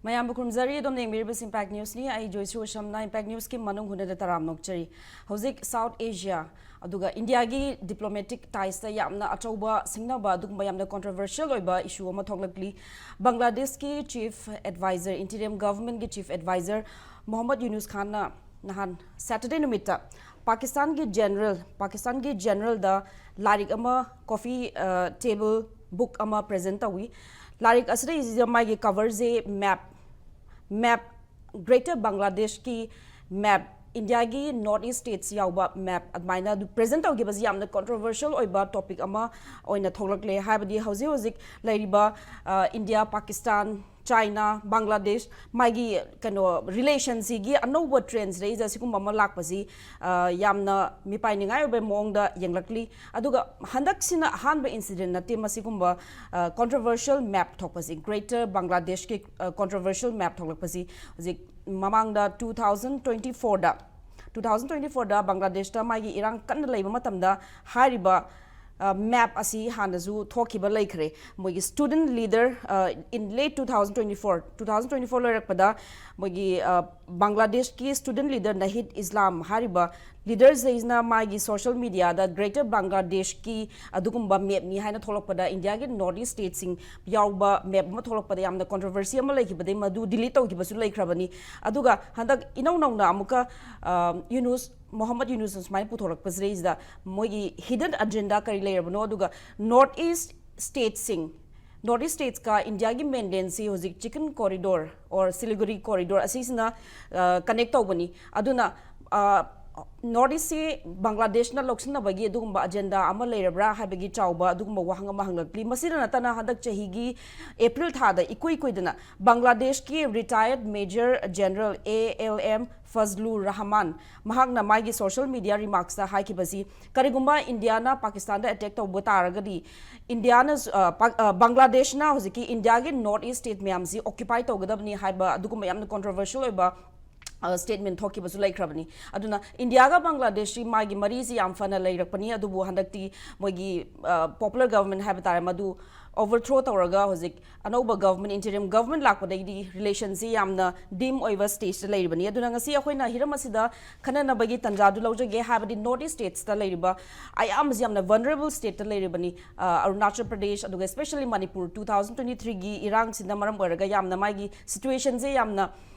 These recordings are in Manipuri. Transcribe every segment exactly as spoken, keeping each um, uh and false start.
ꯃꯌꯥꯝꯕꯨ ꯈꯨꯔꯨꯝꯖꯔꯤ꯫ ꯑꯗꯣꯝꯅ ꯌꯦꯡꯕꯤꯔꯤꯕꯁꯤ ꯏꯝꯄꯦꯛ ꯅ꯭ꯌꯨꯁꯅꯤ꯫ ꯑꯩ ꯖꯣꯏꯁ꯭ꯔꯤ ꯋꯥꯁꯝꯅ ꯏꯝꯄꯦꯛ ꯅ꯭ꯌꯨꯁꯀꯤ ꯃꯅꯨꯡ ꯍꯨꯠꯅꯗ ꯇꯔꯥꯝꯅ ꯑꯣꯛꯆꯔꯤ꯫ ꯍꯧꯖꯤꯛ ꯁꯥꯎꯠ ꯑꯦꯁꯤꯌꯥ, ꯑꯗꯨꯒ ꯏꯟꯗꯤꯌꯥꯒꯤ ꯗꯤꯄ꯭ꯂꯣꯃꯦꯇꯤꯛ ꯇꯥꯏꯁꯇ ꯌꯥꯝꯅ ꯑꯆꯧꯕ ꯁꯤꯡꯅꯕ, ꯑꯗꯨꯒꯨꯝꯕ ꯌꯥꯝꯅ ꯀꯣꯟꯇ꯭ꯔꯣꯚꯔꯁꯤꯌꯦꯜ ꯑꯣꯏꯕ ꯏꯁꯨ ꯑꯃ ꯊꯣꯛꯂꯛꯂꯤ꯫ ꯕꯪꯒ꯭ꯂꯥꯗꯦꯁꯀꯤ ꯆꯤꯐ ꯑꯦꯗꯚꯥꯏꯖꯔ, ꯏꯟꯇꯤꯔꯤꯝ ꯒꯚꯔꯟꯃꯦꯟꯠꯀꯤ ꯆꯤꯐ ꯑꯦꯗꯚꯥꯏꯖꯔ ꯃꯣꯍꯝꯃꯗ ꯌꯨꯅꯨꯁ ꯈꯥꯟꯅ ꯅꯍꯥꯟ ꯁꯦꯇꯔꯗꯦ ꯅꯨꯃꯤꯠꯇ ꯄꯥꯀꯤꯁꯇꯥꯟꯒꯤ ꯖꯦꯅꯔꯦꯜ, ꯄꯥꯀꯤꯁꯇꯥꯟꯒꯤ ꯖꯦꯅꯔꯦꯜꯗ ꯂꯥꯏꯔꯤꯛ ꯑꯃ, ꯀꯣꯐꯤ ꯇꯦꯕꯜ ꯕꯨꯛ ꯑꯃ ꯄ꯭ꯔꯖꯦꯟ ꯇꯧꯏ꯫ ꯂꯥꯏꯔꯤꯛ ꯑꯁꯤꯗꯩꯁꯤꯗ ꯃꯥꯒꯤ ꯀꯚꯔꯁꯦ ꯃꯦꯞ, ꯃꯦꯞ, ꯒ꯭ꯔꯦꯇꯔ ꯕꯪꯒ꯭ꯂꯥꯗꯦꯁꯀꯤ ꯃꯦꯞ, ꯏꯟꯗꯤꯌꯥꯒꯤ ꯅꯣꯔꯠ ꯏꯁ ꯁ꯭ꯇꯦꯠꯁ ꯌꯥꯎꯕ ꯃꯦꯞ, ꯑꯗꯨꯃꯥꯏꯅ ꯑꯗꯨ ꯄ꯭ꯔꯖꯦꯟ ꯇꯧꯈꯤꯕꯁꯤ ꯌꯥꯝꯅ ꯀꯣꯟꯇ꯭ꯔꯣꯚꯔꯁꯤꯌꯦꯜ ꯑꯣꯏꯕ ꯇꯣꯄꯤꯛ ꯑꯃ ꯑꯣꯏꯅ ꯊꯣꯛꯂꯛꯂꯦ꯫ ꯍꯥꯏꯕꯗꯤ ꯍꯧꯖꯤꯛ ꯍꯧꯖꯤꯛ ꯂꯩꯔꯤꯕ, ꯑ, ꯏꯟꯗꯤꯌꯥ, ꯄꯥꯀꯤꯁꯇꯥꯟ, ꯆꯥꯏꯅꯥ, ꯕꯪꯒ꯭ꯂꯥꯗꯦꯁ, ꯃꯥꯒꯤ ꯀꯩꯅꯣ, ꯔꯤꯂꯦꯁꯟꯁꯤꯒꯤ ꯑꯅꯧꯕ ꯇ꯭ꯔꯦꯟꯁꯤꯗꯩꯁꯤꯗ ꯁꯤꯒꯨꯝꯕ ꯑꯃ ꯂꯥꯛꯄꯁꯤ, ꯑ, ꯌꯥꯝꯅ ꯃꯤꯄꯥꯏꯅꯤꯡꯉꯥꯏ ꯑꯣꯏꯕ ꯃꯑꯣꯡꯗ ꯌꯦꯡꯂꯛꯂꯤ꯫ ꯑꯗꯨꯒ ꯍꯟꯗꯛꯁꯤꯅ ꯑꯍꯥꯟꯕ ꯏꯟꯁꯤꯗꯦꯟ ꯅꯠꯇꯦ ꯃꯁꯤꯒꯨꯝꯕ, ꯑ, ꯀꯣꯟꯇ꯭ꯔꯣꯚꯔꯁꯤꯌꯦꯜ ꯃꯦꯞ ꯊꯣꯛꯄꯁꯤ, ꯒ꯭ꯔꯦꯇꯔ ꯕꯪꯒ꯭ꯂꯥꯗꯦꯁꯀꯤ, ꯑ, ꯀꯣꯟꯇ꯭ꯔꯣꯚꯔꯁꯤꯌꯦꯜ ꯃꯦꯞ ꯊꯣꯛꯂꯛꯄꯁꯤ꯫ ꯍꯧꯖꯤꯛ ꯃꯃꯥꯡꯗ ꯇꯨ ꯊꯥꯎꯖꯟ ꯇ꯭ꯋꯦꯟꯇꯤ ꯐꯣꯔꯗ, ꯇꯨ ꯊꯥꯎꯖꯟ ꯇ꯭ꯋꯦꯟꯇꯤ ꯐꯣꯔꯗ ꯕꯪꯒ꯭ꯂꯥꯗꯦꯁꯇ ꯃꯥꯒꯤ ꯏꯔꯥꯡ ꯀꯟꯅ ꯂꯩꯕ ꯃꯇꯝꯗ ꯍꯥꯏꯔꯤꯕ, ꯑ, ꯃꯦꯞ ꯑꯁꯤ ꯍꯥꯟꯅꯁꯨ ꯊꯣꯛꯈꯤꯕ ꯂꯩꯈ꯭ꯔꯦ꯫ ꯃꯣꯏꯒꯤ ꯁ꯭ꯇꯨꯗꯦꯟꯠ ꯂꯤꯗꯔ, ꯑ, in late two thousand twenty four, two thousand twenty four ꯂꯣꯏꯔꯛꯄꯗ ꯃꯣꯏꯒꯤ, ꯑ, ꯕꯪꯒ꯭ꯂꯥꯗꯦꯁꯀꯤ ꯁ꯭ꯇꯨꯗꯦꯟꯠ ꯂꯤꯗꯔ ꯅꯍꯤꯗ ꯏꯁꯂꯥꯝ ꯍꯥꯏꯔꯤꯕ ꯂꯤꯗꯔꯁꯤꯅ ꯃꯥꯒꯤ ꯁꯣꯁꯤꯌꯦꯜ ꯃꯤꯗꯤꯌꯥꯗ ꯒ꯭ꯔꯦꯇꯔ ꯕꯪꯒ꯭ꯂꯥꯗꯦꯁꯀꯤ ꯑꯗꯨꯒꯨꯝꯕ ꯃꯦꯞꯅꯤ ꯍꯥꯏꯅ ꯊꯣꯛꯂꯛꯄꯗ, ꯏꯟꯗꯤꯌꯥꯒꯤ ꯅꯣꯔꯠ ꯏꯁ ꯁ꯭ꯇꯦꯠꯁꯤꯡ ꯌꯥꯎꯕ ꯃꯦꯞ ꯑꯃ ꯊꯣꯛꯂꯛꯄꯗ ꯌꯥꯝꯅ ꯀꯣꯟꯇ꯭ꯔꯣꯚꯔꯁꯤ ꯑꯃ ꯂꯩꯈꯤꯕꯗꯩ ꯃꯗꯨ ꯗꯤꯂꯤꯠ ꯇꯧꯈꯤꯕꯁꯨ ꯂꯩꯈ꯭ꯔꯕꯅꯤ꯫ ꯑꯗꯨꯒ ꯍꯟꯗꯛ ꯏꯅꯧ ꯅꯧꯅ ꯑꯃꯨꯛꯀ, ꯑ, ꯌꯨꯅꯨꯁ, ꯃꯣꯍꯝꯃꯗ ꯌꯨꯅꯨꯁꯅ ꯁꯨꯃꯥꯏꯅ ꯄꯨꯊꯣꯔꯛꯄꯁꯤꯗꯩꯁꯤꯗ ꯃꯣꯏꯒꯤ ꯍꯤꯗꯟ ꯑꯦꯖꯦꯟꯗꯥ ꯀꯔꯤ ꯂꯩꯔꯕꯅꯣ, ꯑꯗꯨꯒ ꯅꯣꯔꯠ ꯏꯁ ꯁ꯭ꯇꯦꯠꯁꯤꯡ, ꯅꯣꯔꯠ ꯏꯁ ꯁ꯭ꯇꯦꯠꯁꯀ ꯏꯟꯗꯤꯌꯥꯒꯤ ꯃꯦꯟꯂꯦꯟꯁꯤ ꯍꯧꯖꯤꯛ ꯆꯤꯀꯟ ꯀꯣꯔꯤꯗꯣꯔ or ꯁꯤꯂꯤꯒꯨꯔꯤ ꯀꯣꯔꯤꯗꯣꯔ ꯑꯁꯤꯁꯤꯅ, ꯑ, ꯀꯅꯦꯛ ꯇꯧꯕꯅꯤ꯫ ꯑꯗꯨꯅ, ꯑ, ꯅꯣꯔꯠ ꯏꯁꯁꯤ ꯕꯪꯒ꯭ꯂꯥꯗꯦꯁꯅ ꯂꯧꯁꯤꯟꯅꯕꯒꯤ ꯑꯗꯨꯒꯨꯝꯕ ꯑꯦꯖꯦꯟꯗꯥ ꯑꯃ ꯂꯩꯔꯕ꯭ꯔꯥ ꯍꯥꯏꯕꯒꯤ ꯆꯥꯎꯕ ꯑꯗꯨꯒꯨꯝꯕ ꯋꯥꯍꯪ ꯑꯃ ꯍꯪꯂꯛꯂꯤ꯫ ꯃꯁꯤꯗ ꯅꯠꯇꯅ ꯍꯟꯗꯛ ꯆꯍꯤꯒꯤ ꯑꯦꯄ꯭ꯔꯤꯜ ꯊꯥꯗ ꯏꯀꯨꯏ ꯀꯨꯏꯗꯅ ꯕꯪꯒ꯭ꯂꯥꯗꯦꯁꯀꯤ ꯔꯤꯇꯥꯌꯔꯗ major general A L M ꯐꯖꯂꯨꯔ Rahman, ꯃꯍꯥꯛꯅ ꯃꯥꯒꯤ ꯁꯣꯁꯤꯌꯦꯜ ꯃꯤꯗꯤꯌꯥ ꯔꯤꯃꯥꯔꯛꯁꯇ ꯍꯥꯏꯈꯤꯕꯁꯤ, ꯀꯔꯤꯒꯨꯝꯕ ꯏꯟꯗꯤꯌꯥꯅ ꯄꯥꯀꯤꯁꯇꯥꯟꯗ ꯑꯦꯇꯦꯛ ꯇꯧꯕ ꯇꯥꯔꯒꯗꯤ, ꯏꯟꯗꯤꯌꯥꯅ, ꯑ, ꯄꯥꯛ-, ꯑ, ꯕꯪꯒ꯭ꯂꯥꯗꯦꯁꯅ ꯍꯧꯖꯤꯛꯀꯤ ꯏꯟꯗꯤꯌꯥꯒꯤ ꯅꯣꯔꯠ ꯏꯁ ꯁ꯭ꯇꯦꯠ ꯃꯌꯥꯝꯁꯤ ꯑꯣꯀ꯭ꯌꯨꯄꯥꯏ ꯇꯧꯒꯗꯕꯅꯤ ꯍꯥꯏꯕ ꯑꯗꯨꯒꯨꯝꯕ ꯌꯥꯝꯅ ꯀꯣꯟꯇ꯭ꯔꯣꯚꯔꯁꯤꯌꯦꯜ ꯑꯣꯏꯕ ꯁ꯭ꯇꯦꯠꯃꯦꯟ ꯊꯣꯛꯈꯤꯕꯁꯨ ꯂꯩꯈ꯭ꯔꯕꯅꯤ꯫ ꯑꯗꯨꯅ ꯏꯟꯗꯤꯌꯥꯒ ꯕꯪꯒ꯭ꯂꯥꯗꯦꯁꯁꯤ ꯃꯥꯒꯤ ꯃꯔꯤꯁꯤ ꯌꯥꯝ ꯐꯅ ꯂꯩꯔꯛꯄꯅꯤ, ꯑꯗꯨꯕꯨ ꯍꯟꯗꯛꯇꯤ ꯃꯣꯏꯒꯤ ꯄꯣꯄꯨꯂꯔ ꯒꯕꯔꯟꯃꯦꯟ ꯍꯥꯏꯕ ꯇꯥꯔꯦ, ꯃꯗꯨ ꯑꯣꯚꯔꯊ꯭ꯔꯣ ꯇꯧꯔꯒ ꯍꯧꯖꯤꯛ ꯑꯅꯧꯕ ꯒꯕꯔꯟꯃꯦꯟ, ꯏꯟꯇꯔꯤꯝ ꯒꯕꯔꯟꯃꯦꯟ ꯂꯥꯛꯄꯗꯒꯤꯗꯤ ꯔꯤꯂꯦꯁꯟꯁꯤ ꯌꯥꯝꯅ ꯗꯤꯝ ꯑꯣꯏꯕ ꯁ꯭ꯇꯦꯖꯇ ꯂꯩꯔꯤꯕꯅꯤ꯫ ꯑꯗꯨꯅ ꯉꯁꯤ ꯑꯩꯈꯣꯏꯅ ꯍꯤꯔꯝ ꯑꯁꯤꯗ ꯈꯟꯅꯅꯕꯒꯤ ꯇꯥꯟꯖꯥꯗꯨ ꯂꯧꯖꯒꯦ, ꯍꯥꯏꯕꯗꯤ ꯅꯣꯔꯠ ꯏꯁ ꯁ꯭ꯇꯦꯠꯁꯇ ꯂꯩꯔꯤꯕ ꯑꯌꯥꯝꯕꯁꯤ ꯌꯥꯝꯅ ꯚꯜꯅꯔꯦꯕꯜ ꯁ꯭ꯇꯦꯠꯇ ꯂꯩꯔꯤꯕꯅꯤ꯫ ꯑ, ꯑꯔꯨꯅꯥꯆꯜ ꯄ꯭ꯔꯗꯦꯁ, ꯑꯗꯨꯒ especially Manipur, two thousand twenty ꯊ꯭ꯔꯤꯒꯤ ꯏꯔꯥꯡꯁꯤꯅ ꯃꯔꯝ ꯑꯣꯏꯔꯒ ꯌꯥꯝꯅ ꯃꯥꯒꯤ ꯁꯤꯆꯨꯋꯦꯁꯟꯁꯦ ꯌꯥꯝꯅ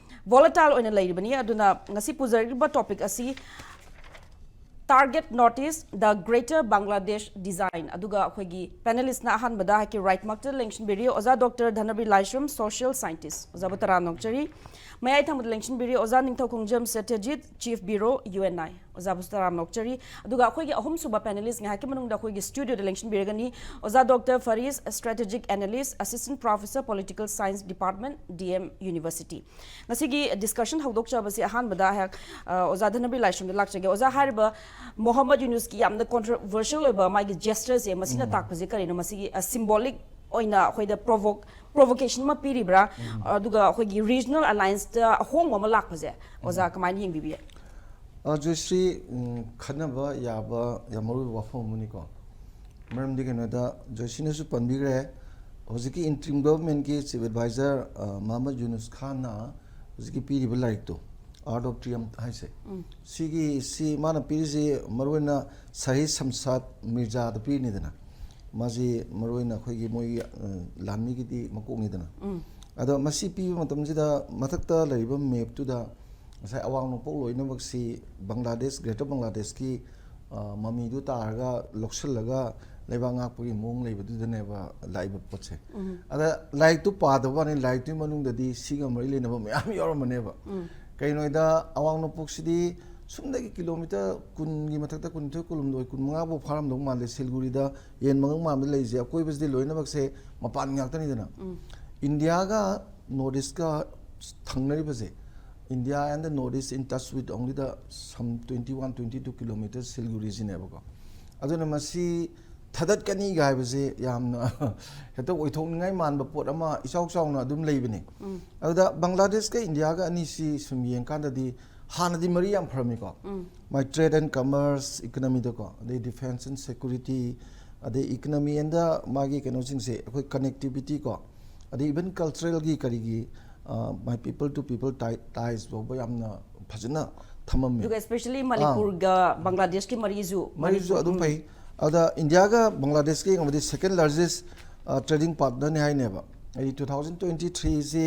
ꯚꯣꯂꯥꯇꯥꯏꯜ ꯑꯣꯏꯅ ꯂꯩꯔꯤꯕꯅꯤ꯫ ꯑꯗꯨꯅ ꯉꯁꯤ ꯄꯨꯖꯔꯤꯕ ꯇꯣꯄꯤꯛ ꯑꯁꯤ Target North East, the Greater Bangladesh Design꯫ ꯑꯗꯨꯒ ꯑꯩꯈꯣꯏꯒꯤ ꯄꯦꯅꯦꯂꯤꯁꯅ ꯑꯍꯥꯟꯕꯗ ꯍꯥꯏꯀꯤ ꯔꯥꯏꯠꯃꯛꯇ ꯂꯦꯡꯁꯤꯟꯕꯤꯔꯤ ꯑꯣꯖꯥ ꯗꯣꯛꯇꯔ ꯙꯅꯕꯤꯔ ꯂꯥꯏꯁ꯭ꯔꯝ, ꯁꯣꯁꯤꯌꯦꯜ ꯁꯥꯏꯟꯇꯤꯁ꯭ꯠ, ꯑꯣꯖꯥꯕꯨ ꯇꯔꯥꯝꯅ ꯑꯣꯛꯆꯔꯤ꯫ ꯃꯌꯥꯏ ꯊꯪꯕꯗ ꯂꯦꯡꯁꯤꯟꯕꯤꯔꯤ ꯑꯣꯖꯥ ꯅꯤꯡꯊꯧꯈꯣꯡꯖꯝ ꯁꯇ꯭ꯌꯖꯤꯠ, ꯆꯤꯐ ꯕ꯭ꯌꯨꯔꯣ, ꯌꯨ ꯑꯦꯟ ꯑꯥꯏ, ꯑꯣꯖꯥꯕꯨꯁꯨ ꯇꯔꯥꯝꯅ ꯑꯣꯛꯆꯔꯤ꯫ ꯑꯗꯨꯒ ꯑꯩꯈꯣꯏꯒꯤ ꯑꯍꯨꯝꯁꯨꯕ ꯄꯦꯅꯦꯂꯤꯁ ꯉꯥꯏꯍꯥꯛꯀꯤ ꯃꯅꯨꯡꯗ ꯑꯩꯈꯣꯏꯒꯤ ꯁ꯭ꯇꯨꯗꯤꯑꯣꯗ ꯂꯦꯡꯁꯤꯟꯕꯤꯔꯒꯅꯤ ꯑꯣꯖꯥ doctor Faris, strategic analyst, assistant professor, political science department, D M university. ꯉꯁꯤꯒꯤ ꯗꯤꯁꯀꯁꯟ ꯍꯧꯗꯣꯛꯆꯕꯁꯤ ꯑꯍꯥꯟꯕꯗ ꯑꯩꯍꯥꯛ, ꯑ, ꯑꯣꯖꯥ ꯙꯅꯕꯤꯔ ꯂꯥꯏꯁ꯭ꯔꯝꯗ ꯂꯥꯛꯆꯒꯦ꯫ ꯑꯣꯖꯥ, ꯍꯥꯏꯔꯤꯕ ꯃꯣꯍꯝꯃꯗ ꯌꯨꯅꯨꯁꯀꯤ ꯌꯥꯝꯅ ꯀꯣꯟꯇ꯭ꯔꯣꯚꯔꯁꯤꯌꯦꯜ ꯑꯣꯏꯕ ꯃꯥꯒꯤ ꯖꯦꯁꯇꯔꯁꯦ, ꯃꯁꯤꯅ ꯎꯝ꯫ ꯇꯥꯛꯄꯁꯦ ꯀꯔꯤꯅꯣ? ꯃꯁꯤꯒꯤ, ꯑ, ꯁꯤꯝꯕꯣꯂꯤꯛ ꯑꯣꯏꯅ ꯑꯩꯈꯣꯏꯗ ꯄ꯭ꯔꯣꯚꯣꯛ-, ꯄ꯭ꯔꯣꯚꯣꯀꯦꯁꯟ ꯑꯃ ꯄꯤꯔꯤꯕ꯭ꯔꯥ? ꯎꯝ꯫ ꯑꯗꯨꯒ ꯑꯩꯈꯣꯏꯒꯤ ꯔꯤꯖꯅꯦꯜ ꯑꯦꯂꯥꯏꯟꯁꯇ ꯑꯍꯣꯡꯕ ꯑꯃ ꯂꯥꯛꯄꯁꯦ, ꯑꯣꯖꯥ, ꯎꯝ꯫ ꯀꯃꯥꯏꯅ ꯌꯦꯡꯕꯤꯕ ꯌꯥꯏ? ꯑ, ꯖꯣꯏꯁ꯭ꯔꯤ, ꯎꯝ, ꯈꯟꯅꯕ ꯌꯥꯕ ꯌꯥꯝ ꯃꯔꯨ ꯑꯣꯏꯕ ꯋꯥꯐꯝ ꯑꯃꯅꯤꯀꯣ꯫ ꯃꯔꯝꯗꯤ ꯀꯩꯅꯣꯗ, ꯖꯣꯏꯁ꯭ꯔꯤꯅꯁꯨ ꯄꯟꯕꯤꯈ꯭ꯔꯦ, ꯍꯧꯖꯤꯛꯀꯤ ꯏꯟꯇ꯭ꯔꯤꯝ ꯒꯚꯔꯟꯃꯦꯟꯠꯀꯤ ꯆꯤꯐ ꯑꯦꯗꯚꯥꯏꯖꯔ, ꯑ, ꯃꯍꯃꯗ ꯌꯨꯅꯨꯁ ꯈꯥꯟꯅ ꯍꯧꯖꯤꯛꯀꯤ ꯄꯤꯔꯤꯕ ꯂꯥꯏꯔꯤꯛꯇꯣ, Art of Triumph ꯍꯥꯏꯁꯦ, ꯎꯝ꯫ ꯁꯤꯒꯤ, ꯁꯤ ꯃꯥꯅ ꯄꯤꯔꯤꯁꯤ ꯃꯔꯨꯑꯣꯏꯅ ꯁꯍꯤꯗ ꯁꯝꯁꯥꯗ ꯃꯤꯔꯖꯥꯗ ꯄꯤꯔꯤꯅꯤꯗꯅ, ꯃꯥꯁꯤ ꯃꯔꯨꯑꯣꯏꯅ ꯑꯩꯈꯣꯏꯒꯤ ꯃꯣꯏꯒꯤ, ꯑ, ꯂꯥꯟꯃꯤꯒꯤꯗꯤ ꯃꯀꯣꯛꯅꯤꯗꯅ꯫ ꯎꯝ꯫ ꯑꯗꯣ ꯃꯁꯤ ꯄꯤꯕ ꯃꯇꯝꯁꯤꯗ ꯃꯊꯛꯇ ꯂꯩꯔꯤꯕ ꯃꯦꯞꯇꯨꯗ ꯉꯁꯥꯏ ꯑꯋꯥꯡ ꯅꯣꯡꯄꯣꯛ ꯂꯣꯏꯅꯃꯛꯁꯤ ꯕꯪꯒ꯭ꯂꯥꯗꯦꯁ, ꯒ꯭ꯔꯦꯇꯔ ꯕꯪꯒ꯭ꯂꯥꯗꯦꯁꯀꯤ, ꯑ, ꯃꯃꯤꯗꯨ ꯇꯥꯔꯒ ꯂꯧꯁꯤꯜꯂꯒ ꯂꯩꯕꯥꯛ ꯉꯥꯛꯄꯒꯤ ꯃꯑꯣꯡ ꯂꯩꯕꯗꯨꯗꯅꯦꯕ ꯂꯥꯛꯏꯕ ꯄꯣꯠꯁꯦ꯫ ꯎꯝ꯫ ꯑꯗ ꯂꯥꯏꯔꯤꯛꯇꯨ ꯄꯥꯗꯕ ꯋꯥꯅꯤ, ꯂꯥꯏꯔꯤꯛꯇꯨꯒꯤ ꯃꯅꯨꯡꯗꯗꯤ ꯁꯤꯒ ꯃꯔꯤ ꯂꯩꯅꯕ ꯃꯌꯥꯝ ꯌꯥꯎꯔꯝꯕꯅꯦꯕ꯫ ꯎꯝ꯫ ꯀꯩꯅꯣꯗ ꯑꯋꯥꯡ ꯅꯣꯡꯄꯣꯛꯁꯤꯗꯤ ꯁꯨꯝꯗꯒꯤ ꯀꯤꯂꯣꯃꯤꯇꯔ ꯀꯨꯟꯒꯤ ꯃꯊꯛꯇ, ꯀꯨꯟꯅꯤꯊꯣꯏ, ꯀꯨꯟꯍꯨꯝꯗꯣꯏ, ꯀꯨꯟꯃꯉꯥ ꯐꯥꯎ ꯐꯥꯔꯝꯗꯧ ꯃꯥꯜꯂꯦ, ꯁꯤꯜꯒꯨꯔꯤꯗ ꯌꯦꯟ ꯃꯉꯛ ꯃꯥꯟꯕ ꯂꯩꯁꯦ, ꯑꯀꯣꯏꯕꯁꯤꯗꯤ ꯂꯣꯏꯅꯃꯛꯁꯦ ꯃꯄꯥꯟ ꯉꯥꯛꯇꯅꯤꯗꯅ꯫ ꯎꯝ꯫ ꯏꯟꯗꯤꯌꯥꯒ north ꯏꯁꯀ ꯊꯪꯅꯔꯤꯕꯁꯦ, India and the North East in touch with only the some twenty one, twenty two kilometers ꯁꯤꯜꯒꯨꯔꯤꯁꯤꯅꯦꯕꯀꯣ꯫ ꯑꯗꯨꯅ ꯃꯁꯤ ꯊꯥꯗꯠꯀꯅꯤꯒ ꯍꯥꯏꯕꯁꯦ ꯌꯥꯝꯅ ꯍꯦꯛꯇ ꯑꯣꯏꯊꯣꯛꯅꯤꯡꯉꯥꯏ ꯃꯥꯟꯕ ꯄꯣꯠ ꯑꯃ ꯏꯆꯥꯎ ꯆꯥꯎꯅ ꯑꯗꯨꯝ ꯂꯩꯕꯅꯤ꯫ ꯑꯗꯨꯗ ꯕꯪꯒ꯭ꯂꯥꯗꯦꯁꯀ ꯏꯟꯗꯤꯌꯥꯒ ꯑꯅꯤꯁꯤ ꯁꯨꯝ ꯌꯦꯡꯀꯥꯟꯗꯗꯤ ꯍꯥꯟꯅꯗꯤ ꯃꯔꯤ ꯌꯥꯝ ꯐꯔꯝꯃꯤꯀꯣ꯫ ꯃꯥꯏ trade and commerce, economyꯗꯀꯣ, ꯑꯗꯩ defence and security, ꯑꯗꯩ economy and ꯃꯥꯒꯤ ꯀꯩꯅꯣꯁꯤꯡꯁꯦ, ꯑꯩꯈꯣꯏ connectivity ꯀꯣ, ꯑꯗꯩ even culturalꯒꯤ ꯀꯔꯤꯒꯤ, my people to people ties ꯐꯥꯎꯕ ꯌꯥꯝꯅ ꯐꯖꯅ ꯊꯝꯃꯝꯃꯤ꯫ ꯑꯗꯨꯒ especially ꯃꯅꯤꯄꯨꯔꯒ ꯕꯪꯒ꯭ꯂꯥꯗꯦꯁꯀꯤ ꯃꯔꯤꯁꯨ ꯃꯔꯤꯁꯨ ꯃꯅꯤꯄꯨꯔ- ꯑꯗꯨꯝ ꯎꯝ. ꯐꯩ꯫ ꯑꯗ ꯏꯟꯗꯤꯌꯥꯒ ꯕꯪꯒ꯭ꯂꯥꯗꯦꯁꯀ ꯌꯦꯡꯉꯕꯗꯤ second largest trading partnerꯅꯤ ꯍꯥꯏꯅꯦꯕ꯫ ꯍꯥꯏꯗꯤ two thousand twenty threeꯁꯤ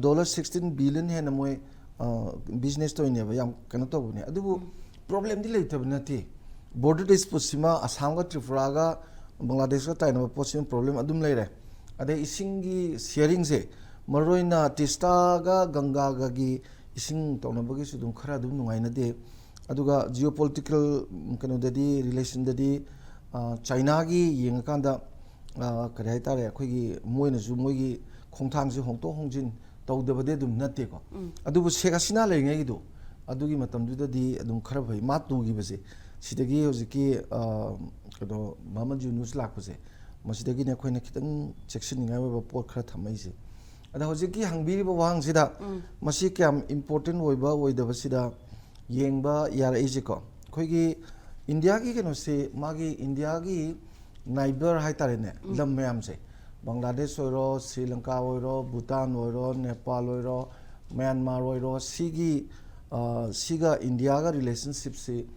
dollar sixteen billion ꯍꯦꯟꯅ ꯃꯣꯏ business ꯇꯧꯔꯤꯅꯦꯕ, ꯌꯥꯝ ꯀꯩꯅꯣ ꯇꯧꯕꯅꯦ꯫ ꯑꯗꯨꯕꯨ problemꯗꯤ ꯂꯩꯇꯕ ꯅꯠꯇꯦ꯫ Border disputeꯁꯤꯃ ꯑꯁꯥꯝꯒ ꯇ꯭ꯔꯤꯄꯨꯔꯥꯒ ꯕꯪꯒ꯭ꯂꯥꯗꯦꯁꯀ ꯇꯥꯏꯅꯕ ꯄꯣꯠꯁꯤꯃ problem ꯑꯗꯨꯝ ꯂꯩꯔꯦ꯫ ꯑꯗꯩ ꯏꯁꯤꯡꯒꯤ sharingꯁꯦ, ꯃꯔꯨꯑꯣꯏꯅ ꯇꯤꯁꯇꯥꯒ ꯒꯪꯒꯥꯒꯒꯤ ꯏꯁꯤꯡ ꯇꯧꯅꯕꯒꯤꯁꯨ ꯑꯗꯨꯝ ꯈꯔ ꯑꯗꯨꯝ ꯅꯨꯡꯉꯥꯏꯅꯗꯦ꯫ ꯑꯗꯨꯒ geopolitical ꯀꯩꯅꯣꯗꯗꯤ, relationꯗꯗꯤ ꯆꯥꯏꯅꯥꯒꯤ ꯌꯦꯡꯉꯀꯥꯟꯗ ꯀꯔꯤ ꯍꯥꯏꯇꯥꯔꯦ, ꯑꯩꯈꯣꯏꯒꯤ ꯃꯣꯏꯅꯁꯨ ꯃꯣꯏꯒꯤ ꯈꯣꯡꯊꯥꯡꯁꯦ ꯍꯣꯡꯗꯣꯛ ꯍꯣꯡꯖꯤꯟ ꯇꯧꯗꯕꯗꯤ ꯑꯗꯨꯝ ꯅꯠꯇꯦꯀꯣ꯫ ꯑꯗꯨꯕꯨ ꯁꯦꯛ ꯍꯁꯤꯅꯥ ꯂꯩꯔꯤꯉꯩꯒꯤꯗꯣ, ꯑꯗꯨꯒꯤ ꯃꯇꯝꯗꯨꯗꯗꯤ ꯑꯗꯨꯝ ꯈꯔ ꯐꯩ꯫ ꯃꯥ ꯇꯨꯈꯤꯕꯁꯦ, ꯁꯤꯗꯒꯤ ꯍꯧꯖꯤꯛꯀꯤ ꯀꯩꯅꯣ ꯃꯍꯃꯗ ꯌꯨꯅꯨꯁ ꯂꯥꯛꯄꯁꯦ, ꯃꯁꯤꯗꯒꯤꯅꯦ ꯑꯩꯈꯣꯏꯅ ꯈꯤꯇꯪ ꯆꯦꯛꯁꯤꯟꯅꯤꯡꯉꯥꯏ ꯑꯣꯏꯕ ꯄꯣꯠ ꯈꯔ ꯊꯝꯃꯛꯏꯁꯦ꯫ ꯑꯗ ꯍꯧꯖꯤꯛꯀꯤ ꯍꯪꯕꯤꯔꯤꯕ ꯋꯥꯍꯪꯁꯤꯗ ꯃꯁꯤ ꯀꯌꯥꯝ important ꯑꯣꯏꯕ ꯑꯣꯏꯗꯕꯁꯤꯗ ꯌꯦꯡꯕ ꯌꯥꯔꯛꯏꯁꯦꯀꯣ, ꯑꯩꯈꯣꯏꯒꯤ ꯏꯟꯗꯤꯌꯥꯒꯤ ꯀꯩꯅꯣꯁꯦ, ꯃꯥꯒꯤ ꯏꯟꯗꯤꯌꯥꯒꯤ neighbour ꯍꯥꯏꯇꯥꯔꯦꯅꯦ, ꯂꯝ ꯃꯌꯥꯝꯁꯦ, ꯕꯪꯒ꯭ꯂꯥꯗꯦꯁ ꯑꯣꯏꯔꯣ, ꯁ꯭ꯔꯤ ꯂꯪꯀꯥ ꯑꯣꯏꯔꯣ, ꯚꯨꯇꯥꯟ ꯑꯣꯏꯔꯣ, ꯅꯦꯄꯥꯜ ꯑꯣꯏꯔꯣ, ꯃ꯭ꯌꯥꯟꯃꯥꯔ ꯑꯣꯏꯔꯣ, ꯁꯤꯒꯤ ꯁꯤꯒ ꯏꯟꯗꯤꯌꯥꯒ relationshipꯁꯤ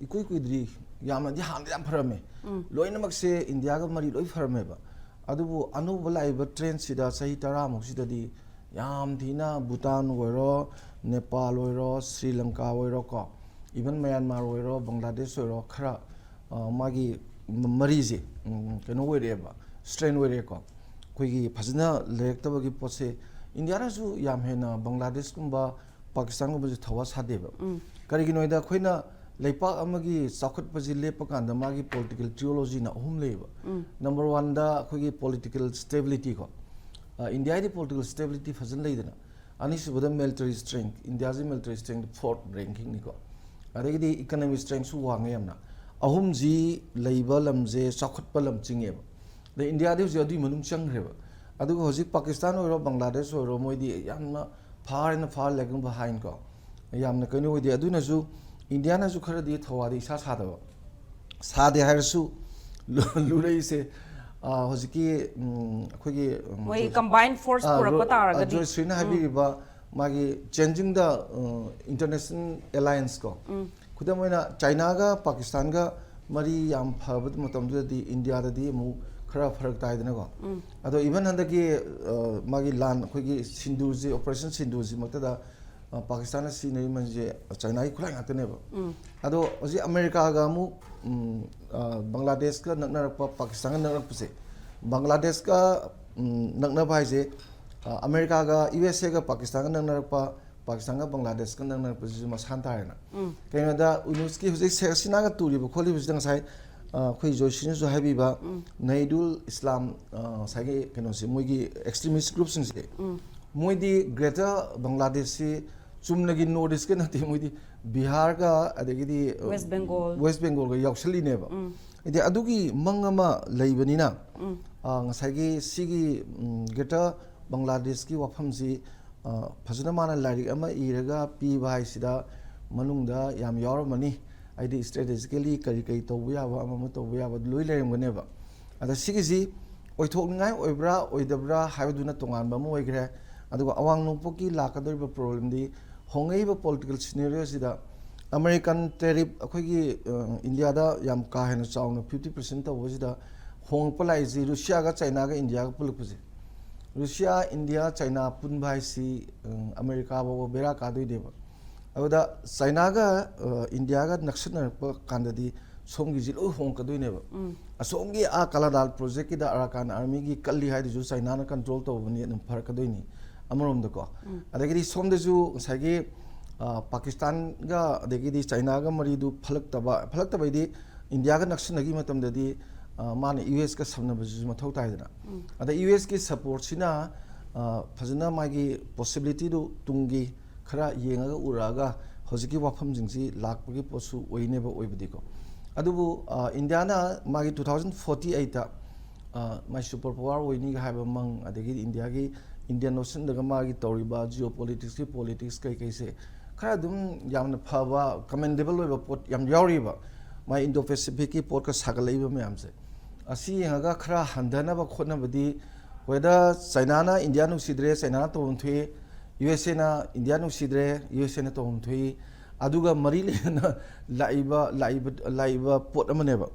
ꯏꯀꯨꯏ ꯀꯨꯏꯗ꯭ꯔꯤ, ꯌꯥꯝꯅꯗꯤ ꯍꯥꯟꯅꯗꯤ ꯌꯥꯝ ꯐꯔꯝꯃꯦ꯫ ꯂꯣꯏꯅꯃꯛꯁꯦ ꯏꯟꯗꯤꯌꯥꯒ ꯃꯔꯤ ꯂꯣꯏ ꯐꯔꯝꯃꯦꯕ꯫ ꯑꯗꯨꯕꯨ ꯑꯅꯧꯕ ꯂꯥꯛꯏꯕ trendꯁꯤꯗ, ꯆꯍꯤ ꯇꯔꯥꯃꯨꯛꯁꯤꯗꯗꯤ ꯌꯥꯝ ꯊꯤꯅ ꯚꯨꯇꯥꯟ ꯑꯣꯏꯔꯣ, ꯅꯦꯄꯥꯜ ꯑꯣꯏꯔꯣ, ꯁ꯭ꯔꯤ ꯂꯪꯀꯥ ꯑꯣꯏꯔꯣ ꯀꯣ, even ꯃ꯭ꯌꯥꯟꯃꯥꯔ ꯑꯣꯏꯔꯣ, ꯕꯪꯒ꯭ꯂꯥꯗꯦꯁ ꯑꯣꯏꯔꯣ, ꯈꯔ ꯃꯥꯒꯤ ꯃꯔꯤꯁꯦ ꯀꯩꯅꯣ ꯑꯣꯏꯔꯛꯑꯦꯕ, strain ꯑꯣꯏꯔꯛꯑꯦꯀꯣ꯫ ꯑꯩꯈꯣꯏꯒꯤ ꯐꯖꯅ ꯂꯩꯔꯛꯇꯕꯒꯤ ꯄꯣꯠꯁꯦ ꯏꯟꯗꯤꯌꯥꯅꯁꯨ ꯌꯥꯝ ꯍꯦꯟꯅ ꯕꯪꯒ꯭ꯂꯥꯗꯦꯁꯀꯨꯝꯕ, ꯄꯥꯀꯤꯁꯇꯥꯟꯒꯨꯝꯕꯁꯦ ꯊꯋꯥ ꯁꯥꯗꯦꯕ꯫ ꯀꯔꯤꯒꯤꯅꯣ ꯍꯥꯏꯗ, ꯑꯩꯈꯣꯏꯅ ꯂꯩꯄꯥꯛ ꯑꯃꯒꯤ ꯆꯥꯎꯈꯠꯄꯁꯤ ꯂꯦꯞꯄ ꯀꯥꯟꯗ ꯃꯥꯒꯤ political theologyꯅ ꯑꯍꯨꯝ ꯂꯩꯌꯦꯕ꯫ Number oneꯗ ꯑꯩꯈꯣꯏꯒꯤ political stability ꯀꯣ꯫ ꯏꯟꯗꯤꯌꯥꯒꯤꯗꯤ political stability ꯐꯖꯅ ꯂꯩꯗꯅ꯫ ꯑꯅꯤꯁꯨꯕꯗ military strength, ꯏꯟꯗꯤꯌꯥꯁꯤ military strength fourth rankingꯅꯤꯀꯣ꯫ ꯑꯗꯒꯤꯗꯤ economic strengthꯁꯨ ꯋꯥꯡꯉꯦ ꯌꯥꯝꯅ꯫ ꯑꯍꯨꯝꯁꯤ ꯂꯩꯕ ꯂꯝꯁꯦ ꯆꯥꯎꯈꯠꯄ ꯂꯝ ꯆꯤꯡꯉꯦꯕ꯫ ꯑꯗꯩ ꯏꯟꯗꯤꯌꯥꯗꯤ ꯍꯧꯖꯤꯛ ꯑꯗꯨꯒꯤ ꯃꯅꯨꯡ ꯆꯪꯈ꯭ꯔꯦꯕ꯫ ꯑꯗꯨꯒ ꯍꯧꯖꯤꯛ ꯄꯥꯀꯤꯁꯇꯥꯟ ꯑꯣꯏꯔꯣ, ꯕꯪꯒ꯭ꯂꯥꯗꯦꯁ ꯑꯣꯏꯔꯣ, ꯃꯣꯏꯗꯤ ꯌꯥꯝꯅ far and far lagging behind ꯀꯣ, ꯌꯥꯝꯅ ꯀꯩꯅꯣ ꯑꯣꯏꯗꯦ꯫ ꯑꯗꯨꯅꯁꯨ ꯏꯟꯗꯤꯌꯥꯅꯁꯨ ꯈꯔꯗꯤ ꯊꯧꯋꯥꯗꯤ ꯏꯁꯥ ꯁꯥꯗꯕ, ꯁꯥꯗꯦ ꯍꯥꯏꯔꯁꯨ ꯂꯨ- ꯂꯨꯔꯛꯏꯁꯦ, ꯑ, ꯍꯧꯖꯤꯛꯀꯤ, ꯎꯝ, ꯑꯩꯈꯣꯏꯒꯤ, ꯎꯝ, ꯃꯣꯏ ꯖꯣꯏ- combined force ꯑ, ꯄꯨꯔꯛꯄ ꯔꯣ- ꯑ, ꯇꯥꯔꯒꯗꯤ꯫ ꯖꯣꯏꯁ꯭ꯔꯤꯅ ꯎꯝ꯫ ꯍꯥꯏꯕꯤꯔꯤꯕ ꯃꯥꯒꯤ changing the, ꯑ, international alliance ꯀꯣ꯫ ꯎꯝ꯫ ꯈꯨꯗꯝ ꯑꯣꯏꯅ ꯆꯥꯏꯅꯥꯒ ꯄꯥꯀꯤꯁꯇꯥꯟꯒ ꯃꯔꯤ ꯌꯥꯝ ꯐꯕ ꯃꯇꯝꯗꯨꯗꯗꯤ ꯏꯟꯗꯤꯌꯥꯗꯗꯤ ꯑꯃꯨꯛ ꯈꯔ ꯐꯔꯛ ꯇꯥꯏꯗꯅꯀꯣ꯫ ꯎꯝ꯫ ꯑꯗꯣ even ꯍꯟꯗꯛꯀꯤ, ꯑ, ꯃꯥꯒꯤ ꯂꯥꯟ, ꯑꯩꯈꯣꯏꯒꯤ ꯁꯤꯟꯗꯨꯔꯁꯤ, operation ꯁꯤꯟꯗꯨꯔꯁꯤꯃꯛꯇꯗ, ꯑ, ꯄꯥꯀꯤꯁꯇꯥꯟꯅ ꯁꯤꯖꯤꯟꯅꯔꯤꯕꯁꯦ ꯆꯥꯏꯅꯥꯒꯤ ꯈꯨꯠꯂꯥꯏ ꯉꯥꯛꯇꯅꯦꯕ꯫ ꯎꯝ꯫ ꯑꯗꯣ ꯍꯧꯖꯤꯛ ꯑꯃꯦꯔꯤꯀꯥꯒ ꯑꯃꯨꯛ, ꯎꯝ, ꯑ, ꯕꯪꯒ꯭ꯂꯥꯗꯦꯁꯀ ꯅꯛꯅꯔꯛꯄ, ꯄꯥꯀꯤꯁꯇꯥꯟꯒ ꯅꯛꯅꯔꯛꯄꯁꯦ, ꯕꯪꯒ꯭ꯂꯥꯗꯦꯁꯀ, ꯎꯝ, ꯅꯛꯅꯕ ꯍꯥꯏꯁꯦ, ꯑ, ꯑꯃꯦꯔꯤꯀꯥꯒ ꯌꯨ ꯑꯦꯁ ꯑꯦꯒ ꯄꯥꯀꯤꯁꯇꯥꯟꯒ ꯅꯛꯅꯔꯛꯄ, ꯄꯥꯀꯤꯁꯇꯥꯟꯒ ꯕꯪꯒ꯭ꯂꯥꯗꯦꯁꯀ ꯅꯛꯅꯔꯛꯄꯁꯤꯁꯨ ꯃꯁꯥꯟ ꯇꯥꯔꯦꯅ꯫ ꯎꯝ꯫ ꯀꯩꯅꯣꯗ ꯎꯅꯨꯁꯀꯤ ꯍꯧꯖꯤꯛ ꯁꯦꯛ ꯍꯁꯤꯅꯥꯒ ꯇꯨꯔꯤꯕ ꯈꯣꯠꯂꯤꯕꯁꯤꯗ ꯉꯁꯥꯏ, ꯑ, ꯑꯩꯈꯣꯏ ꯖꯣꯏꯁꯤꯅꯁꯨ ꯍꯥꯏꯕꯤꯕ, ꯎꯝ꯫ ꯅꯩꯗꯨꯜ ꯏꯁꯂꯥꯝ, ꯑ, ꯉꯁꯥꯏꯒꯤ ꯀꯩꯅꯣꯁꯦ, ꯃꯣꯏꯒꯤ extremist group ꯁꯤꯡꯁꯦ, ꯎꯝ꯫ ꯃꯣꯏꯗꯤ greater ꯕꯪꯒ꯭ꯂꯥꯗꯦꯁꯁꯤ ꯆꯨꯝꯅꯒꯤ ꯅꯣꯔꯠ ꯏꯁꯀ ꯅꯠꯇꯦ, ꯃꯣꯏꯗꯤ ꯕꯤꯍꯥꯔꯒ ꯑꯗꯒꯤꯗꯤ, ꯑ, ꯋꯦꯁ ꯕꯦꯡꯒꯣꯜ꯫ ꯋꯦꯁ ꯕꯦꯡꯒꯣꯜꯒ ꯌꯥꯎꯁꯜꯂꯤꯅꯦꯕ꯫ ꯎꯝ꯫ ꯍꯥꯏꯗꯤ ꯑꯗꯨꯒꯤ ꯃꯪ ꯑꯃ ꯂꯩꯕꯅꯤꯅ, ꯎꯝ꯫ ꯑ, ꯉꯁꯥꯏꯒꯤ ꯁꯤꯒꯤ, ꯎꯝ, greater ꯕꯪꯒ꯭ꯂꯥꯗꯦꯁꯀꯤ ꯋꯥꯐꯝꯁꯤ, ꯑ, ꯐꯖꯅ ꯃꯥꯅ ꯂꯥꯏꯔꯤꯛ ꯑꯃ ꯏꯔꯒ ꯄꯤꯕ ꯍꯥꯏꯁꯤꯗ ꯃꯅꯨꯡꯗ ꯌꯥꯝ ꯌꯥꯎꯔꯝꯃꯅꯤ꯫ ꯍꯥꯏꯗꯤ strategically ꯀꯔꯤ ꯀꯔꯤ ꯇꯧꯕ ꯌꯥꯕ, ꯑꯃ ꯑꯃ ꯇꯧꯕ ꯌꯥꯕ ꯂꯣꯏ ꯂꯩꯔꯝꯒꯅꯦꯕ꯫ ꯑꯗ ꯁꯤꯒꯤꯁꯤ ꯑꯣꯏꯊꯣꯛꯅꯤꯡꯉꯥꯏ ꯑꯣꯏꯕ꯭ꯔꯥ ꯑꯣꯏꯗꯕ꯭ꯔꯥ ꯍꯥꯏꯕꯗꯨꯅ ꯇꯣꯉꯥꯟꯕ ꯑꯃ ꯑꯣꯏꯈ꯭ꯔꯦ꯫ ꯑꯗꯨꯒ ꯑꯋꯥꯡ ꯅꯣꯡꯄꯣꯛꯀꯤ ꯂꯥꯛꯀꯗꯧꯔꯤꯕ problemꯗꯤ ꯍꯣꯡꯉꯛꯏꯕ political scenarioꯁꯤꯗ American tariff ꯑꯩꯈꯣꯏꯒꯤ, ꯑ, ꯏꯟꯗꯤꯌꯥꯗ ꯌꯥꯝ ꯀꯥ ꯍꯦꯟꯅ ꯆꯥꯎꯅ fifty percent ꯇꯧꯕꯁꯤꯗ ꯍꯣꯡꯉꯛꯄ ꯂꯥꯛꯏꯁꯤ ꯔꯨꯁꯤꯌꯥꯒ ꯆꯥꯏꯅꯥꯒ ꯏꯟꯗꯤꯌꯥꯒ ꯄꯨꯜꯂꯛꯄꯁꯦ꯫ ꯔꯨꯁꯤꯌꯥ, ꯏꯟꯗꯤꯌꯥ, ꯆꯥꯏꯅꯥ ꯄꯨꯟꯕ ꯍꯥꯏꯁꯤ, ꯑ, ꯑꯃꯦꯔꯤꯀꯥ ꯐꯥꯎꯕ ꯕꯦꯔꯥ ꯀꯥꯗꯣꯏꯅꯦꯕ꯫ ꯑꯗꯨꯗ ꯆꯥꯏꯅꯥꯒ, ꯑ, ꯏꯟꯗꯤꯌꯥꯒ ꯅꯛꯁꯤꯟꯅꯔꯛꯄ ꯀꯥꯟꯗꯗꯤ ꯁꯣꯝꯒꯤꯁꯤ ꯂꯣꯏ ꯍꯣꯡꯉꯛꯀꯗꯣꯏꯅꯦꯕ꯫ ꯎꯝ꯫ ꯑꯁꯣꯝꯒꯤ ꯑꯥ ꯀꯂꯥꯗꯥꯜ projectꯀꯤꯗ ꯑꯔꯥꯀꯥꯟ armyꯒꯤ ꯀꯜꯂꯤ ꯍꯥꯏꯗꯨꯁꯨ ꯆꯥꯏꯅꯥꯅ control ꯇꯧꯕꯅꯤ, ꯑꯗꯨꯝ ꯐꯔꯛꯀꯗꯣꯏꯅꯤ ꯑꯃꯔꯣꯝꯗꯀꯣ꯫ ꯎꯝ꯫ ꯑꯗꯒꯤꯗꯤ ꯁꯣꯝꯗꯁꯨ ꯉꯁꯥꯏꯒꯤ, ꯑ, ꯄꯥꯀꯤꯁꯇꯥꯟꯒ ꯑꯗꯒꯤꯗꯤ ꯆꯥꯏꯅꯥꯒ ꯃꯔꯤꯗꯨ ꯐꯠꯂꯛꯇꯕ, ꯐꯠꯂꯛꯇꯕ ꯍꯥꯏꯗꯤ ꯏꯟꯗꯤꯌꯥꯒ ꯅꯛꯁꯤꯟꯅꯈꯤꯕ ꯃꯇꯝꯗꯗꯤ, ꯑ, ꯃꯥꯅ ꯌꯨ ꯑꯦꯁꯀ ꯁꯝꯅꯕꯁꯤꯁꯨ ꯃꯊꯧ ꯇꯥꯏꯗꯅ꯫ ꯎꯝ꯫ ꯑꯗ ꯌꯨ ꯑꯦꯁꯀꯤ supportꯁꯤꯅ, ꯑ, ꯐꯖꯅ ꯃꯥꯒꯤ possibilityꯗꯨ ꯇꯨꯡꯒꯤ ꯈꯔ ꯌꯦꯡꯉꯒ ꯎꯔꯛꯑꯒ ꯍꯧꯖꯤꯛꯀꯤ ꯋꯥꯐꯝꯁꯤꯡꯁꯤ ꯂꯥꯛꯄꯒꯤ ꯄꯣꯠꯁꯨ ꯑꯣꯏꯅꯦꯕ ꯑꯣꯏꯕꯗꯤꯀꯣ꯫ ꯑꯗꯨꯕꯨ ꯏꯟꯗꯤꯌꯥꯅ ꯃꯥꯒꯤ ꯇꯨ ꯊꯥꯎꯖꯟ ꯐꯣꯔꯇꯤ ꯑꯩꯠꯇ ꯃꯥꯏ ꯁꯨꯄꯔ ꯄꯋꯥꯔ ꯑꯣꯏꯅꯤꯒ ꯍꯥꯏꯕ ꯃꯪ, ꯑꯗꯒꯤꯗꯤ ꯏꯟꯗꯤꯌꯥꯒꯤ, ꯏꯟꯗꯤꯌꯟ ꯑꯣꯁꯟꯗꯒ ꯃꯥꯒꯤ ꯇꯧꯔꯤꯕ ꯖꯤꯑꯣ ꯄꯣꯂꯤꯇꯤꯛꯁꯀꯤ ꯄꯣꯂꯤꯇꯤꯛꯁ ꯀꯩꯀꯩꯁꯦ ꯈꯔ ꯑꯗꯨꯝ ꯌꯥꯝꯅ ꯐꯕ, ꯀꯃꯦꯟꯗꯦꯕꯜ ꯑꯣꯏꯕ ꯄꯣꯠ ꯌꯥꯝ ꯌꯥꯎꯔꯤꯕ, ꯃꯥꯏ ꯏꯟꯗꯣ ꯄꯦꯁꯤꯐꯤꯛꯀꯤ ꯄꯣꯠꯀ ꯁꯥꯒꯠꯂꯛꯏꯕ ꯃꯌꯥꯝꯁꯦ꯫ ꯑꯁꯤ ꯌꯦꯡꯉꯒ ꯈꯔ ꯍꯟꯊꯅꯕ ꯈꯣꯠꯅꯕꯗꯤ, whether ꯆꯥꯏꯅꯥꯅ ꯏꯟꯗꯤꯌꯥ ꯅꯨꯡꯁꯤꯗ꯭ꯔꯦ, ꯆꯥꯏꯅꯥꯅ ꯇꯧꯐꯝ ꯊꯣꯛꯏ, ꯌꯨ ꯑꯦꯁ ꯑꯦꯅ ꯏꯟꯗꯤꯌꯥ ꯅꯨꯡꯁꯤꯗ꯭ꯔꯦ, ꯌꯨ ꯑꯦꯁ ꯑꯦꯅ ꯇꯧꯐꯝ ꯊꯣꯛꯏ, ꯑꯗꯨꯒ ꯃꯔꯤ ꯂꯩꯅꯅ ꯂꯥꯛꯏꯕ, ꯂꯥꯛꯏꯕ, ꯂꯥꯛꯏꯕ ꯄꯣꯠ ꯑꯃꯅꯦꯕ꯫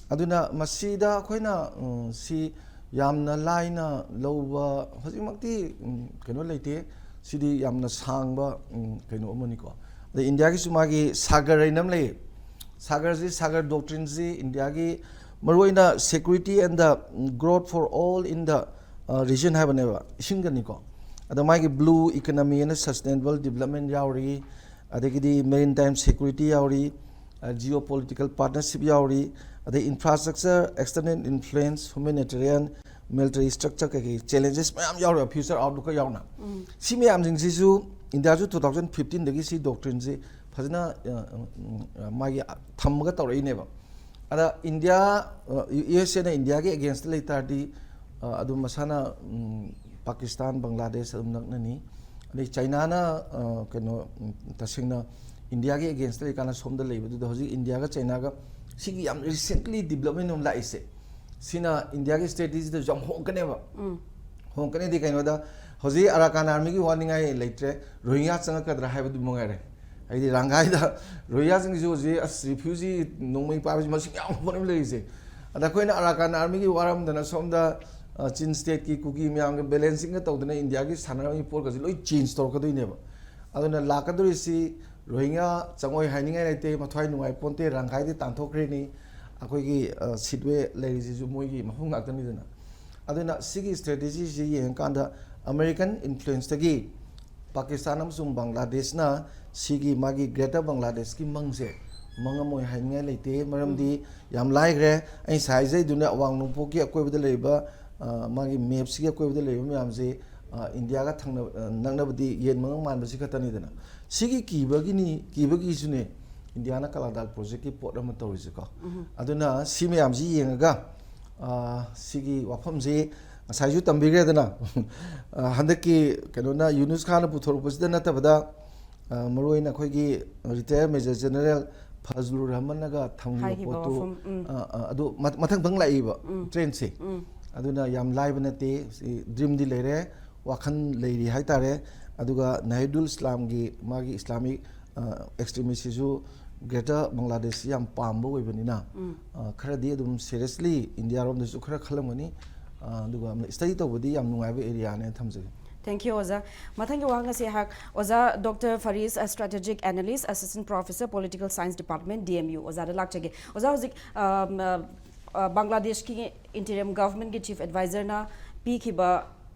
ꯑꯗꯨꯅ ꯃꯁꯤꯗ ꯑꯩꯈꯣꯏꯅ, ꯎꯝ, ꯁꯤ ꯌꯥꯝꯅ ꯂꯥꯏꯅ ꯂꯧꯕ ꯍꯧꯖꯤꯛꯃꯛꯇꯤ, ꯎꯝ, ꯀꯩꯅꯣ ꯂꯩꯇꯦ꯫ ꯁꯤꯗꯤ ꯌꯥꯝꯅ ꯁꯥꯡꯕ, ꯎꯝ, ꯀꯩꯅꯣ ꯑꯃꯅꯤꯀꯣ꯫ ꯑꯗꯩ ꯏꯟꯗꯤꯌꯥꯒꯤꯁꯨ ꯃꯥꯒꯤ ꯁꯥꯒꯔ ꯍꯥꯏꯅ ꯑꯃ ꯂꯩꯌꯦ꯫ ꯁꯥꯒꯔꯁꯤ, ꯁꯥꯒꯔ ꯗꯣꯛꯇ꯭ꯔꯤꯟꯁꯤ ꯏꯟꯗꯤꯌꯥꯒꯤ ꯃꯔꯨꯑꯣꯏꯅ security and the growth for all in the, uh, region ꯍꯥꯏꯕꯅꯦꯕ, ꯏꯁꯤꯡꯒꯅꯤꯀꯣ꯫ ꯑꯗ ꯃꯥꯒꯤ blue economy and sustainable development ꯌꯥꯎꯔꯤ, ꯑꯗꯒꯤꯗꯤ maritime security ꯌꯥꯎꯔꯤ, ꯖꯤꯑꯣ ꯄꯣꯂꯤꯇꯤꯀꯦꯜ ꯄꯥꯔꯠꯅꯔꯁꯤꯞ ꯌꯥꯎꯔꯤ, ꯑꯗꯩ infrastructure, external influence, humanitarian, military structure ꯀꯩꯀꯩ challenges ꯃꯌꯥꯝ ꯌꯥꯎꯔꯦꯕ, future outlook ꯌꯥꯎꯅ꯫ ꯁꯤ ꯃꯌꯥꯝꯁꯤꯡꯁꯤꯁꯨ ꯏꯟꯗꯤꯌꯥꯁꯨ ꯇꯨ ꯊꯥꯎꯖꯟ ꯐꯤꯐꯇꯤꯟꯗꯒꯤ ꯁꯤ ꯗꯣꯛꯇ꯭ꯔꯤꯟꯁꯤ ꯐꯖꯅ, ꯑ, ꯎꯝ, ꯑ, ꯃꯥꯒꯤ ꯊꯝꯃꯒ ꯇꯧꯔꯛꯏꯅꯦꯕ꯫ ꯑꯗ ꯏꯟꯗꯤꯌꯥ, ꯌꯨ ꯑꯦꯁ ꯑꯦꯅ ꯏꯟꯗꯤꯌꯥꯒꯤ ꯑꯦꯒꯦꯟꯁꯇ ꯂꯩ ꯇꯥꯔꯗꯤ, ꯑ, ꯑꯗꯨꯝ ꯃꯁꯥꯅ, ꯎꯝ, ꯄꯥꯀꯤꯁꯇꯥꯟ, ꯕꯪꯒ꯭ꯂꯥꯗꯦꯁ ꯑꯗꯨꯝ ꯅꯛꯅꯅꯤ꯫ ꯑꯗꯩ ꯆꯥꯏꯅꯥꯅ, ꯑ, ꯀꯩꯅꯣ, ꯎꯝ, ꯇꯁꯦꯡꯅ ꯏꯟꯗꯤꯌꯥꯒꯤ ꯑꯦꯒꯦꯟꯁꯇ ꯂꯩꯀꯥꯟꯗ ꯁꯣꯝꯗ ꯂꯩꯕꯗꯨꯗ ꯍꯧꯖꯤꯛ ꯏꯟꯗꯤꯌꯥꯒ ꯆꯥꯏꯅꯥꯒ ꯁꯤꯒꯤ ꯌꯥꯝ recently development ꯑꯃ ꯂꯥꯛꯏꯁꯦ, ꯁꯤꯅ ꯏꯟꯗꯤꯌꯥꯒꯤ ꯁ꯭ꯇ꯭ꯔꯦꯇꯦꯖꯤꯗꯁꯨ ꯌꯥꯝ ꯍꯣꯡꯉꯛꯀꯅꯦꯕ꯫ ꯍꯣꯡꯉꯛꯀꯅꯤꯗꯤ ꯀꯩꯅꯣꯗ, ꯍꯧꯖꯤꯛ ꯑꯔꯥꯀꯥꯟ ꯑꯥꯔꯃꯤꯒꯤ ꯋꯥꯅꯤꯡꯉꯥꯏ ꯂꯩꯇ꯭ꯔꯦ, ꯔꯣꯍꯤꯡꯒ꯭ꯌꯥ ꯆꯪꯉꯛꯀꯗ꯭ꯔꯥ ꯍꯥꯏꯕꯗꯨ ꯃꯉꯥꯏꯔꯦ꯫ ꯍꯥꯏꯗꯤ ꯔꯪꯒꯥꯏꯗ ꯔꯣꯍꯤꯡꯒ꯭ꯌꯥꯁꯤꯡꯁꯤꯁꯨ ꯍꯧꯖꯤꯛ, ꯑꯁ, ꯔꯤꯐ꯭ꯌꯨꯖꯤ ꯅꯣꯡꯃꯩ ꯄꯥꯏꯕꯁꯤ ꯃꯁꯤꯡ ꯌꯥꯝ ꯍꯣꯠꯅꯕ ꯂꯩꯔꯤꯁꯦ꯫ ꯑꯗ ꯑꯩꯈꯣꯏꯅ ꯑꯔꯥꯀꯥꯟ ꯑꯥꯔꯃꯤꯒꯤ ꯋꯥꯔꯝꯗꯅ ꯁꯣꯝꯗ, ꯑ, ꯆꯤꯟ ꯁ꯭ꯇꯦꯠꯀꯤ ꯀꯨꯀꯤ ꯃꯌꯥꯝꯒ ꯕꯦꯂꯦꯟꯁꯤꯡꯒ ꯇꯧꯗꯅ ꯏꯟꯗꯤꯌꯥꯒꯤ ꯁꯥꯟꯅꯔꯝꯃꯤ ꯄꯣꯠꯀꯁꯦ ꯂꯣꯏ ꯆꯦꯟꯖ ꯇꯧꯔꯛꯀꯗꯣꯏꯅꯦꯕ꯫ ꯑꯗꯨꯅ ꯂꯥꯛꯀꯗꯧꯔꯤꯁꯤ ꯔꯣꯍꯤꯡꯒ꯭ꯌꯥ ꯆꯪꯉꯣꯏ ꯍꯥꯏꯅꯤꯡꯉꯥꯏ ꯂꯩꯇꯦ, ꯃꯊ꯭ꯋꯥꯏ ꯅꯨꯡꯉꯥꯏ ꯄꯣꯟꯇꯦ, ꯔꯪꯒꯥꯏꯗꯤ ꯇꯥꯟꯊꯣꯛꯈ꯭ꯔꯤꯅꯤ꯫ ꯑꯩꯈꯣꯏꯒꯤ, ꯑ, ꯁꯤꯠꯋꯦ ꯂꯩꯔꯤꯁꯤꯁꯨ ꯃꯣꯏꯒꯤ ꯃꯐꯝ ꯉꯥꯛꯇꯅꯤꯗꯅ꯫ ꯑꯗꯨꯅ ꯁꯤꯒꯤ ꯁ꯭ꯇ꯭ꯔꯦꯇꯦꯖꯤꯁꯤ ꯌꯦꯡꯉꯀꯥꯟꯗ ꯑꯃꯦꯔꯤꯀꯟ ꯏꯟꯐ꯭ꯂꯨꯌꯦꯟꯁꯇꯒꯤ ꯄꯥꯀꯤꯁꯇꯥꯟ ꯑꯃꯁꯨꯡ ꯕꯪꯒ꯭ꯂꯥꯗꯦꯁꯅ ꯁꯤꯒꯤ ꯃꯥꯒꯤ ꯒ꯭ꯔꯦꯇꯔ ꯕꯪꯒ꯭ꯂꯥꯗꯦꯁꯀꯤ ꯃꯪꯁꯦ ꯃꯪꯉꯝꯃꯣꯏ ꯍꯥꯏꯅꯤꯡꯉꯥꯏ ꯂꯩꯇꯦ꯫ ꯃꯔꯝꯗꯤ ꯌꯥꯝ ꯂꯥꯏꯈ꯭ꯔꯦ, ꯑꯩ ꯉꯁꯥꯏ ꯍꯥꯏꯖꯩꯗꯨꯅ ꯑꯋꯥꯡ ꯅꯣꯡꯄꯣꯛꯀꯤ ꯑꯀꯣꯏꯕꯗ ꯂꯩꯔꯤꯕ, ꯑ, ꯃꯥꯒꯤ ꯃꯦꯞꯁꯤꯒꯤ ꯑꯀꯣꯏꯕꯗ ꯂꯩꯔꯤꯕ ꯃꯌꯥꯝꯁꯦ, ꯑ, ꯏꯟꯗꯤꯌꯥꯒ ꯊꯪꯅ-, ꯑ, ꯅꯛꯅꯕꯗꯤ ꯌꯦꯟ ꯃꯉꯛ ꯃꯥꯟꯕꯁꯤ ꯈꯛꯇꯅꯤꯗꯅ꯫ ꯁꯤꯒꯤ ꯀꯤꯕꯒꯤꯅꯤ, ꯀꯤꯕꯒꯤꯁꯨꯅꯦ ꯏꯟꯗꯤꯌꯥꯅ ꯀꯂꯥꯗꯥꯜ ꯄ꯭ꯔꯣꯖꯦꯛꯀꯤ ꯄꯣꯠ ꯑꯃ ꯇꯧꯔꯤꯁꯦꯀꯣ꯫ ꯑꯗꯨꯅ ꯁꯤ ꯃꯌꯥꯝꯁꯤ ꯌꯦꯡꯉꯒ, ꯑ, ꯁꯤꯒꯤ ꯋꯥꯐꯝꯁꯤ ꯉꯁꯥꯏꯁꯨ ꯇꯝꯕꯤꯈ꯭ꯔꯦꯗꯅ꯫ ꯑ, ꯍꯟꯗꯛꯀꯤ ꯀꯩꯅꯣꯅ, ꯌꯨꯅꯨꯁ ꯈꯥꯟꯅ ꯄꯨꯊꯣꯔꯛꯄꯁꯤꯗ ꯅꯠꯇꯕꯗ, ꯑ, ꯃꯔꯨꯑꯣꯏꯅ ꯑꯩꯈꯣꯏꯒꯤ ꯔꯤꯇꯥꯌꯔ ꯃꯦꯖꯔ ꯖꯦꯅꯔꯦꯜ ꯐꯖꯂꯨꯔ ꯔꯍꯃꯟꯅꯒ ꯊꯝꯈꯤꯕ ꯍꯥꯏꯈꯤꯕ ꯄꯣꯠꯇꯨ, ꯋꯥꯐꯝ, ꯎꯝ꯫ ꯑ, ꯑ, ꯑꯗꯨ ꯃ-, ꯃꯊꯪ ꯃꯊꯪ ꯂꯥꯛꯏꯕ ꯇ꯭ꯔꯦꯟꯁꯦ꯫ ꯑꯗꯨꯅ ꯌꯥꯝ ꯂꯥꯏꯕ ꯅꯠꯇꯦ꯫ ꯁꯤ ꯗ꯭ꯔꯤꯝꯗꯤ ꯂꯩꯔꯦ, ꯋꯥꯈꯜ ꯂꯩꯔꯤ ꯍꯥꯏꯇꯥꯔꯦ꯫ ꯑꯗꯨꯒ ꯅꯍꯤꯗꯨꯜ ꯏꯁꯂꯥꯝꯒꯤ, ꯃꯥꯒꯤ ꯏꯁꯂꯥꯃꯤꯛ, ꯑ, ꯑꯦꯛꯁꯇ꯭ꯔꯤꯃꯤꯁꯁꯤꯁꯨ ꯒ꯭ꯔꯦꯇꯔ ꯕꯪꯒ꯭ꯂꯥꯗꯦꯁꯁꯤ ꯌꯥꯝ ꯄꯥꯝꯕ ꯑꯣꯏꯕꯅꯤꯅ, ꯑ, ꯈꯔꯗꯤ ꯑꯗꯨꯝ ꯁꯦꯔꯤꯌꯁꯂꯤ ꯏꯟꯗꯤꯌꯥꯔꯣꯝꯗꯁꯨ ꯈꯔ ꯈꯜꯂꯝꯒꯅꯤ꯫ ꯑ, ꯑꯗꯨꯒ ꯌꯥꯝꯅ ꯁ꯭ꯇꯗꯤ ꯇꯧꯕꯗꯤ ꯌꯥꯝ ꯅꯨꯡꯉꯥꯏꯕ ꯑꯦꯔꯤꯌꯥꯅꯦꯅ ꯊꯝꯖꯒꯦ꯫ Thank you, ꯑꯣꯖꯥ꯫ ꯃꯊꯪꯒꯤ ꯋꯥꯍꯪ ꯑꯁꯤ ꯑꯩꯍꯥꯛ ꯑꯣꯖꯥ ꯗꯣꯛꯇꯔ ꯐꯔꯤꯁ, ꯑ, Strategic Analyst, Assistant Professor, Political Science Department, D M U, ꯑꯣꯖꯥꯗ ꯂꯥꯛꯆꯒꯦ꯫ ꯑꯣꯖꯥ, ꯍꯧꯖꯤꯛ, ꯑ, ꯑ, ꯕꯪꯒ꯭ꯂꯥꯗꯦꯁꯀꯤ interim governmentꯀꯤ chief advisorꯅ ꯄꯤꯈꯤꯕ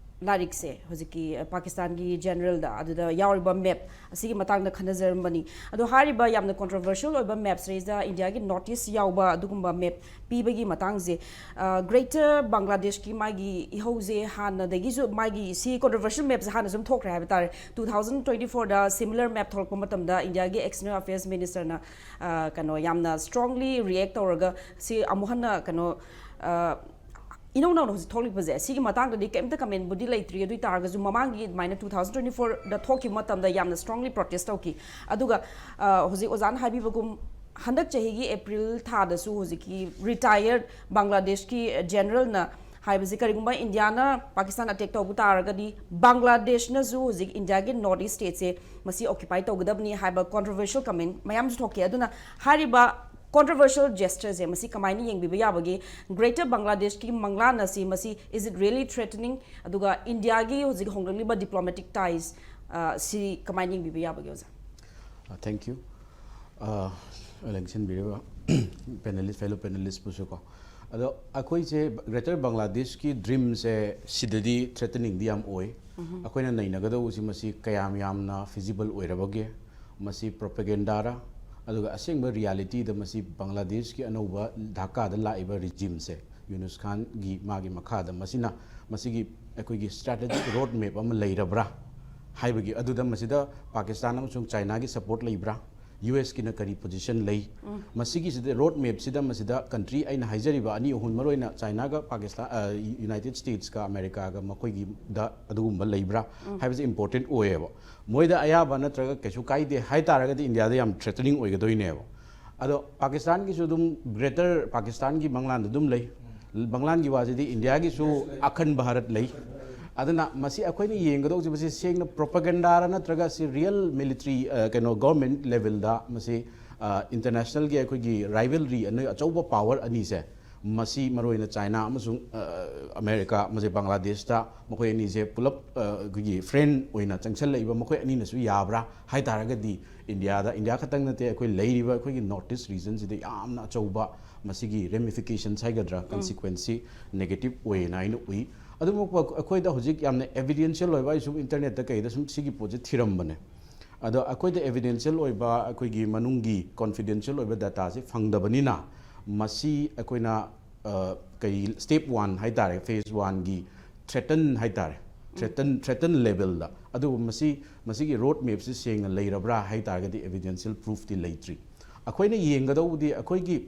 ꯂꯥꯏꯔꯤꯛꯁꯦ, ꯍꯧꯖꯤꯛꯀꯤ, ꯑ, ꯄꯥꯀꯤꯁꯇꯥꯟꯒꯤ ꯖꯦꯅꯔꯦꯜꯗ, ꯑꯗꯨꯗ ꯌꯥꯎꯔꯤꯕ ꯃꯦꯞ ꯑꯁꯤꯒꯤ ꯃꯇꯥꯡꯗ ꯈꯟꯅꯖꯔꯝꯕꯅꯤ꯫ ꯑꯗꯣ ꯍꯥꯏꯔꯤꯕ ꯌꯥꯝꯅ controversial ꯑꯣꯏꯕ ꯃꯦꯞꯁꯤꯗꯩꯁꯤꯗ ꯏꯟꯗꯤꯌꯥꯒꯤ ꯅꯣꯔꯠ ꯏꯁ ꯌꯥꯎꯕ ꯑꯗꯨꯒꯨꯝꯕ ꯃꯦꯞ ꯄꯤꯕꯒꯤ ꯃꯇꯥꯡꯁꯦ, ꯑ, ꯒ꯭ꯔꯦꯇꯔ ꯕꯪꯒ꯭ꯂꯥꯗꯦꯁꯀꯤ ꯃꯥꯒꯤ ꯏꯍꯧꯁꯦ ꯍꯥꯟꯅꯗꯒꯤꯁꯨ, ꯃꯥꯒꯤ ꯁꯤ controversial ꯃꯦꯞꯁꯦ ꯍꯥꯟꯅꯁꯨ ꯑꯗꯨꯝ ꯊꯣꯛꯈ꯭ꯔꯦ ꯍꯥꯏꯕ ꯇꯥꯔꯦ꯫ Two thousand twenty fourꯗ similar map ꯊꯣꯛꯂꯛꯄ ꯃꯇꯝꯗ ꯏꯟꯗꯤꯌꯥꯒꯤ external affairs ministerꯅ, ꯑ, ꯀꯩꯅꯣ, ꯌꯥꯝꯅ strongly react ꯇꯧꯔꯒ ꯁꯤ ꯑꯃꯨꯛ ꯍꯟꯅ ꯀꯩꯅꯣ, ꯑ, ꯏꯅꯧ ꯅꯧꯅ ꯍꯧꯖꯤꯛ ꯊꯣꯛꯂꯤꯕꯁꯦ, ꯁꯤꯒꯤ ꯃꯇꯥꯡꯗꯗꯤ ꯀꯩꯝꯇ commentꯕꯨꯗꯤ ꯂꯩꯇ꯭ꯔꯤ꯫ ꯑꯗꯨ ꯑꯣꯏ ꯇꯥꯔꯒꯁꯨ ꯃꯃꯥꯡꯒꯤ ꯑꯗꯨꯃꯥꯏꯅ two thousand twenty fourꯗ ꯊꯣꯛꯈꯤꯕ ꯃꯇꯝꯗ ꯌꯥꯝꯅ strongly protest ꯇꯧꯈꯤ꯫ ꯑꯗꯨꯒ, ꯑ, ꯍꯧꯖꯤꯛ ꯑꯣꯖꯥꯅ ꯍꯥꯏꯕꯤꯕꯒꯨꯝ, ꯍꯟꯗꯛ ꯆꯍꯤꯒꯤ ꯑꯦꯄ꯭ꯔꯤꯜ ꯊꯥꯗꯁꯨ ꯍꯧꯖꯤꯛꯀꯤ retired ꯕꯪꯒ꯭ꯂꯥꯗꯦꯁꯀꯤ ꯖꯦꯅꯔꯦꯜꯅ ꯍꯥꯏꯕꯁꯤ, ꯀꯔꯤꯒꯨꯝꯕ ꯏꯟꯗꯤꯌꯥꯅ ꯄꯥꯀꯤꯁꯇꯥꯟ attack ꯇꯧꯕ ꯇꯥꯔꯒꯗꯤ ꯕꯪꯒ꯭ꯂꯥꯗꯦꯁꯅꯁꯨ ꯍꯧꯖꯤꯛ ꯏꯟꯗꯤꯌꯥꯒꯤ ꯅꯣꯔꯠ ꯏꯁ ꯁ꯭ꯇꯦꯠꯁꯦ ꯃꯁꯤ occupy ꯇꯧꯒꯗꯕꯅꯤ ꯍꯥꯏꯕ controversial comment ꯃꯌꯥꯝꯁꯨ ꯊꯣꯛꯈꯤ꯫ ꯑꯗꯨꯅ ꯍꯥꯏꯔꯤꯕ controversial gestureꯁꯦ ꯃꯁꯤ ꯀꯃꯥꯏꯅ ꯌꯦꯡꯕꯤꯕ ꯌꯥꯕꯒꯦ? ꯒ꯭ꯔꯦꯇꯔ ꯕꯪꯒ꯭ꯂꯥꯗꯦꯁꯀꯤ ꯃꯪꯂꯥꯟ ꯑꯁꯤ ꯃꯁꯤ, is it really threatening? ꯑꯗꯨꯒ ꯏꯟꯗꯤꯌꯥꯒꯤ ꯍꯧꯖꯤꯛ ꯍꯣꯡꯂꯛꯂꯤꯕ diplomatic ties, ꯑ, ꯁꯤ ꯀꯃꯥꯏꯅ ꯌꯦꯡꯕꯤꯕ ꯌꯥꯕꯒꯦ, ꯑꯣꯖꯥ? Thank you. ꯑ, ꯂꯦꯡꯁꯤꯟꯕꯤꯔꯤꯕ panelist, fellow panelistꯄꯨꯁꯨ ꯀꯣ꯫ ꯑꯗꯣ ꯑꯩꯈꯣꯏꯁꯦ ꯒ꯭ꯔꯦꯇꯔ ꯕꯪꯒ꯭ꯂꯥꯗꯦꯁꯀꯤ ꯗ꯭ꯔꯤꯝꯁꯦ ꯁꯤꯗꯗꯤ threateningꯗꯤ ꯌꯥꯝ ꯑꯣꯏ꯫ ꯑꯩꯈꯣꯏꯅ ꯅꯩꯅꯒꯗꯧꯕꯁꯤ ꯃꯁꯤ ꯀꯌꯥꯝ ꯌꯥꯝꯅ feasible ꯑꯣꯏꯔꯕꯒꯦ, ꯃꯁꯤ propagandaꯔ, ꯑꯗꯨꯒ ꯑꯁꯦꯡꯕ realityꯗ ꯃꯁꯤ ꯕꯪꯒ꯭ꯂꯥꯗꯦꯁꯀꯤ ꯑꯅꯧꯕ ꯙꯥꯀꯥꯗ ꯂꯥꯛꯏꯕ regimeꯁꯦ, ꯌꯨꯅꯨꯁ ꯈꯥꯟꯒꯤ ꯃꯥꯒꯤ ꯃꯈꯥꯗ, ꯃꯁꯤꯅ, ꯃꯁꯤꯒꯤ ꯑꯩꯈꯣꯏꯒꯤ strategic road map ꯑꯃ ꯂꯩꯔꯕ꯭ꯔꯥ ꯍꯥꯏꯕꯒꯤ, ꯑꯗꯨꯗ ꯃꯁꯤꯗ ꯄꯥꯀꯤꯁꯇꯥꯟ ꯑꯃꯁꯨꯡ ꯆꯥꯏꯅꯥꯒꯤ support ꯂꯩꯕ꯭ꯔꯥ? ꯌꯨ ꯑꯦꯁꯀꯤꯅ ꯀꯔꯤ ꯄꯣꯖꯤꯁꯟ ꯂꯩ? ꯃꯁꯤꯒꯤꯁꯤꯗ ꯔꯣꯗ ꯃꯦꯞꯁꯤꯗ ꯃꯁꯤꯗ ꯀꯟꯇ꯭ꯔꯤ ꯑꯩꯅ ꯍꯥꯏꯖꯔꯤꯕ ꯑꯅꯤ ꯑꯍꯨꯝ, ꯃꯔꯨꯑꯣꯏꯅ ꯆꯥꯏꯅꯥꯒ ꯄꯥꯀꯤꯁꯇꯥꯟ, ꯌꯨꯅꯥꯏꯇꯦꯗ ꯁ꯭ꯇꯦꯠꯁꯀ ꯑꯃꯦꯔꯤꯀꯥꯒ, ꯃꯈꯣꯏꯒꯤꯗ ꯑꯗꯨꯒꯨꯝꯕ ꯂꯩꯕ꯭ꯔꯥ ꯍꯥꯏꯕꯁꯦ ꯏꯝꯄꯣꯔꯇꯦꯟ ꯑꯣꯏꯌꯦꯕ꯫ ꯃꯣꯏꯗ ꯑꯌꯥꯕ ꯅꯠꯇ꯭ꯔꯒ ꯀꯩꯁꯨ ꯀꯥꯏꯗꯦ ꯍꯥꯏꯇꯥꯔꯒꯗꯤ ꯏꯟꯗꯤꯌꯥꯗ ꯌꯥꯝ ꯊ꯭ꯔꯦꯇꯅꯤꯡ ꯑꯣꯏꯒꯗꯣꯏꯅꯦꯕ꯫ ꯑꯗꯣ ꯄꯥꯀꯤꯁꯇꯥꯟꯒꯤꯁꯨ ꯑꯗꯨꯝ ꯒ꯭ꯔꯦꯇꯔ ꯄꯥꯀꯤꯁꯇꯥꯟꯒꯤ ꯃꯪꯂꯥꯟꯗ ꯑꯗꯨꯝ ꯂꯩ꯫ ꯃꯪꯂꯥꯟꯒꯤ ꯋꯥꯁꯤꯗꯤ ꯏꯟꯗꯤꯌꯥꯒꯤꯁꯨ ꯑꯈꯟ ꯚꯥꯔꯠ ꯂꯩ꯫ ꯑꯗꯨꯅ ꯃꯁꯤ ꯑꯩꯈꯣꯏꯅ ꯌꯦꯡꯒꯗꯧꯁꯤ, ꯃꯁꯤ ꯁꯦꯡꯅ ꯄ꯭ꯔꯣꯄꯥꯒꯦꯟꯗꯥꯔ ꯅꯠꯇ꯭ꯔꯒ ꯁꯤ ꯔꯤꯌꯦꯜ ꯃꯤꯂꯤꯇꯔꯤ, ꯀꯩꯅꯣ, ꯒꯣꯔꯃꯦꯟ ꯂꯦꯚꯦꯜꯗ ꯃꯁꯤ, ꯏꯟꯇꯔꯅꯦꯁꯅꯦꯜꯒꯤ ꯑꯩꯈꯣꯏꯒꯤ ꯔꯥꯏꯚꯦꯜꯔꯤ ꯑꯅꯤ, ꯑꯆꯧꯕ ꯄꯥꯋꯔ ꯑꯅꯤꯁꯦ, ꯃꯁꯤ ꯃꯔꯨꯑꯣꯏꯅ ꯆꯥꯏꯅꯥ ꯑꯃꯁꯨꯡ ꯑꯃꯦꯔꯤꯀꯥ, ꯃꯁꯤ ꯕꯪꯒ꯭ꯂꯥꯗꯦꯁꯇ ꯃꯈꯣꯏ ꯑꯅꯤꯁꯦ ꯄꯨꯂꯞ ꯑꯩꯈꯣꯏꯒꯤ ꯐ꯭ꯔꯦꯟ ꯑꯣꯏꯅ ꯆꯪꯁꯜꯂꯛꯏꯕ ꯃꯈꯣꯏ ꯑꯅꯤꯅꯁꯨ ꯌꯥꯕ꯭ꯔꯥ ꯍꯥꯏ ꯇꯥꯔꯒꯗꯤ, ꯏꯟꯗꯤꯌꯥꯗ, ꯏꯟꯗꯤꯌꯥ ꯈꯛꯇꯪ ꯅꯠꯇꯦ, ꯑꯩꯈꯣꯏ ꯂꯩꯔꯤꯕ ꯑꯩꯈꯣꯏꯒꯤ ꯅꯣꯔꯠ ꯏꯁ ꯔꯤꯖꯟꯁꯤꯗ ꯌꯥꯝꯅ ꯑꯆꯧꯕ ꯃꯁꯤꯒꯤ ꯔꯦꯃꯤꯐꯤꯀꯦꯁꯟꯁ ꯍꯥꯏꯒꯗ꯭ꯔꯥ, ꯀꯟꯁꯤꯀ꯭ꯋꯦꯟꯁꯤ ꯅꯦꯒꯦꯇꯤꯞ ꯑꯣꯏꯌꯦꯅ ꯑꯩꯅ ꯎꯏ꯫ ꯑꯗꯨꯃꯛꯄꯨ ꯑꯩꯈꯣꯏꯗ ꯍꯧꯖꯤꯛ ꯌꯥꯝꯅ ꯑꯦꯚꯤꯗꯦꯟꯁꯤꯌꯦꯜ ꯑꯣꯏꯕ, ꯑꯩ ꯁꯨꯝ ꯏꯟꯇꯔꯅꯦꯠꯇ ꯀꯩꯗ ꯁꯨꯝ ꯁꯤꯒꯤ ꯄꯣꯠꯁꯦ ꯊꯤꯔꯝꯕꯅꯦ꯫ ꯑꯗꯣ ꯑꯩꯈꯣꯏꯗ ꯑꯦꯚꯤꯗꯦꯟꯁꯤꯌꯦꯜ ꯑꯣꯏꯕ ꯑꯩꯈꯣꯏꯒꯤ ꯃꯅꯨꯡꯒꯤ ꯀꯣꯟꯐꯤꯗꯦꯟꯁꯤꯌꯦꯜ ꯑꯣꯏꯕ ꯗꯇꯥꯁꯦ ꯐꯪꯗꯕꯅꯤꯅ, ꯃꯁꯤ ꯑꯩꯈꯣꯏꯅ, ꯑ, ꯀꯩ, ꯁ꯭ꯇꯦꯞ ꯋꯥꯟ ꯍꯥꯏ ꯇꯥꯔꯦ, ꯐꯦꯁ ꯋꯥꯟꯒꯤ ꯊ꯭ꯔꯦꯇꯟ ꯍꯥꯏ ꯇꯥꯔꯦ, ꯊ꯭ꯔꯦꯇꯟ, ꯊ꯭ꯔꯦꯇꯟ ꯂꯦꯚꯦꯜꯗ꯫ ꯑꯗꯨꯕꯨ ꯃꯁꯤ, ꯃꯁꯤꯒꯤ ꯔꯣꯗ ꯃꯦꯞꯁꯤ ꯁꯦꯡꯅ ꯂꯩꯔꯕ꯭ꯔꯥ ꯍꯥꯏ ꯇꯥꯔꯒꯗꯤ ꯑꯦꯚꯤꯗꯦꯟꯁꯤꯌꯦꯜ ꯄ꯭ꯔꯨꯐꯇꯤ ꯂꯩꯇ꯭ꯔꯤ꯫ ꯑꯩꯈꯣꯏꯅ ꯌꯦꯡꯒꯗꯧꯕꯗꯤ ꯑꯩꯈꯣꯏꯒꯤ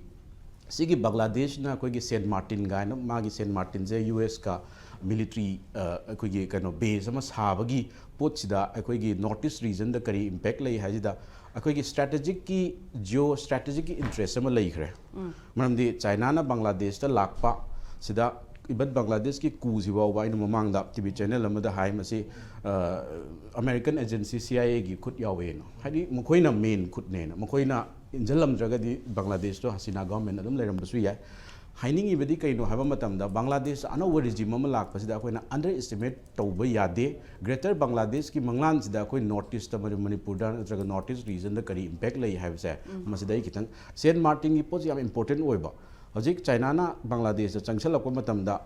ꯁꯤꯒꯤ ꯕꯪꯒ꯭ꯂꯥꯗꯦꯁꯅ ꯑꯩꯈꯣꯏꯒꯤ ꯁꯦꯟ ꯃꯥꯔꯇꯤꯟ ꯀꯥꯏꯅ, ꯃꯥꯒꯤ ꯁꯦꯟ ꯃꯥꯔꯇꯤꯟꯁꯦ ꯌꯨ ꯑꯦꯁꯀ ꯃꯤꯂꯤꯇꯔꯤ, ꯑ, ꯑꯩꯈꯣꯏꯒꯤ ꯀꯩꯅꯣ, ꯕꯦꯁ ꯑꯃ ꯁꯥꯕꯒꯤ ꯄꯣꯠꯁꯤꯗ ꯑꯩꯈꯣꯏꯒꯤ ꯅꯣꯔꯠ ꯏꯁ ꯔꯤꯖꯟꯗ ꯀꯔꯤ ꯏꯝꯄꯦꯛ ꯂꯩ ꯍꯥꯏꯁꯤꯗ, ꯑꯩꯈꯣꯏꯒꯤ ꯁ꯭ꯇ꯭ꯔꯦꯇꯦꯖꯤꯛꯀꯤ, ꯖꯤꯑꯣ ꯁ꯭ꯇ꯭ꯔꯦꯇꯦꯖꯤꯛꯀꯤ ꯏꯟꯇꯔꯦꯁ ꯑꯃ ꯂꯩꯈ꯭ꯔꯦ꯫ ꯃꯔꯝꯗꯤ ꯆꯥꯏꯅꯥꯅ ꯕꯪꯒ꯭ꯂꯥꯗꯦꯁꯇ ꯂꯥꯛꯄ ꯁꯤꯗ, ꯏꯚꯟ ꯕꯪꯒ꯭ꯂꯥꯗꯦꯁꯀꯤ ꯀꯨꯁꯤ ꯐꯥꯎꯕ ꯑꯩꯅ ꯃꯃꯥꯡꯗ ꯇꯤ ꯚꯤ ꯆꯦꯅꯦꯜ ꯑꯃꯗ ꯍꯥꯏ, ꯃꯁꯤ, ꯑ, ꯑꯃꯦꯔꯤꯀꯟ ꯑꯦꯖꯦꯟꯁꯤ ꯁꯤ ꯑꯥꯏ ꯑꯦꯒꯤ ꯈꯨꯠ ꯌꯥꯎꯋꯦꯅ꯫ ꯍꯥꯏꯗꯤ ꯃꯈꯣꯏꯅ ꯃꯦꯟ ꯈꯨꯠꯅꯦꯅ꯫ ꯃꯈꯣꯏꯅ ꯏꯟꯖꯜꯂꯝꯗ꯭ꯔꯒꯗꯤ ꯕꯪꯒ꯭ꯂꯥꯗꯦꯁꯇꯣ ꯍꯁꯤꯅꯥ ꯒꯚꯔꯟꯃꯦꯟ ꯑꯗꯨꯝ ꯂꯩꯔꯝꯕꯁꯨ ꯌꯥꯏ꯫ ꯍꯥꯏꯅꯤꯡꯉꯤꯕꯗꯤ ꯀꯩꯅꯣ ꯍꯥꯏꯕ ꯃꯇꯝꯗ, ꯕꯪꯒ꯭ꯂꯥꯗꯦꯁꯇ ꯑꯅꯧꯕ ꯔꯤꯖꯤꯝ ꯑꯃ ꯂꯥꯛꯄꯁꯤꯗ ꯑꯩꯈꯣꯏꯅ ꯑꯟꯗꯔ ꯑꯦꯁꯇꯤꯃꯦꯠ ꯇꯧꯕ ꯌꯥꯗꯦ꯫ ꯒ꯭ꯔꯦꯇꯔ ꯕꯪꯒ꯭ꯂꯥꯗꯦꯁꯀꯤ ꯃꯪꯂꯥꯟꯁꯤꯗ ꯑꯩꯈꯣꯏ ꯅꯣꯔꯠ ꯏꯁꯇ, ꯃꯅꯤ-, ꯃꯅꯤꯄꯨꯔꯗ ꯅꯠꯇ꯭ꯔꯒ ꯅꯣꯔꯠ ꯏꯁ ꯔꯤꯖꯟꯗ ꯀꯔꯤ ꯏꯝꯄꯦꯛ ꯂꯩ ꯍꯥꯏꯕꯁꯦ, ꯃꯁꯤꯗ ꯑꯩ ꯈꯤꯇꯪ, ꯁꯦꯟ ꯃꯥꯔꯇꯤꯟꯒꯤ ꯄꯣꯠꯁꯤ ꯌꯥꯝ ꯏꯝꯄꯣꯔꯇꯦꯟ ꯑꯣꯏꯕ꯫ ꯍꯧꯖꯤꯛ ꯆꯥꯏꯅꯥꯅ ꯕꯪꯒ꯭ꯂꯥꯗꯦꯁꯇ ꯆꯪꯁꯜꯂꯛꯄ ꯃꯇꯝꯗ,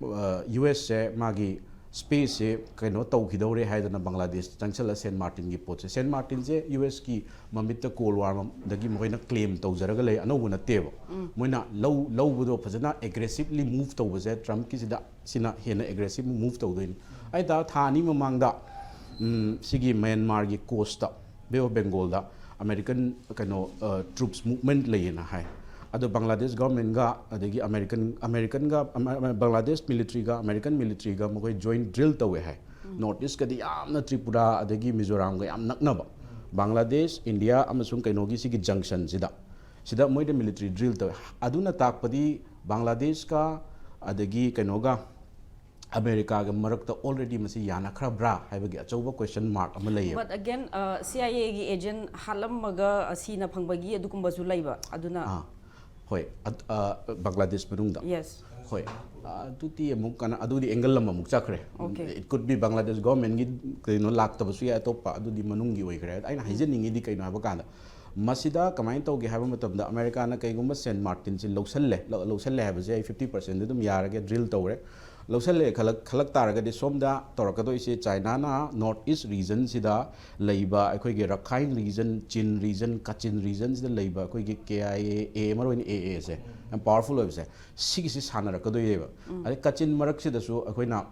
ꯑ, ꯌꯨ ꯑꯦꯁꯁꯦ ꯃꯥꯒꯤ ꯁ꯭ꯄꯦꯁꯁꯦ ꯀꯩꯅꯣ ꯇꯧꯈꯤꯗꯧꯔꯦ ꯍꯥꯏꯗꯅ ꯕꯪꯒ꯭ꯂꯥꯗꯦꯁꯇ ꯆꯪꯁꯜꯂ ꯁꯦꯟ ꯃꯥꯔꯇꯤꯟꯒꯤ ꯄꯣꯠꯁꯦ, ꯁꯦꯟ ꯃꯥꯔꯇꯤꯟꯁꯦ ꯌꯨ ꯑꯦꯁꯀꯤ ꯃꯃꯤꯠꯇ ꯀꯣꯜ ꯋꯥꯔꯗꯒꯤ ꯃꯈꯣꯏꯅ ꯀ꯭ꯂꯦꯝ ꯇꯧꯖꯔꯒ ꯂꯩ, ꯑꯅꯧꯕ ꯅꯠꯇꯦꯕ꯫ ꯃꯣꯏꯅ ꯂꯧ-, ꯂꯧꯕꯗꯣ ꯐꯖꯅ ꯑꯦꯒ꯭ꯔꯦꯁꯤꯚꯂꯤ ꯃꯨꯚ ꯇꯧꯕꯁꯦ ꯇ꯭ꯔꯝꯞꯀꯤꯁꯤꯗ, ꯁꯤꯅ ꯍꯦꯟꯅ ꯑꯦꯒ꯭ꯔꯦꯁꯤꯚ ꯃꯨꯚ ꯇꯧꯗꯣꯏꯅꯤ꯫ ꯑꯩ ꯇꯥ-, ꯊꯥ ꯑꯅꯤ ꯃꯃꯥꯡꯗ, ꯎꯝ, ꯁꯤꯒꯤ ꯃ꯭ꯌꯥꯟꯃꯥꯔꯒꯤ ꯀꯣꯁꯇ, ꯕꯦ ꯑꯣꯐ ꯕꯦꯡꯒꯣꯜꯗ ꯑꯃꯦꯔꯤꯀꯟ ꯀꯩꯅꯣ ꯇ꯭ꯔꯨꯞꯁ ꯃꯨꯚꯃꯦꯟꯠ ꯂꯩꯌꯦꯅ ꯍꯥꯏ꯫ ꯑꯗꯣ ꯕꯪꯒ꯭ꯂꯥꯗꯦꯁ ꯒꯣꯔꯃꯦꯟꯒ ꯑꯗꯒꯤ ꯑꯃꯦꯔꯤꯀꯟ ꯑꯃꯦꯔꯤꯀꯟꯒ ꯕꯪꯒ꯭ꯂꯥꯗꯦꯁ ꯃꯤꯂꯤꯇ꯭ꯔꯤꯒ ꯑꯃꯦꯔꯤꯀꯟ ꯃꯤꯂꯤꯇ꯭ꯔꯤꯒ ꯃꯈꯣꯏ ꯖꯣꯏꯟꯠ ꯗ꯭ꯔꯤꯜ ꯇꯧꯋꯦ ꯍꯥꯏ꯫ ꯅꯣꯔꯠ ꯏꯁꯀꯗꯤ ꯌꯥꯝꯅ ꯇ꯭ꯔꯤꯄꯨꯔꯥ ꯑꯗꯒꯤ ꯃꯤꯖꯣꯔꯥꯝꯒ ꯌꯥꯝ ꯅꯛꯅꯕ, ꯕꯪꯒ꯭ꯂꯥꯗꯦꯁ, ꯏꯟꯗꯤꯌꯥ ꯑꯃꯁꯨꯡ ꯀꯩꯅꯣꯒꯤ ꯁꯤꯒꯤ ꯖꯪꯁꯟꯁꯤꯗ, ꯁꯤꯗ ꯃꯣꯏꯗ ꯃꯤꯂꯤꯇ꯭ꯔꯤ ꯗ꯭ꯔꯤꯜ ꯇꯧꯋꯦ꯫ ꯑꯗꯨꯅ ꯇꯥꯛꯄꯗꯤ ꯕꯪꯒ꯭ꯂꯥꯗꯦꯁꯀ ꯑꯗꯒꯤ ꯀꯩꯅꯣꯒ ꯑꯃꯦꯔꯤꯀꯥꯒ ꯃꯔꯛꯇ ꯑꯣꯜꯔꯦꯗꯤ ꯃꯁꯤ ꯌꯥꯅꯈ꯭ꯔꯕ꯭ꯔꯥ ꯍꯥꯏꯕꯒꯤ ꯑꯆꯧꯕ ꯀ꯭ꯋꯦꯁꯟ ꯃꯥꯔꯛ ꯑꯃ ꯂꯩꯌꯦꯕ꯫ But again, C I A ꯒꯤ ꯑꯦꯖꯦꯟ ꯍꯥꯠꯂꯝꯃꯒ ꯁꯤꯅ ꯐꯪꯕꯒꯤ ꯑꯗꯨꯒꯨꯝꯕꯁꯨ ꯂꯩꯕ, ꯑꯗꯨꯅ ꯑꯥ, ꯍꯣꯏ꯫ ꯑꯠ- ꯑ, ꯕꯪꯒ꯭ꯂꯥꯗꯦꯁ ꯃꯅꯨꯡꯗ ꯌꯦꯁ꯫ ꯍꯣꯏ꯫ ꯑꯗꯨꯗꯤ ꯑꯃꯨꯛ ꯀꯅꯥ ꯑꯗꯨꯗꯤ ꯑꯦꯡꯒꯜ ꯑꯃꯃꯨꯛ ꯆꯠꯈ꯭ꯔꯦ꯫ Okay. It could be Bangladesh ꯒꯣꯔꯃꯦꯟꯒꯤ ꯀꯩꯅꯣ ꯂꯥꯛꯇꯕꯁꯨ ꯌꯥꯏ, ꯑꯇꯣꯞꯄ, ꯑꯗꯨꯗꯤ ꯃꯅꯨꯡꯒꯤ ꯑꯣꯏꯈ꯭ꯔꯦ꯫ ꯑꯩꯅ ꯍꯥꯏꯖꯅꯤꯡꯉꯤꯗꯤ ꯀꯩꯅꯣ ꯍꯥꯏꯕ ꯀꯥꯟꯗ, ꯃꯁꯤꯗ ꯀꯃꯥꯏꯅ ꯇꯧꯒꯦ ꯍꯥꯏꯕ ꯃꯇꯝꯗ, ꯑꯃꯦꯔꯤꯀꯥꯅ ꯀꯩꯒꯨꯝꯕ ꯁꯦꯟ ꯃꯥꯔꯇꯤꯟꯁꯦ ꯂꯧꯁꯜꯂꯦ, ꯂꯧ- ꯂꯧꯁꯜꯂꯦ ꯍꯥꯏꯕꯁꯦ ꯑꯩ ꯐꯤꯐꯇꯤ ꯄꯥꯔꯁꯦꯟꯗꯤ ꯑꯗꯨꯝ ꯌꯥꯔꯒꯦ, ꯗ꯭ꯔꯤꯜ ꯇꯧꯔꯦ꯫ ꯂꯧꯁꯜꯂꯦ ꯈꯜꯂꯛ ꯈꯜꯂꯛ ꯇꯥꯔꯒꯗꯤ, ꯁꯣꯝꯗ ꯇꯧꯔꯛꯀꯗꯣꯏꯁꯦ, ꯆꯥꯏꯅꯥꯅ ꯅꯣꯔꯠ ꯏꯁ ꯔꯤꯖꯟꯁꯤꯗ ꯂꯩꯕ ꯑꯩꯈꯣꯏꯒꯤ ꯔꯈꯥꯏꯟ ꯔꯤꯖꯟ, ꯆꯤꯟ ꯔꯤꯖꯟ, ꯀꯆꯤꯟ ꯔꯤꯖꯟꯁꯤꯗ ꯂꯩꯕ ꯑꯩꯈꯣꯏꯒꯤ ꯀꯦ ꯑꯥꯏ ꯑꯦ, ꯃꯔꯨ ꯑꯣꯏꯅ ꯑꯦ ꯑꯦꯁꯦ ꯌꯥꯝ ꯄꯋꯥꯔꯐꯨꯜ ꯑꯣꯏꯕꯁꯦ, ꯁꯤꯒꯤꯁꯤ ꯁꯥꯟꯅꯔꯛꯀꯗꯣꯏꯅꯦꯕ꯫ ꯑꯗꯩ ꯀꯆꯤꯟ ꯃꯔꯛꯁꯤꯗꯁꯨ ꯑꯩꯈꯣꯏꯅ,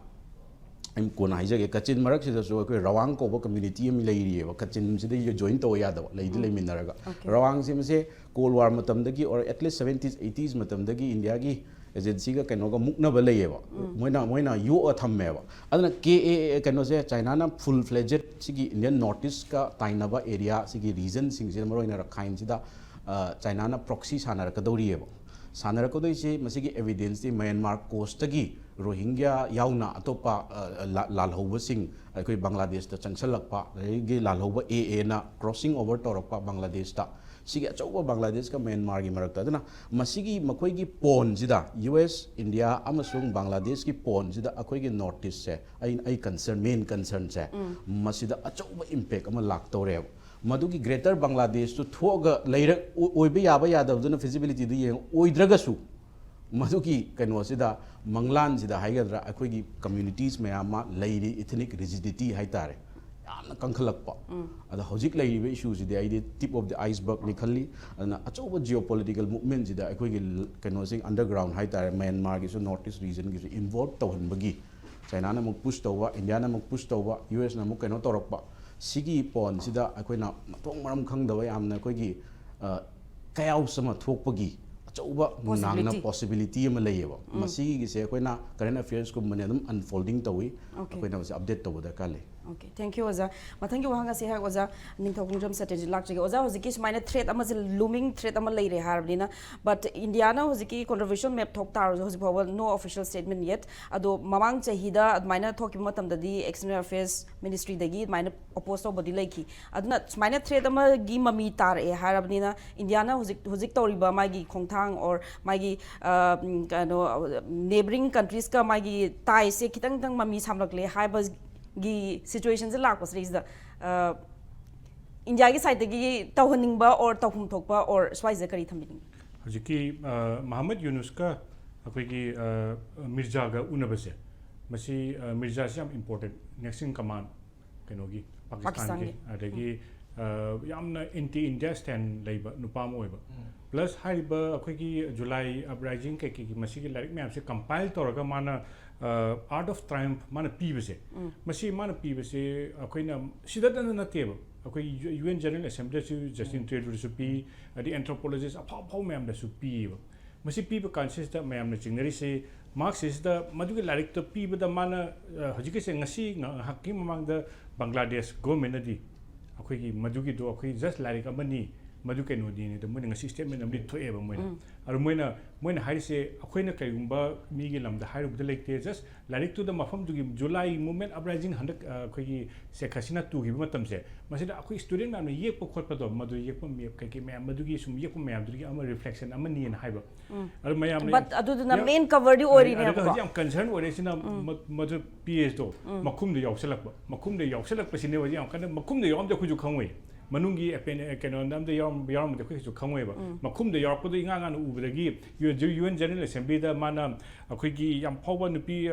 ꯑꯩ ꯀꯣꯟꯅ ꯍꯥꯏꯖꯒꯦ, ꯀꯆꯤꯟ ꯃꯔꯛꯁꯤꯗꯁꯨ ꯑꯩꯈꯣꯏ ꯔꯋꯥꯡ ꯀꯧꯕ ꯀꯝꯃ꯭ꯌꯨꯅꯤꯇꯤ ꯑꯃ ꯂꯩꯔꯤꯑꯕ, ꯀꯆꯤꯟꯁꯤꯗ ꯖꯣꯏꯟ ꯇꯧꯕ ꯌꯥꯗꯕ, ꯂꯩꯗꯤ ꯂꯩꯃꯤꯟꯅꯔꯒ꯫ Okay. ꯔꯋꯥꯡꯁꯦ ꯃꯁꯦ ꯀꯣꯜ ꯋꯥꯔ ꯃꯇꯝꯗꯒꯤ, or at least seventies eighties ꯃꯇꯝꯗꯒꯤ ꯏꯟꯗꯤꯌꯥꯒꯤ ꯑꯦꯖꯦꯟꯁꯤꯒ ꯀꯩꯅꯣꯒ ꯃꯨꯛꯅꯕ ꯂꯩꯌꯦꯕ꯫ ꯃꯣꯏꯅ ꯃꯣꯏꯅ ꯌꯣꯛꯑ ꯊꯝꯃꯦꯕ꯫ ꯑꯗꯨꯅ ꯀꯦ ꯑꯦ ꯑꯦ ꯀꯩꯅꯣꯁꯦ, ꯆꯥꯏꯅꯥꯅ ꯐꯨꯜ ꯐ꯭ꯂꯦꯖꯦꯠ ꯁꯤꯒꯤ ꯏꯟꯗꯤꯌꯟ ꯅꯣꯔꯠ ꯏꯁꯀ ꯇꯥꯏꯅꯕ ꯑꯦꯔꯤꯌꯥ, ꯁꯤꯒꯤ ꯔꯤꯖꯟꯁꯤꯡꯁꯤꯗ, ꯃꯔꯨꯑꯣꯏꯅ ꯔꯈꯥꯏꯟꯁꯤꯗ, ꯑ, ꯆꯥꯏꯅꯥꯅ ꯄ꯭ꯔꯣꯛꯁꯤ ꯁꯥꯟꯅꯔꯛꯀꯗꯧꯔꯤꯑꯕ꯫ ꯁꯥꯟꯅꯔꯛꯀꯗꯣꯏꯁꯤ ꯃꯁꯤꯒꯤ ꯑꯦꯚꯤꯗꯦꯟꯁꯇꯤ ꯃꯌꯥꯟꯃꯥꯔ ꯀꯣꯁꯇꯒꯤ ꯔꯣꯍꯤꯡꯒ꯭ꯌꯥ ꯌꯥꯎꯅ ꯑꯇꯣꯞꯄ, ꯑ, ꯂꯥ- ꯂꯥꯜꯍꯧꯕꯁꯤꯡ ꯑꯩꯈꯣꯏ ꯕꯪꯒ꯭ꯂꯥꯗꯦꯁꯇ ꯆꯪꯁꯜꯂꯛꯄ, ꯑꯗꯒꯤ ꯂꯥꯜꯍꯧꯕ ꯑꯦ ꯑꯦꯅ ꯀ꯭ꯔꯣꯁꯤꯡ ꯑꯣꯚꯔ ꯇꯧꯔꯛꯄ ꯕꯪꯒ꯭ꯂꯥꯗꯦꯁꯇ, ꯁꯤꯒꯤ ꯑꯆꯧꯕ ꯕꯪꯒ꯭ꯂꯥꯗꯦꯁꯀ ꯃꯌꯥꯟꯃꯥꯔꯒꯤ ꯃꯔꯛꯇ꯫ ꯑꯗꯨꯅ ꯃꯁꯤꯒꯤ ꯃꯈꯣꯏꯒꯤ ꯄꯣꯟꯁꯤꯗ, ꯌꯨ ꯑꯦꯁ, ꯏꯟꯗꯤꯌꯥ ꯑꯃꯁꯨꯡ ꯕꯪꯒ꯭ꯂꯥꯗꯦꯁꯀꯤ ꯄꯣꯟꯁꯤꯗ ꯑꯩꯈꯣꯏꯒꯤ ꯅꯣꯔꯠ ꯏꯁꯁꯦ, ꯑꯩ ꯑꯩ ꯀꯟꯁꯔꯟ, ꯃꯦꯟ ꯀꯟꯁꯔꯟꯁꯦ, ꯃꯁꯤꯗ ꯑꯆꯧꯕ ꯏꯝꯄꯦꯛ ꯑꯃ ꯂꯥꯛꯇꯧꯔꯦꯕ꯫ ꯃꯗꯨꯒꯤ ꯒ꯭ꯔꯦꯇꯔ ꯕꯪꯒ꯭ꯂꯥꯗꯦꯁꯇꯨ ꯊꯣꯛꯑꯒ ꯂꯩꯔꯛ ꯑꯣꯏꯕ ꯌꯥꯕ ꯌꯥꯗꯕꯗꯨꯅ ꯐꯤꯖꯤꯕꯤꯂꯤꯇꯤꯗꯨ ꯌꯦꯡꯉ ꯑꯣꯏꯗ꯭ꯔꯒꯁꯨ, ꯃꯗꯨꯒꯤ ꯀꯩꯅꯣꯁꯤꯗ, ꯃꯪꯂꯥꯟꯁꯤꯗ ꯍꯥꯏꯒꯗ꯭ꯔꯥ, ꯑꯩꯈꯣꯏꯒꯤ ꯀꯝꯃ꯭ꯌꯨꯅꯤꯇꯤꯁ ꯃꯌꯥꯝ ꯑꯃ ꯂꯩꯔꯤ, ꯏꯊꯅꯤꯛ ꯔꯤꯖꯤꯗꯤꯇꯤ ꯍꯥꯏꯇꯥꯔꯦ, ꯌꯥꯝꯅ ꯀꯟꯈꯠꯂꯛꯄ꯫ ꯑꯗꯣ ꯍꯧꯖꯤꯛ ꯂꯩꯔꯤꯕ ꯏꯁꯨꯁꯤꯗꯤ ꯑꯩꯗꯤ ꯇꯤꯞ ꯑꯣꯐ ꯗꯤ ꯑꯥꯏꯁꯕꯔꯒꯅꯤ ꯈꯜꯂꯤ꯫ ꯑꯗꯨꯅ ꯑꯆꯧꯕ ꯖꯤꯑꯣ ꯄꯣꯂꯤꯇꯤꯀꯦꯜ ꯃꯨꯚꯃꯦꯟꯁꯤꯗ ꯑꯩꯈꯣꯏꯒꯤ ꯀꯩꯅꯣꯁꯤꯡ, ꯑꯟꯗꯔꯒ꯭ꯔꯥꯎꯟ ꯍꯥꯏꯇꯥꯔꯦ, ꯃꯌꯥꯟꯃꯥꯔꯒꯤꯁꯨ, ꯅꯣꯔꯠ ꯏꯁ ꯔꯤꯖꯟꯒꯤꯁꯨ ꯏꯟꯚꯣꯜꯕ ꯇꯧꯍꯟꯕꯒꯤ, ꯆꯥꯏꯅꯥꯅ ꯑꯃꯨꯛ ꯄꯨꯁ ꯇꯧꯕ, ꯏꯟꯗꯤꯌꯥꯅ ꯑꯃꯨꯛ ꯄꯨꯁ ꯇꯧꯕ, ꯌꯨ ꯑꯦꯁꯅ ꯑꯃꯨꯛ ꯀꯩꯅꯣ ꯇꯧꯔꯛꯄ, ꯁꯤꯒꯤ ꯄꯣꯟꯁꯤꯗ ꯑꯩꯈꯣꯏꯅ ꯃꯊꯣꯡ ꯃꯔꯝ ꯈꯪꯗꯕ ꯌꯥꯝꯅ ꯑꯩꯈꯣꯏꯒꯤ ꯀꯌꯥꯎꯁ ꯑꯃ ꯊꯣꯛꯄꯒꯤ ꯑꯆꯧꯕ ꯅꯨꯡꯅꯥꯡꯅ ꯄꯣꯁꯤꯕꯤꯂꯤꯇꯤ ꯑꯃ ꯂꯩꯌꯦꯕ꯫ ꯃꯁꯤꯒꯤꯁꯦ ꯑꯩꯈꯣꯏꯅ ꯀꯔꯦꯟ ꯑꯦꯐꯤꯌꯔꯁꯀꯨꯝꯕꯅꯦ ꯑꯗꯨꯝ ꯑꯟꯐꯣꯜꯗꯤꯡ ꯇꯧꯏ꯫ ꯑꯩꯈꯣꯏꯅ ꯃꯁꯤ ꯑꯞꯗꯦꯠ ꯇꯧꯕ ꯗꯔꯀꯥꯔ ꯂꯩ꯫ Okay, thank you ꯑꯣꯖꯥ꯫ ꯃꯊꯪꯒꯤ ꯋꯥꯍꯪ ꯑꯁꯤ ꯑꯩꯍꯥꯛ ꯑꯣꯖꯥ ꯅꯤꯡꯊꯧ ꯈꯣꯡꯖꯝ ꯁꯇ꯭ꯌꯖꯤꯠ ꯂꯥꯛꯆꯒꯦ꯫ ꯑꯣꯖꯥ, ꯍꯧꯖꯤꯛꯀꯤ ꯁꯨꯃꯥꯏꯅ ꯊ꯭ꯔꯦꯠ ꯑꯃꯁꯦ, ꯂꯨꯃꯤꯡ ꯊ꯭ꯔꯦꯠ ꯑꯃ ꯂꯩꯔꯦ ꯍꯥꯏꯔꯕꯅꯤꯅ, but ꯏꯟꯗꯤꯌꯥꯅ ꯍꯧꯖꯤꯛꯀꯤ ꯀꯣꯟꯇ꯭ꯔꯣꯚꯔꯁꯤꯌꯦꯜ ꯃꯦꯞ ꯊꯣꯛ ꯇꯥꯔꯁꯨ ꯍꯧꯖꯤꯛ ꯐꯥꯎꯕ no official statement yet꯫ ꯑꯗꯣ ꯃꯃꯥꯡ ꯆꯍꯤꯗ ꯑꯗꯨꯃꯥꯏꯅ ꯊꯣꯛꯈꯤꯕ ꯃꯇꯝꯗꯗꯤ ꯑꯦꯛꯁꯇꯔꯅꯦꯜ ꯑꯦꯐꯤꯌꯔꯁ ꯃꯤꯅꯤꯁꯇ꯭ꯔꯤꯗꯒꯤ ꯑꯗꯨꯃꯥꯏꯅ ꯑꯣꯄꯣꯁ ꯇꯧꯕꯗꯤ ꯂꯩꯈꯤ꯫ ꯑꯗꯨꯅ ꯁꯨꯃꯥꯏꯅ ꯊ꯭ꯔꯦꯠ ꯑꯃꯒꯤ ꯃꯃꯤ ꯇꯥꯔꯛꯑꯦ ꯍꯥꯏꯔꯕꯅꯤꯅ ꯏꯟꯗꯤꯌꯥꯅ ꯍꯧꯖꯤꯛ ꯍꯧꯖꯤꯛ ꯇꯧꯔꯤꯕ ꯃꯥꯒꯤ ꯈꯣꯡꯊꯥꯡ or ꯃꯥꯒꯤ ꯀꯩꯅꯣ ꯅꯦꯕꯔꯤꯡ ꯀꯟꯇ꯭ꯔꯤꯁꯀ ꯃꯥꯒꯤ ꯇꯥꯏꯁꯦ ꯈꯤꯇꯪ ꯈꯤꯇꯪ ꯃꯃꯤ ꯁꯥꯝꯂꯛꯂꯦ ꯍꯥꯏꯕꯒꯤ ꯁꯤꯆꯨꯋꯦꯁꯟꯁꯦ ꯂꯥꯛꯄꯁꯤꯗꯩꯁꯤꯗ ꯏꯟꯗꯤꯌꯥꯒꯤ ꯁꯥꯏꯠꯇꯒꯤ ꯇꯧꯍꯟꯅꯤꯡꯕ or ꯇꯧꯐꯝ ꯊꯣꯛꯄ or ꯁ꯭ꯋꯥꯏꯁꯤꯗ ꯀꯔꯤ ꯊꯝꯕꯤꯅꯤꯡꯉꯤ? ꯍꯧꯖꯤꯛꯀꯤ ꯃꯍꯃꯗ ꯌꯨꯅꯨꯁꯀ ꯑꯩꯈꯣꯏꯒꯤ ꯃꯤꯔꯖꯥꯒ ꯎꯅꯕꯁꯦ, ꯃꯁꯤ ꯃꯤꯔꯖꯥꯁꯤ ꯌꯥꯝ ꯏꯝꯄꯣꯔꯇꯦꯟ, ꯅꯦꯛꯁ ꯏꯟ ꯀꯃꯥꯟ ꯀꯩꯅꯣꯒꯤ ꯄꯥꯀꯤꯁꯇꯥꯟꯒꯤ, ꯑꯗꯒꯤ ꯌꯥꯝꯅ ꯑꯦꯟꯇꯤ ꯏꯟꯗꯤꯌꯥ ꯁ꯭ꯇꯦꯟ ꯂꯩꯕ ꯅꯨꯄꯥ ꯑꯃ ꯑꯣꯏꯕ꯫ ꯄ꯭ꯂꯁ ꯍꯥꯏꯔꯤꯕ ꯑꯩꯈꯣꯏꯒꯤ ꯖꯨꯂꯥꯏ ꯑꯞꯔꯥꯏꯖꯤꯡ ꯀꯩꯀꯩꯒꯤ ꯃꯁꯤꯒꯤ ꯂꯥꯏꯔꯤꯛ ꯃꯌꯥꯝꯁꯦ ꯀꯝꯄꯥꯏꯜ ꯇꯧꯔꯒ ꯃꯥꯅ ꯑꯥꯔꯠ ꯑꯣꯐ ꯇ꯭ꯔꯥꯏꯝꯐ ꯃꯥꯅ ꯄꯤꯕꯁꯦ, ꯃꯁꯤ ꯃꯥꯅ ꯄꯤꯕꯁꯦ ꯑꯩꯈꯣꯏꯅ ꯁꯤꯗꯇꯅ ꯅꯠꯇꯦꯕ, ꯑꯩꯈꯣꯏ ꯌꯨ ꯑꯦꯟ ꯖꯦꯅꯔꯦꯜ ꯑꯦꯁꯦꯝꯕ꯭ꯂꯤꯗꯁꯨ ꯖꯁꯇꯤꯟ ꯇ꯭ꯔꯨꯗꯣꯗꯁꯨ ꯄꯤ, ꯑꯗꯩ ꯑꯦꯟꯊ꯭ꯔꯣꯄꯣꯂꯣꯖꯤꯁ ꯑꯐꯥꯎ ꯑꯐꯥꯎ ꯃꯌꯥꯝꯗꯁꯨ ꯄꯤꯌꯦꯕ꯫ ꯃꯁꯤ ꯄꯤꯕ ꯀꯥꯟꯁꯤꯗ ꯃꯌꯥꯝꯅ ꯆꯤꯡꯅꯔꯤꯁꯦ ꯃꯥꯔꯛꯁꯤꯁꯤꯗ ꯃꯗꯨꯒꯤ ꯂꯥꯏꯔꯤꯛꯇꯣ ꯄꯤꯕꯗ ꯃꯥꯅ ꯍꯧꯖꯤꯛꯀꯤꯁꯦ ꯉꯁꯤ ꯉꯥꯏꯍꯥꯛꯀꯤ ꯃꯃꯥꯡꯗ ꯕꯪꯒ꯭ꯂꯥꯗꯦꯁ ꯒꯣꯔꯃꯦꯟꯅꯗꯤ ꯑꯩꯈꯣꯏꯒꯤ ꯃꯗꯨꯒꯤꯗꯣ ꯑꯩꯈꯣꯏ ꯖꯁ ꯂꯥꯏꯔꯤꯛ ꯑꯃꯅꯤ, ꯃꯗꯨ ꯀꯩꯅꯣꯗꯤꯅꯤꯗ ꯃꯣꯏꯅ ꯉꯁꯤ ꯁ꯭ꯇꯦꯠꯃꯦꯟ ꯑꯃꯗꯤ ꯊꯣꯛꯑꯦꯕ ꯃꯣꯏꯅ꯫ ꯑꯗꯣ ꯃꯣꯏꯅ ꯃꯣꯏꯅ ꯍꯥꯏꯔꯤꯁꯦ ꯑꯩꯈꯣꯏꯅ ꯀꯔꯤꯒꯨꯝꯕ ꯃꯤꯒꯤ ꯂꯝꯗ ꯍꯥꯏꯔꯨꯕꯗ ꯂꯩꯇꯦ, ꯖꯁ ꯂꯥꯏꯔꯤꯛꯇꯨꯗ ꯃꯐꯝꯗꯨꯒꯤ ꯖꯨꯂꯥꯏ ꯃꯨꯚꯃꯦꯟ ꯑꯞꯔꯥꯏꯖꯤꯡ ꯍꯟꯗꯛ ꯑꯩꯈꯣꯏꯒꯤ ꯁꯦꯈ ꯍꯁꯤꯅꯥ ꯇꯨꯈꯤꯕ ꯃꯇꯝꯁꯦ, ꯃꯁꯤꯗ ꯑꯩꯈꯣꯏ ꯁ꯭ꯇꯨꯗꯦꯟ ꯃꯌꯥꯝꯅ ꯌꯦꯛꯄ ꯈꯣꯠꯄꯗꯣ, ꯃꯗꯨ ꯌꯦꯛꯄ ꯃꯌꯦꯛ ꯀꯩꯀꯩ ꯃꯌꯥꯝ ꯃꯗꯨꯒꯤ ꯁꯨꯝ ꯌꯦꯛꯄ ꯃꯌꯥꯝꯗꯨꯒꯤ ꯑꯃ ꯔꯤꯐ꯭ꯂꯦꯛꯁꯟ ꯑꯃꯅꯤꯅ ꯍꯥꯏꯕ꯫ ꯑꯗꯨ ꯃꯌꯥꯝꯅ ꯕꯠ ꯑꯗꯨꯗꯨꯅ ꯌꯥꯝ- ꯃꯦꯟ ꯀꯚꯔꯗꯤ ꯑꯗꯨꯒ ꯑꯣꯏꯔꯤꯅꯦꯕꯀꯣ꯫ ꯍꯧꯖꯤꯛ ꯌꯥꯝ ꯀꯟꯁꯔꯟ ꯑꯣꯏꯔꯤꯁꯤꯅ ꯃ- ꯃꯗꯨ ꯄꯤ ꯑꯦꯁꯇꯣ ꯃꯈꯨꯝꯗ ꯌꯥꯎꯁꯜꯂꯛꯄ, ꯃꯈꯨꯝꯗ ꯌꯥꯎꯁꯜꯂꯛꯄꯁꯤꯅꯦꯕ ꯍꯧꯖꯤꯛ ꯌꯥꯝ ꯀꯟꯅ, ꯃꯈꯨꯝꯗ ꯌꯥꯎꯔꯝꯗꯦ ꯑꯩꯈꯣꯏꯁꯨ ꯈꯪꯉꯣꯏ꯫ ꯃꯅꯨꯡꯒꯤ ꯑꯦꯄꯦꯟ ꯀꯩꯅꯣꯗ ꯑꯝꯇ ꯌꯥꯎꯔꯝ- ꯌꯥꯎꯔꯝꯃꯗꯤ ꯑꯩꯈꯣꯏ ꯀꯩꯁꯨ ꯈꯪꯉꯣꯏꯕ꯫ ꯃꯈꯨꯝꯗ ꯌꯥꯎꯔꯛꯄꯗꯣ ꯏꯉꯥꯡ ꯉꯥꯡꯅ ꯎꯕꯗꯒꯤ ꯌꯨ ꯑꯦꯟ ꯖꯦꯅꯔꯦꯜ ꯑꯦꯁꯦꯝꯕ꯭ꯂꯤꯗ ꯃꯥꯅ ꯑꯩꯈꯣꯏꯒꯤ ꯌꯥꯝ ꯐꯥꯎꯕ ꯅꯨꯄꯤ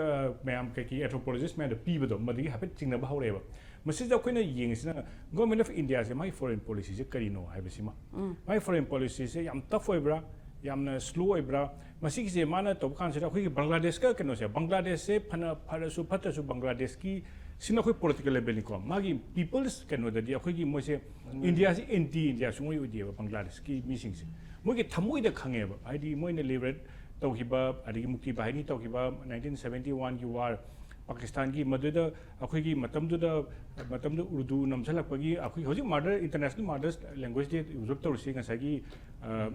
ꯃꯌꯥꯝ ꯀꯩꯀꯩ ꯑꯦꯟꯊ꯭ꯔꯣꯄꯣꯂꯣꯖꯤꯁ ꯃꯌꯥꯝꯗ ꯄꯤꯕꯗꯣ ꯃꯗꯨꯒꯤ ꯍꯥꯏꯐꯦꯠ ꯆꯤꯡꯅꯕ ꯍꯧꯔꯛꯑꯦꯕ꯫ ꯃꯁꯤꯗ ꯑꯩꯈꯣꯏꯅ ꯌꯦꯡꯉꯤꯁꯤꯅ ꯒꯣꯔꯃꯦꯟ ꯑꯣꯐ ꯏꯟꯗꯤꯌꯥꯁꯦ ꯃꯥꯒꯤ ꯐꯣꯔꯦꯟ ꯄꯣꯂꯤꯁꯤꯁꯦ ꯀꯔꯤꯅꯣ ꯍꯥꯏꯕꯁꯤꯃ꯫ ꯃꯥꯒꯤ ꯐꯣꯔꯦꯟ ꯄꯣꯂꯤꯁꯤꯁꯦ ꯌꯥꯝ ꯇꯐ ꯑꯣꯏꯕ꯭ꯔꯥ, ꯌꯥꯝꯅ ꯁ꯭ꯂꯣ ꯑꯣꯏꯕ꯭ꯔꯥ, ꯃꯁꯤꯒꯤꯁꯦ ꯃꯥꯅ ꯇꯧꯕ ꯀꯥꯟꯁꯤꯗ ꯑꯩꯈꯣꯏꯒꯤ ꯕꯪꯒ꯭ꯂꯥꯗꯦꯁꯀ ꯀꯩꯅꯣꯁꯦ, ꯕꯪꯒ꯭ꯂꯥꯗꯦꯁꯁꯦ ꯐꯅ ꯐꯔꯁꯨ ꯐꯠꯇ꯭ꯔꯁꯨ ꯕꯪꯒ꯭ꯂꯥꯗꯦꯁꯀꯤ ꯁꯤꯅ ꯑꯩꯈꯣꯏ ꯄꯣꯂꯤꯇꯤꯀꯦꯜ ꯂꯦꯕꯦꯜꯅꯤꯀꯣ꯫ ꯃꯥꯒꯤ ꯄꯤꯄꯜꯁ ꯀꯩꯅꯣꯗꯗꯤ ꯑꯩꯈꯣꯏꯒꯤ ꯃꯣꯏꯁꯦ ꯏꯟꯗꯤꯌꯥꯁꯤ ꯑꯦꯟꯇꯤ ꯏꯟꯗꯤꯌꯥ ꯁꯨꯡꯑꯣꯏ ꯑꯣꯏꯗꯦꯕ ꯕꯪꯒ꯭ꯂꯥꯗꯦꯁꯀꯤ ꯃꯤꯁꯤꯡꯁꯦ꯫ ꯃꯣꯏꯒꯤ ꯊꯃꯣꯏꯗ ꯈꯪꯉꯦꯕ, ꯍꯥꯏꯗꯤ ꯃꯣꯏꯅ ꯂꯤꯕꯔꯦꯠ ꯇꯧꯈꯤꯕ, ꯑꯗꯒꯤ ꯃꯨꯛꯇꯤ ꯕꯥꯍꯤꯅꯤ ꯇꯧꯈꯤꯕ ꯅꯥꯏꯟꯇꯤꯟ ꯁꯕꯦꯟꯇꯤ ꯋꯥꯟꯒꯤ ꯋꯥꯔ, ꯄꯥꯀꯤꯁꯇꯥꯟꯒꯤ ꯃꯗꯨꯗ ꯑꯩꯈꯣꯏꯒꯤ ꯃꯇꯝꯗꯨꯗ, ꯃꯇꯝꯗꯨ ꯎꯔꯗꯨ ꯅꯝꯁꯤꯜꯂꯛꯄꯒꯤ ꯑꯩꯈꯣꯏ ꯍꯧꯖꯤꯛ ꯃꯥꯗꯔ, ꯏꯟꯇꯔꯅꯦꯁꯅꯦꯜ ꯃꯥꯗꯔꯁ ꯂꯦꯡꯒ꯭ꯋꯦꯖ ꯗꯦ ꯑꯣꯕꯖꯔꯞ ꯇꯧꯔꯤꯁꯤ ꯉꯁꯥꯏꯒꯤ, ꯑ,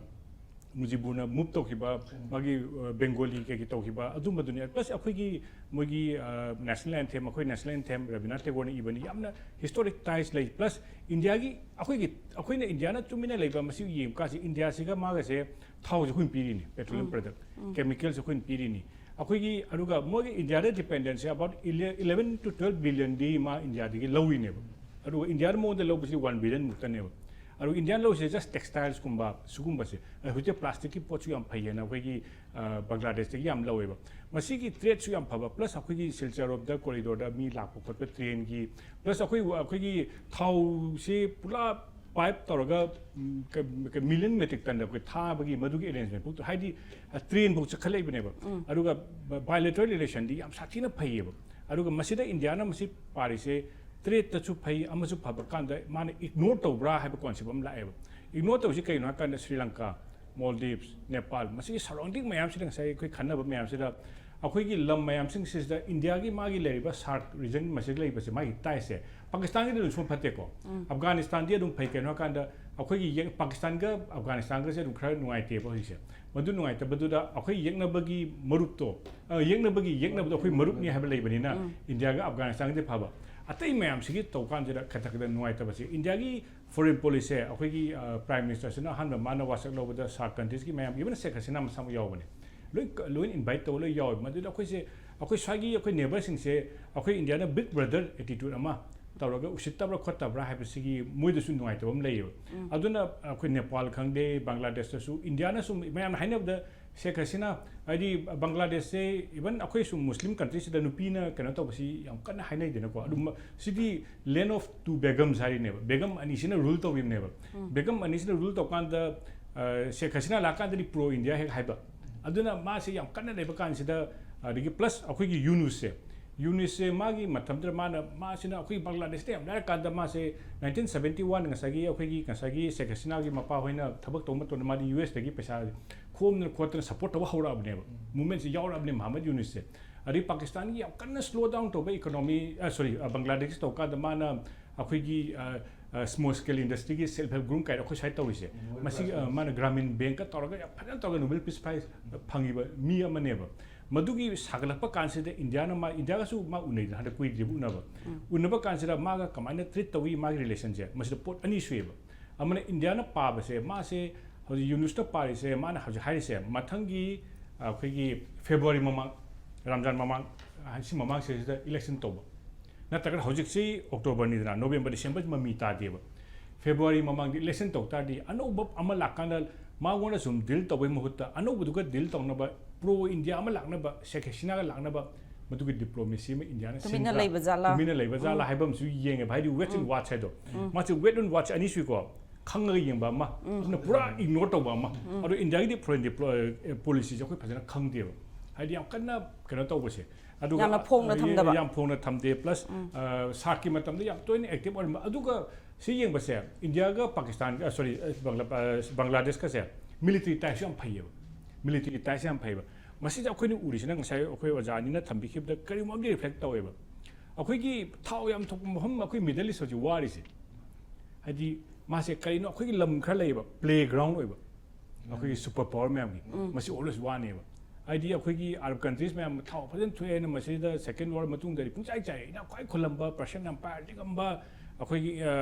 ꯃꯨꯖꯤꯕꯨꯔꯅ ꯃꯨꯚ ꯇꯧꯈꯤꯕ, ꯃꯥꯒꯤ, ꯑ, ꯕꯦꯡꯒꯣꯂꯤ ꯀꯩꯀꯩ ꯇꯧꯈꯤꯕ ꯑꯗꯨꯝꯕꯗꯨꯅꯤ꯫ ꯄ꯭ꯂꯁ ꯑꯩꯈꯣꯏꯒꯤ ꯃꯣꯏꯒꯤ, ꯑ, ꯅꯦꯁꯅꯦꯜ ꯑꯦꯟꯊꯦꯝ, ꯑꯩꯈꯣꯏ ꯅꯦꯁꯅꯦꯜ ꯑꯦꯟꯊꯦꯝ ꯔꯕꯤꯟꯗ꯭ꯔꯅꯥꯊ ꯇꯦꯒꯣꯔꯅ ꯏꯕꯅꯤ, ꯌꯥꯝꯅ ꯍꯤꯁꯇꯣꯔꯤꯛ ꯇꯥꯏꯁ ꯂꯩ꯫ ꯄ꯭ꯂꯁ ꯏꯟꯗꯤꯌꯥꯒꯤ ꯑꯩꯈꯣꯏꯒꯤ, ꯑꯩꯈꯣꯏꯅ ꯏꯟꯗꯤꯌꯥꯅ ꯇꯨꯃꯤꯟꯅ ꯂꯩꯕ ꯃꯁꯤ ꯌꯦꯡꯕ ꯀꯥꯟꯁꯤ ꯏꯟꯗꯤꯌꯥꯁꯤꯒ ꯃꯥꯒꯁꯦ ꯊꯥꯎꯁꯦ ꯑꯩꯈꯣꯏꯅ ꯄꯤꯔꯤꯅꯤ, ꯄꯦꯇ꯭ꯔꯣꯂꯤꯌꯝ ꯄ꯭ꯔꯗꯛ, ꯀꯦꯃꯤꯀꯦꯜꯁꯦ ꯑꯩꯈꯣꯏꯅ ꯄꯤꯔꯤꯅꯤ꯫ ꯑꯩꯈꯣꯏꯒꯤ ꯑꯗꯨꯒ ꯃꯣꯏꯒꯤ ꯏꯟꯗꯤꯌꯥꯗ ꯗꯤꯄꯦꯟꯗꯦꯟꯁꯁꯦ about eleven to twelve billion ꯗꯤ ꯃꯥ ꯏꯟꯗꯤꯌꯥꯗꯒꯤ ꯂꯧꯔꯤꯅꯦꯕ꯫ ꯑꯗꯨꯒ ꯏꯟꯗꯤꯌꯥꯗ ꯃꯉꯣꯟꯗ ꯂꯧꯕꯁꯤ one billion ꯃꯨꯛꯇꯅꯦꯕ꯫ ꯑꯗꯨꯒ ꯏꯟꯗꯤꯌꯥꯅ ꯂꯧꯔꯤꯁꯦ just ꯇꯦꯛꯁꯇꯥꯏꯜꯁꯀꯨꯝꯕ ꯁꯤꯒꯨꯝꯕꯁꯦ꯫ ꯑꯗ ꯍꯧꯖꯤꯛꯇꯤ ꯄ꯭ꯂꯥꯁꯇꯤꯛꯀꯤ ꯄꯣꯠꯁꯨ ꯌꯥꯝ ꯐꯩꯌꯦꯅ ꯑꯩꯈꯣꯏꯒꯤ, ꯑ, ꯕꯪꯒ꯭ꯂꯥꯗꯦꯁꯇꯒꯤ ꯌꯥꯝ ꯂꯧꯋꯦꯕ꯫ ꯃꯁꯤꯒꯤ ꯇ꯭ꯔꯦꯗꯁꯨ ꯌꯥꯝ ꯐꯕ, ꯄ꯭ꯂꯁ ꯑꯩꯈꯣꯏꯒꯤ ꯁꯤꯜꯆꯔ ꯔꯣꯝꯗ ꯀꯣꯔꯤꯗꯣꯔꯗ ꯃꯤ ꯂꯥꯛꯄ ꯈꯣꯠꯄ ꯇ꯭ꯔꯦꯟꯒꯤ, ꯄ꯭ꯂꯁ ꯑꯩꯈꯣꯏ, ꯑꯩꯈꯣꯏꯒꯤ ꯊꯥꯎꯁꯤ ꯄꯨꯔꯥ ꯄꯥꯏꯞ ꯇꯧꯔꯒ, ꯎꯝ, ꯀ-, ꯀ-, ꯃꯤꯂꯤꯌꯟ ꯃꯦꯇ꯭ꯔꯤꯛ ꯇꯟꯗ ꯑꯩꯈꯣꯏ ꯊꯥꯕꯒꯤ ꯃꯗꯨꯒꯤ ꯑꯦꯔꯦꯟꯖꯃꯦꯟ ꯄꯨ-, ꯍꯥꯏꯗꯤ, ꯑ, ꯇ꯭ꯔꯦꯟꯐꯧ ꯆꯠꯈꯠꯂꯛꯏꯕꯅꯦꯕ꯫ ꯑꯗꯨꯒ ꯕ-, ꯕꯥꯏꯂꯦꯇꯔꯦꯜ ꯔꯤꯂꯦꯁꯟꯗꯤ ꯌꯥꯝ ꯁꯥꯊꯤꯅ ꯐꯩꯌꯦꯕ꯫ ꯑꯗꯨꯒ ꯃꯁꯤꯗ ꯏꯟꯗꯤꯌꯥꯅ ꯃꯁꯤ ꯄꯥꯔꯤꯁꯦ ꯇ꯭ꯔꯦꯠꯇꯁꯨ ꯐꯩ, ꯑꯃꯁꯨ ꯐꯕ ꯀꯥꯟꯗ ꯃꯥꯅ ꯏꯒꯅꯣꯔ ꯇꯧꯕ꯭ꯔꯥ ꯍꯥꯏꯕ ꯀꯣꯟꯁꯦꯞ ꯑꯃ ꯂꯥꯛꯑꯦꯕ꯫ ꯏꯒꯅꯣꯔ ꯇꯧꯔꯤꯁꯤ ꯀꯩꯅꯣ ꯍꯥꯏ ꯀꯥꯟꯗ ꯁ꯭ꯔꯤ ꯂꯪꯀꯥ, ꯃꯣꯜꯗꯤꯞꯁ, ꯅꯦꯄꯥꯜ, ꯃꯁꯤꯒꯤ ꯁꯔꯥꯎꯟꯗꯤꯡ ꯃꯌꯥꯝꯁꯤꯗ, ꯉꯁꯥꯏ ꯑꯩꯈꯣꯏ ꯈꯟꯅꯕ ꯃꯌꯥꯝꯁꯤꯗ, ꯑꯩꯈꯣꯏꯒꯤ ꯂꯝ ꯃꯌꯥꯝꯁꯤꯡꯁꯤꯗ ꯏꯟꯗꯤꯌꯥꯒꯤ ꯃꯥꯒꯤ ꯂꯩꯔꯤꯕ ꯁꯥꯔꯛ ꯔꯤꯖꯟ ꯃꯁꯤꯗ ꯂꯩꯕꯁꯦ, ꯃꯥꯒꯤ ꯇꯥꯏꯁꯁꯦ ꯄꯥꯀꯤꯁꯇꯥꯟꯒꯤꯗꯤ ꯑꯗꯨꯝ ꯁꯨꯝ ꯐꯠꯇꯦꯀꯣ꯫ ꯑꯐꯒꯥꯅꯤꯁꯇꯥꯟꯗꯤ ꯑꯗꯨꯝ ꯐꯩ, ꯀꯩꯅꯣ ꯍꯥꯏꯀꯥꯟꯗ ꯑꯩꯈꯣꯏꯒꯤ ꯌꯦꯛ-, ꯄꯥꯀꯤꯁꯇꯥꯟꯒ ꯑꯐꯒꯥꯅꯤꯁꯇꯥꯟꯒꯁꯦ ꯑꯗꯨꯝ ꯈꯔ ꯅꯨꯡꯉꯥꯏꯇꯦꯕ ꯍꯧꯖꯤꯛꯁꯦ꯫ ꯃꯗꯨ ꯅꯨꯡꯉꯥꯏꯇꯕꯗꯨꯗ ꯑꯩꯈꯣꯏ ꯌꯦꯛꯅꯕꯒꯤ ꯃꯔꯨꯞꯇꯣ, ꯑ, ꯌꯦꯛꯅꯕꯒꯤ ꯌꯦꯛꯅꯕꯗꯣ ꯑꯩꯈꯣꯏ ꯃꯔꯨꯞꯅꯤ ꯍꯥꯏꯕ ꯂꯩꯕꯅꯤꯅ, ꯏꯟꯗꯤꯌꯥꯒ ꯑꯐꯒꯥꯅꯤꯁꯇꯥꯟꯒꯗꯤ ꯐꯕ꯫ ꯑꯇꯩ ꯃꯌꯥꯝꯁꯤꯒꯤ ꯇꯧꯀꯥꯟꯁꯤꯗ ꯈꯇ ꯈꯇ ꯅꯨꯡꯉꯥꯏꯇꯕꯁꯦ꯫ ꯏꯟꯗꯤꯌꯥꯒꯤ ꯐꯣꯔꯦꯟ ꯄꯣꯂꯤꯁꯤꯁꯦ ꯑꯩꯈꯣꯏꯒꯤ, ꯑ, ꯄ꯭ꯔꯥꯏꯝ ꯃꯤꯅꯤꯁꯇꯔꯁꯤꯅ ꯑꯍꯥꯟꯕ ꯃꯥꯅ ꯋꯥꯁꯛ ꯂꯧꯕꯗ ꯁꯥꯔꯛ ꯀꯟꯇ꯭ꯔꯤꯁꯀꯤ ꯃꯌꯥꯝ, ꯏꯚꯟ ꯁꯦꯈ ꯍꯁꯤꯅꯥ ꯃꯁꯥꯃꯛ ꯌꯥꯎꯕꯅꯦ꯫ ꯂꯣꯏ ꯀ-, ꯂꯣꯏ ꯏꯟꯚꯥꯏꯠ ꯇꯧꯕ ꯂꯣꯏ ꯌꯥꯎꯋꯦ꯫ ꯃꯗꯨꯗ ꯑꯩꯈꯣꯏꯁꯦ, ꯑꯩꯈꯣꯏ ꯁ꯭ꯋꯥꯏꯒꯤ ꯑꯩꯈꯣꯏ ꯅꯦꯕꯔꯁꯤꯡꯁꯦ ꯑꯩꯈꯣꯏ ꯏꯟꯗꯤꯌꯥꯅ ꯕꯤꯛ ꯕ꯭ꯔꯗꯔ ꯑꯦꯇꯤꯇ꯭ꯌꯨꯠ ꯑꯃ ꯇꯧꯔꯒ ꯎꯁꯤꯠꯇꯕ꯭ꯔꯥ ꯈꯣꯠꯇꯕ꯭ꯔꯥ ꯍꯥꯏꯕꯁꯤꯒꯤ ꯃꯣꯏꯗꯁꯨ ꯅꯨꯡꯉꯥꯏꯇꯕ ꯑꯃ ꯂꯩꯌꯦꯕ꯫ ꯑꯗꯨꯅ ꯑꯩꯈꯣꯏ ꯅꯦꯄꯥꯜ ꯈꯪꯗꯦ, ꯕꯪꯒ꯭ꯂꯥꯗꯦꯁꯇꯁꯨ ꯏꯟꯗꯤꯌꯥꯅ ꯁꯨꯝ ꯃꯌꯥꯝꯅ ꯍꯥꯏꯅꯕꯗ ꯁꯦꯈ ꯍꯁꯤꯅꯥ, ꯍꯥꯏꯗꯤ ꯕꯪꯒ꯭ꯂꯥꯗꯦꯁꯁꯦ, ꯏꯚꯟ ꯑꯩꯈꯣꯏ ꯁꯨꯝ ꯃꯨꯁꯂꯤꯝ ꯀꯟꯇ꯭ꯔꯤꯁꯤꯗ ꯅꯨꯄꯤꯅ ꯀꯩꯅꯣ ꯇꯧꯕꯁꯤ ꯌꯥꯝ ꯀꯟꯅ ꯍꯥꯏꯅꯩꯗꯅꯀꯣ꯫ ꯑꯗꯨ ꯃ-, ꯁꯤꯗꯤ land of two Begums ꯍꯥꯏꯔꯤꯅꯦꯕ꯫ ꯕꯦꯒꯝ ꯑꯅꯤꯁꯤꯅ ꯔꯨꯜ ꯇꯧꯔꯤꯕꯅꯦꯕ꯫ ꯕꯦꯒꯝ ꯑꯅꯤꯁꯤꯅ ꯔꯨꯜ ꯇꯧꯀꯥꯟꯗ, ꯑ, ꯁꯦꯈ ꯍꯁꯤꯅꯥ ꯂꯥꯛꯀꯥꯟꯗꯗꯤ ꯄ꯭ꯔꯣ ꯏꯟꯗꯤꯌꯥ ꯍꯦꯛ ꯍꯥꯏꯕ꯫ ꯑꯗꯨꯅ ꯃꯥꯁꯦ ꯌꯥꯝ ꯀꯟꯅ ꯂꯩꯕ ꯀꯥꯟꯁꯤꯗ, ꯑꯗꯒꯤ plus ꯑꯩꯈꯣꯏꯒꯤ ꯌꯨꯅꯨꯁꯁꯦ, ꯌꯨꯅꯨꯁꯁꯦ ꯃꯥꯒꯤ ꯃꯇꯝꯗꯨꯗ ꯃꯥꯅ, ꯃꯥꯁꯤꯅ ꯑꯩꯈꯣꯏꯒꯤ ꯕꯪꯒ꯭ꯂꯥꯗꯦꯁꯇ ꯌꯥꯝ ꯂꯥꯏꯔ ꯀꯥꯟꯗ ꯃꯥꯁꯦ nineteen seventy one, ꯉꯁꯥꯏꯒꯤ ꯑꯩꯈꯣꯏꯒꯤ, ꯉꯁꯥꯏꯒꯤ ꯁꯦꯈ ꯍꯁꯤꯅꯥꯒꯤ ꯃꯄꯥ ꯍꯣꯏꯅ ꯊꯕꯛ ꯇꯧꯕ ꯃꯇꯝꯗ ꯃꯥꯗꯤ ꯌꯨ ꯑꯦꯁꯇꯒꯤ ꯄꯩꯁꯥ ꯈꯣꯝꯗꯅ ꯈꯣꯠꯇꯅ support ꯇꯧꯕ ꯍꯧꯔꯛꯑꯕꯅꯦꯕ, movementꯁꯦ ꯌꯥꯎꯔꯛꯑꯕꯅꯦ ꯃꯍꯃꯗ ꯌꯨꯅꯨꯁꯁꯦ꯫ ꯑꯗꯩ ꯄꯥꯀꯤꯁꯇꯥꯟꯒꯤ ꯌꯥꯝ ꯀꯟꯅ slow down ꯇꯧꯕ economy, sorry, ꯕꯪꯒ꯭ꯂꯥꯗꯦꯁ ꯇꯧꯀꯥꯟꯗ ꯃꯥꯅ ꯑꯩꯈꯣꯏꯒꯤ small scale industryꯒꯤ self help group ꯀꯥꯏꯅ ꯑꯩꯈꯣꯏ ꯁ꯭ꯋꯥꯏ ꯇꯧꯔꯤꯁꯦ, ꯃꯁꯤ ꯃꯥꯅ ꯒ꯭ꯔꯥꯃꯤꯟ ꯕꯦꯡꯀ ꯇꯧꯔꯒ ꯌꯥꯝ ꯐꯖꯅ ꯇꯧꯔꯒ Nobel Peace Prize ꯐꯪꯉꯤꯕ ꯃꯤ ꯑꯃꯅꯦꯕ꯫ ꯃꯗꯨꯒꯤ ꯁꯥꯒꯠꯂꯛꯄ ꯀꯥꯟꯁꯤꯗ ꯏꯟꯗꯤꯌꯥꯅ ꯃꯥ, ꯏꯟꯗꯤꯌꯥꯒꯁꯨ ꯃꯥ ꯎꯅꯩꯗꯅ, ꯍꯟꯗꯛ ꯀꯨꯏꯗ꯭ꯔꯤꯕ ꯎꯅꯕ꯫ ꯎꯅꯕ ꯀꯥꯟꯁꯤꯗ ꯃꯥꯒ ꯀꯃꯥꯏꯅ treat ꯇꯧꯏ, ꯃꯥꯒꯤ relationꯁꯦ, ꯃꯁꯤꯗ ꯄꯣꯠ ꯑꯅꯤ ꯁꯨꯏꯌꯦꯕ꯫ ꯑꯃꯅ ꯏꯟꯗꯤꯌꯥꯅ ꯄꯥꯕꯁꯦ, ꯃꯥꯁꯦ ꯍꯧꯖꯤꯛ ꯌꯨꯅꯨꯁꯅ ꯄꯥꯔꯤꯁꯦ, ꯃꯥꯅ ꯍꯧꯖꯤꯛ ꯍꯥꯏꯔꯤꯁꯦ, ꯃꯊꯪꯒꯤ ꯑꯩꯈꯣꯏꯒꯤ February ꯃꯃꯥꯡ, ꯔꯝꯖꯥꯟ ꯃꯃꯥꯡ, ꯁꯤ ꯃꯃꯥꯡꯁꯤꯗ election ꯇꯧꯕ, ꯅꯠꯇ꯭ꯔꯒꯅ ꯍꯧꯖꯤꯛꯁꯤ Octoberꯅꯤꯗꯅ, November, December ꯃꯃꯤ ꯇꯥꯗꯦꯕ꯫ February ꯃꯃꯥꯡꯗ election ꯇꯧ ꯇꯥꯔꯗꯤ ꯑꯅꯧꯕ ꯑꯃ ꯂꯥꯛꯀꯥꯟꯗ ꯃꯉꯣꯟꯗ ꯁꯨꯝ deal ꯇꯧꯕꯩ ꯃꯍꯨꯠꯇ ꯑꯅꯧꯕꯗꯨꯒ deal ꯇꯧꯅꯕ, pro India ꯑꯃ ꯂꯥꯛꯅꯕ, ꯁꯦꯈ ꯍꯁꯤꯅꯥꯒ ꯂꯥꯛꯅꯕ, ꯃꯗꯨꯒꯤ diplomacy ꯑꯃ ꯏꯟꯗꯤꯌꯥꯅ ꯇꯨꯃꯤꯟꯅ ꯁꯤꯟꯕ꯭ꯔꯥ, ꯂꯩꯕ ꯖꯥꯠꯂꯥ? ꯇꯨꯃꯤꯟꯅ ꯂꯩꯕ ꯖꯥꯠꯂꯥ ꯎꯝ꯫ ꯍꯥꯏꯕ ꯑꯃꯁꯨ ꯌꯦꯡꯉꯦꯕ꯫ ꯍꯥꯏꯗꯤ wait and watch ꯍꯥꯏꯗꯣ꯫ ꯎꯝ꯫ ꯃꯥꯁꯦ wait and watch ꯑꯅꯤ ꯁꯨꯏꯀꯣ꯫ ꯈꯪꯉꯒ ꯌꯦꯡꯕ ꯑꯃ, ꯎꯝ꯫ ꯑꯗꯨꯅ ꯄꯨꯔꯥ ignore ꯇꯧꯕ ꯑꯃ꯫ ꯎꯝ꯫ ꯑꯗꯣ ꯏꯟꯗꯤꯌꯥꯒꯤꯗꯤ foreign diplo-, ꯑ, policyꯁꯦ ꯑꯩꯈꯣꯏ ꯐꯖꯅ ꯈꯪꯗꯦꯕ꯫ ꯍꯥꯏꯗꯤ ꯌꯥꯝ ꯀꯟꯅ ꯀꯩꯅꯣ ꯇꯧꯕꯁꯦ꯫ ꯑꯗꯨꯒ ꯌꯥꯝꯅ ꯐꯣꯡꯅ ꯑ, ꯊꯝꯗꯕ꯫ ꯌꯥꯝ ꯐꯣꯡꯅ ꯊꯝꯗꯦ꯫ Plus, ꯎꯝ꯫ ꯑ, ꯁꯥꯔꯛꯀꯤ ꯃꯇꯝꯗ ꯌꯥꯝ ꯇꯣꯏꯅ active ꯑꯣꯏꯔꯝꯕ꯫ ꯑꯗꯨꯒ ꯁꯤ ꯌꯦꯡꯕꯁꯦ, ꯏꯟꯗꯤꯌꯥꯒ ꯄꯥꯀꯤꯁꯇꯥꯟꯒ, sorry, ꯑ, ꯕꯪꯒ꯭ꯂꯥ-, ꯑ, ꯕꯪꯒ꯭ꯂꯥꯗꯦꯁꯀꯁꯦ military tiesꯁꯨ ꯌꯥꯝ ꯐꯩꯌꯦꯕ꯫ Military tiesꯁꯦ ꯌꯥꯝ ꯐꯩꯌꯦꯕ꯫ ꯃꯁꯤꯗ ꯑꯩꯈꯣꯏꯅ ꯎꯔꯤꯁꯤꯅ ꯉꯁꯥꯏ ꯑꯩꯈꯣꯏ ꯑꯣꯖꯥ ꯑꯅꯤꯅ ꯊꯝꯕꯤꯈꯤꯕꯗ ꯀꯔꯤꯒꯨꯝꯕ ꯑꯃꯗꯤ reflect ꯇꯧꯋꯦꯕ꯫ ꯑꯩꯈꯣꯏꯒꯤ ꯊꯥꯎ ꯌꯥꯝ ꯊꯣꯛꯄ ꯃꯐꯝ, ꯑꯩꯈꯣꯏ Middle East ꯍꯧꯖꯤꯛ ꯋꯥꯔꯤꯁꯦ꯫ ꯍꯥꯏꯗꯤ ꯃꯥꯁꯦ ꯀꯔꯤꯅꯣ, ꯑꯩꯈꯣꯏꯒꯤ ꯂꯝ ꯈꯔ ꯂꯩꯌꯦꯕ, playground ꯑꯣꯏꯕ, ꯑꯩꯈꯣꯏꯒꯤ super power ꯃꯌꯥꯝꯒꯤ꯫ ꯎꯝ꯫ ꯃꯁꯤ always ꯋꯥꯅꯦꯕ꯫ ꯍꯥꯏꯗꯤ ꯑꯩꯈꯣꯏꯒꯤ Arab countries ꯃꯌꯥꯝ ꯊꯥꯎ ꯐꯖꯅ ꯊꯣꯛꯑꯦꯅ ꯃꯁꯤꯗ second war ꯃꯇꯨꯡꯗꯗꯤ ꯄꯨꯡꯆꯥꯏ ꯆꯥꯏꯔꯦ꯫ ꯏꯅꯥꯛ ꯈ꯭ꯋꯥꯏ ꯈꯨꯜꯂꯝꯕ, Persian Empire ꯂꯤꯡꯉꯝꯕ, ꯑꯩꯈꯣꯏꯒꯤ, ꯑ,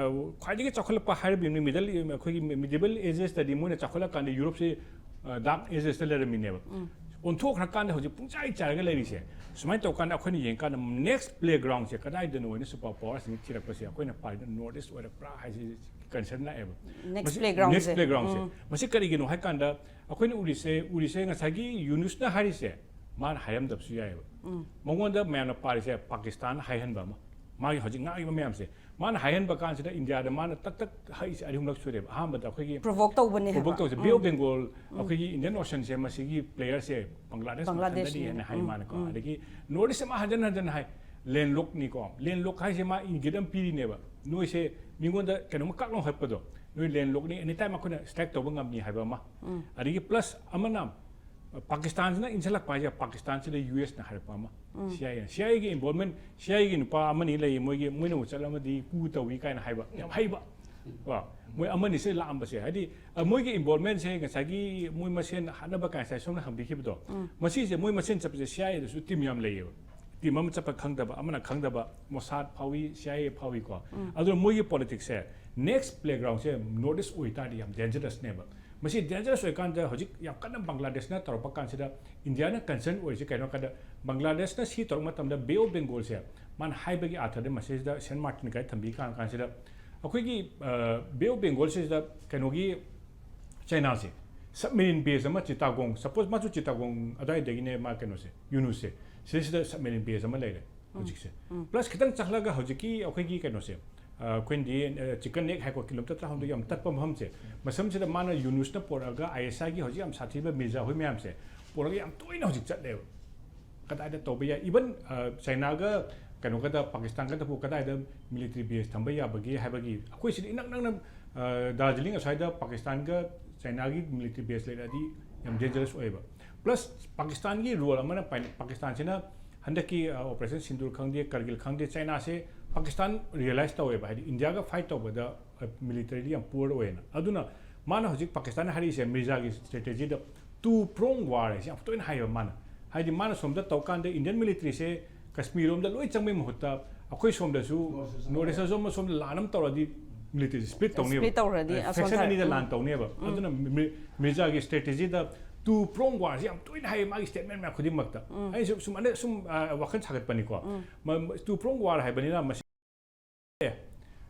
ꯈ꯭ꯋꯥꯏꯗꯒꯤ ꯆꯥꯎꯈꯠꯂꯛꯄ ꯍꯥꯏꯔꯕꯗꯤ middle, ꯑꯩꯈꯣꯏꯒꯤ medieval agesꯇꯗꯤ ꯃꯣꯏꯅ ꯆꯥꯎꯈꯠꯂꯀꯥꯟꯗ Europeꯁꯦ, ꯑ, dark agesꯇ ꯂꯩꯔꯝꯃꯤꯅꯦꯕ꯫ ꯎꯝ꯫ ꯑꯣꯟꯊꯣꯛꯈ꯭ꯔꯀꯥꯟꯗ ꯍꯧꯖꯤꯛ ꯄꯨꯡꯆꯥꯏ ꯆꯥꯏꯔꯒ ꯂꯩꯔꯤꯁꯦ꯫ ꯁꯨꯃꯥꯏꯅ ꯇꯧꯀꯥꯟꯗ ꯑꯩꯈꯣꯏꯅ ꯌꯦꯡꯀꯥꯟꯗ next playgroundꯁꯦ ꯀꯗꯥꯏꯗꯅꯣ ꯍꯥꯏꯅ super powerꯁꯤꯡ ꯊꯤꯔꯛꯄꯁꯦ, ꯑꯩꯈꯣꯏꯅ ꯄꯥꯔꯤꯗ North East ꯑꯣꯏꯔꯛꯄ꯭ꯔꯥ ꯍꯥꯏꯁꯤ concern ꯂꯥꯛꯑꯦꯕ꯫ Next ꯃꯁꯤ playgroundꯁꯦ꯫ Next playgroundꯁꯦ꯫ ꯎꯝ꯫ ꯃꯁꯤ ꯀꯔꯤꯒꯤꯅꯣ ꯍꯥꯏꯀꯥꯟꯗ ꯑꯩꯈꯣꯏꯅ ꯎꯔꯤꯁꯦ, ꯎꯔꯤꯁꯦ ꯉꯁꯥꯏꯒꯤ ꯌꯨꯅꯨꯁꯅ ꯍꯥꯏꯔꯤꯁꯦ ꯃꯥꯅ ꯍꯥꯏꯔꯝꯗꯕꯁꯨ ꯌꯥꯏꯑꯕ꯫ ꯎꯝ꯫ ꯃꯉꯣꯟꯗ ꯃꯌꯥꯝꯅ ꯄꯥꯔꯤꯁꯦ ꯄꯥꯀꯤꯁꯇꯥꯟ ꯍꯥꯏꯍꯟꯕ ꯑꯃ꯫ ꯃꯥꯒꯤ ꯍꯧꯖꯤꯛ ꯉꯥꯡꯉꯤꯕ ꯃꯌꯥꯝꯁꯦ ꯃꯥꯅ ꯍꯥꯏꯍꯟꯕ ꯀꯥꯟꯁꯤꯗ ꯏꯟꯗꯤꯌꯥꯗ ꯃꯥꯅ ꯇꯛ ꯇꯛ ꯍꯥꯏꯁꯦ ꯑꯅꯤꯍꯨꯝꯂꯛ ꯁꯨꯔꯦꯕ꯫ ꯑꯍꯥꯟꯕꯗ ꯑꯩꯈꯣꯏꯒꯤ ꯄ꯭ꯔꯣꯚꯣꯛ ꯇꯧꯕꯅꯦ ꯍꯥꯏꯕ꯫ ꯄ꯭ꯔꯣꯚꯣꯛ ꯇꯧꯁꯦ ꯕꯦ ꯑꯣꯐ ꯕꯦꯡꯒꯣꯜ ꯑꯩꯈꯣꯏꯒꯤ ꯏꯟꯗꯤꯌꯟ ꯑꯣꯁꯟꯁꯦ ꯃꯁꯤꯒꯤ ꯄ꯭ꯂꯦꯌꯔꯁꯦ ꯕꯪꯒ꯭ꯂꯥꯗꯦꯁ ꯕꯪꯒ꯭ꯂꯥꯗꯦꯁꯅꯤ ꯃꯊꯟꯇꯅꯤ ꯍꯥꯏꯅ ꯍꯥꯏ ꯎꯝ, ꯃꯥꯅꯀꯣ꯫ ꯑꯗꯒꯤ ꯅꯣꯔꯠ ꯏꯁ ꯑꯃ ꯍꯟꯖꯟ ꯍꯟꯖꯟ ꯍꯥꯏ, ꯂꯦꯟꯂꯣꯛꯅꯤꯀꯣ꯫ ꯂꯦꯟꯂꯣꯛ ꯍꯥꯏꯁꯦ ꯃꯥ ꯏꯪꯒꯤꯠ ꯑꯃ ꯄꯤꯔꯤꯅꯦꯕ, ꯅꯣꯏꯁꯦ ꯃꯤꯉꯣꯟꯗ ꯀꯩꯅꯣꯝꯃ ꯀꯥꯛꯂꯣꯡ ꯍꯠꯄꯗꯣ, ꯅꯣꯏ ꯂꯦꯟꯂꯣꯛꯅꯤ, ꯑꯦꯅꯤ ꯇꯥꯏꯝ ꯑꯩꯈꯣꯏꯅ ꯁ꯭ꯇ꯭ꯔꯥꯏꯛ ꯇꯧꯕ ꯉꯝꯅꯤ ꯍꯥꯏꯕ ꯑꯃ꯫ ꯑꯗꯒꯤ ꯄ꯭ꯂꯁ ꯑꯃꯅ ꯄꯥꯀꯤꯁꯇꯥꯟꯁꯤꯅ ꯏꯟꯁꯤꯜꯂꯛꯄ ꯍꯥꯏꯁꯦ, ꯄꯥꯀꯤꯁꯇꯥꯟꯁꯤꯗ ꯌꯨ ꯑꯦꯁꯅ ꯍꯥꯏꯔꯛꯄ ꯑꯃ꯫ ꯁꯤ ꯑꯥꯏ ꯑꯦꯅ ꯁꯤ ꯑꯥꯏ ꯑꯦꯒꯤ ꯏꯟꯚꯣꯜꯚꯃꯦꯟ, ꯁꯤ ꯑꯥꯏ ꯑꯦꯒꯤ ꯅꯨꯄꯥ ꯑꯃꯅꯤ ꯂꯩ, ꯃꯣꯏꯒꯤ ꯃꯣꯏꯅ ꯑꯃꯨꯛ ꯆꯠꯂꯝꯃꯗꯤ ꯀꯨ ꯇꯧꯏ ꯀꯥꯏꯅ ꯍꯥꯏꯕ ꯌꯥꯝ ꯍꯩꯕ꯫ ꯀꯣ ꯃꯣꯏ ꯑꯃꯅꯤ ꯁꯤ ꯂꯥꯛꯑꯝꯕꯁꯦ ꯍꯥꯏꯗꯤ ꯑ, ꯃꯣꯏꯒꯤ ꯏꯟꯚꯣꯜꯚꯃꯦꯟꯁꯦ ꯉꯁꯥꯏꯒꯤ ꯃꯣꯏ ꯃꯁꯦꯟ ꯍꯥꯠꯅꯕ ꯀꯥꯏꯅ ꯉꯁꯥꯏ ꯁꯣꯝꯅ ꯍꯪꯕꯤꯈꯤꯕꯗꯣ, ꯃꯁꯤꯁꯦ ꯃꯣꯏ ꯃꯁꯦꯟ ꯆꯠꯄꯁꯦ ꯁꯤ ꯑꯥꯏ ꯑꯦꯗꯁꯨ ꯇꯤꯝ ꯌꯥꯝ ꯂꯩꯌꯦꯕ꯫ ꯇꯤꯝ ꯑꯃ ꯆꯠꯄ ꯈꯪꯗꯕ, ꯑꯃꯅ ꯈꯪꯗꯕ, ꯃꯣꯁꯥꯗ ꯐꯥꯎꯏ, ꯁꯤ ꯑꯥꯏ ꯑꯦ ꯐꯥꯎꯏꯀꯣ꯫ ꯑꯗꯨꯅ ꯃꯣꯏꯒꯤ ꯄꯣꯂꯤꯇꯤꯛꯁꯁꯦ ꯅꯦꯛꯁ ꯄ꯭ꯂꯦꯒ꯭ꯔꯥꯎꯟꯁꯦ ꯅꯣꯔꯠ ꯏꯁ ꯑꯣꯏꯇꯥꯔꯗꯤ ꯌꯥꯝ ꯗꯦꯟꯖꯔꯁꯅꯦꯕ꯫ ꯃꯁꯤ ꯗꯦꯟꯖꯔꯁ ꯑꯣꯏꯀꯥꯟꯗ ꯍꯧꯖꯤꯛ ꯌꯥꯝ ꯀꯟꯅ ꯕꯪꯒ꯭ꯂꯥꯗꯦꯁꯅ ꯇꯧꯔꯛꯄ ꯀꯥꯟꯁꯤꯗ ꯏꯟꯗꯤꯌꯥꯅ ꯀꯟꯁꯔꯟ ꯑꯣꯏꯔꯤꯁꯤ ꯀꯩꯅꯣ ꯍꯥꯏ ꯀꯥꯟꯗ, ꯕꯪꯒ꯭ꯂꯥꯗꯦꯁꯅ ꯁꯤ ꯇꯧꯔꯛꯄ ꯃꯇꯝꯗ ꯕꯦ ꯑꯣꯐ ꯕꯦꯡꯒꯣꯜꯁꯦ ꯃꯥꯅ ꯍꯥꯏꯕꯒꯤ ꯑꯥꯔꯊꯗ ꯃꯁꯤꯗ ꯁꯦꯟ ꯃꯥꯔꯇꯤꯟ ꯀꯥꯏ ꯊꯝꯕꯤ ꯀꯥꯟ ꯀꯥꯟꯁꯤꯗ ꯑꯩꯈꯣꯏꯒꯤ ꯕꯦ ꯑꯣꯐ ꯕꯦꯡꯒꯣꯜꯁꯤꯗ ꯀꯩꯅꯣꯒꯤ ꯆꯩꯅꯥꯁꯦ ꯁꯕꯃꯦꯔꯤꯟ ꯕꯦꯁ ꯑꯃ ꯆꯤꯇꯥꯒꯣꯡ, ꯁꯄꯣꯁ ꯃꯥꯁꯨ ꯆꯤꯇꯥꯒꯣꯡ ꯑꯗꯨꯋꯥꯏꯗꯒꯤꯅꯦ ꯃꯥ ꯀꯩꯅꯣꯁꯦ, ꯌꯨꯅꯨꯁꯁꯦ, ꯁꯤꯗꯩꯁꯤꯗ ꯁꯕꯃꯦꯔꯤꯟ ꯕꯦꯁ ꯑꯃ ꯂꯩꯔꯦ ꯍꯧꯖꯤꯛꯁꯦ꯫ ꯄ꯭ꯂꯁ ꯈꯤꯇꯪ ꯆꯠꯂꯒ ꯍꯧꯖꯤꯛꯀꯤ ꯑꯩꯈꯣꯏꯒꯤ ꯀꯩꯅꯣꯁꯦ, ꯑ, ꯑꯩꯈꯣꯏꯅꯗꯤ, ꯑ, ꯆꯤꯀꯟ ꯅꯦꯛ ꯍꯥꯏꯀꯣ, ꯀꯤꯂꯣꯃꯤꯇꯔ ꯇꯔꯥꯍꯨꯝꯗꯣꯏ ꯌꯥꯝ ꯇꯠꯄ ꯃꯐꯝꯁꯦ, ꯃꯁꯝꯁꯤꯗ ꯃꯥꯅ ꯌꯨꯅꯨꯁꯅ ꯄꯣꯔꯛꯑꯒ ꯑꯥꯏ ꯑꯦꯁ ꯑꯥꯏꯒꯤ ꯍꯧꯖꯤꯛ ꯌꯥꯝ ꯁꯥꯊꯤꯕ ꯃꯤꯔꯖꯥ ꯍꯣꯏ ꯃꯌꯥꯝꯁꯦ ꯄꯣꯔꯛꯑꯒ ꯌꯥꯝ ꯇꯣꯏꯅ ꯍꯧꯖꯤꯛ ꯆꯠꯂꯦꯕ꯫ ꯀꯗꯥꯏꯗ ꯇꯧꯕ ꯌꯥꯏ? ꯏꯚꯟ, ꯑ, ꯆꯩꯅꯥꯒ ꯀꯩꯅꯣꯒꯗ, ꯄꯥꯀꯤꯁꯇꯥꯟꯒꯗꯕꯨ ꯀꯗꯥꯏꯗ ꯃꯤꯂꯤꯇꯔꯤ ꯕꯦꯁ ꯊꯝꯕ ꯌꯥꯕꯒꯦ ꯍꯥꯏꯕꯒꯤ, ꯑꯩꯈꯣꯏ ꯁꯤꯗ ꯏꯅꯛ ꯅꯛꯅ, ꯑ, ꯗꯥꯔꯖꯤꯂꯤꯡ ꯑꯁ꯭ꯋꯥꯏꯗ ꯄꯥꯀꯤꯁꯇꯥꯟꯒ ꯆꯩꯅꯥꯒꯤ ꯃꯤꯂꯤꯇꯔꯤ ꯕꯦꯁ ꯂꯩꯔꯛꯑꯗꯤ ꯌꯥꯝ ꯗꯦꯟꯖꯔꯁ ꯑꯣꯏꯌꯦꯕ꯫ ꯄ꯭ꯂꯁ ꯄꯥꯀꯤꯁꯇꯥꯟꯒꯤ ꯔꯣꯜ ꯑꯃꯅ ꯄꯥꯏ-, ꯄꯥꯀꯤꯁꯇꯥꯟꯁꯤꯅ ꯍꯟꯗꯛꯀꯤ, ꯑ, ꯑꯣꯄꯔꯦꯁꯟ ꯁꯤꯟꯗꯨꯔ ꯈꯪꯗꯦ, ꯀꯔꯒꯤꯜ ꯈꯪꯗꯦ, ꯆꯩꯅꯥꯁꯦ ꯄꯥꯀꯤꯁꯇꯥꯟ ꯔꯤꯌꯦꯂꯥꯏꯁ ꯇꯧꯋꯦꯕ, ꯍꯥꯏꯗꯤ ꯏꯟꯗꯤꯌꯥꯒ ꯐꯥꯏꯠ ꯇꯧꯕꯗ, ꯑ, ꯃꯤꯂꯤꯇꯔꯤꯗꯤ ꯌꯥꯝ ꯄꯨꯋꯔ ꯑꯣꯏꯌꯦꯅ꯫ ꯑꯗꯨꯅ ꯃꯥꯅ ꯍꯧꯖꯤꯛ ꯄꯥꯀꯤꯁꯇꯥꯟꯅ ꯍꯥꯏꯔꯛꯏꯁꯦ ꯃꯤꯔꯖꯥꯒꯤ ꯁ꯭ꯇ꯭ꯔꯦꯇꯦꯖꯤꯗ ꯇꯨ ꯄ꯭ꯔꯣꯡ ꯋꯥꯔ ꯍꯥꯏꯁꯦ ꯌꯥꯝ ꯇꯣꯏꯅ ꯍꯥꯏꯌꯦꯕ ꯃꯥꯅ꯫ ꯍꯥꯏꯗꯤ ꯃꯥꯅ ꯁꯣꯝꯗ ꯇꯧꯀꯥꯟꯗ ꯏꯟꯗꯤꯌꯟ ꯃꯤꯂꯤꯇꯔꯤꯁꯦ ꯀꯁꯃꯤꯔ ꯂꯣꯝꯗ ꯂꯣꯏ ꯆꯪꯕꯩ ꯃꯍꯨꯠꯇ ꯑꯩꯈꯣꯏ ꯁꯣꯝꯗꯁꯨ ꯅꯣꯔꯠ ꯏꯁꯇꯁꯨ ꯑꯃ ꯁꯣꯝꯗ ꯂꯥꯟ ꯑꯃ ꯇꯧꯔꯗꯤ ꯃꯤꯂꯤꯇꯔꯤ ꯁ꯭ꯄ꯭ꯂꯤꯠ ꯇꯧꯅꯦꯕ꯫ ꯁ꯭ꯄ꯭ꯂꯤꯠ ꯇꯧꯔꯗꯤ ꯑꯁꯣꯝ ꯐꯦꯛꯁꯟ ꯁꯥꯏꯠ꯫ ꯑꯅꯤꯗ ꯎꯝ꯫ ꯂꯥꯟ ꯇꯧꯅꯦꯕ꯫ ꯑꯗꯨꯅ ꯃꯤ-, ꯃꯤꯔꯖꯥꯒꯤ ꯁ꯭ꯇ꯭ꯔꯦꯇꯦꯖꯤꯗ ꯇꯨ ꯄ꯭ꯔꯣꯡ ꯋꯥꯔꯁꯤ ꯌꯥꯝ ꯇꯣꯏꯅ ꯍꯥꯏꯌꯦ ꯃꯥꯒꯤ ꯁ꯭ꯇꯦꯠꯃꯦꯟ ꯃꯌꯥꯝ ꯈꯨꯗꯤꯡꯃꯛꯇ꯫ ꯑꯩꯁꯨ ꯁꯨꯝ ꯑꯅ-, ꯁꯨꯝ, ꯑ, ꯋꯥꯈꯜ ꯁꯥꯒꯠꯄꯅꯤꯀꯣ꯫ ꯃ-, ꯃ-, ꯇꯨ ꯄ꯭ꯔꯣꯡ ꯋꯥꯔ ꯍꯥꯏꯕꯅꯤꯅ ꯃꯁꯤ ꯑꯦ,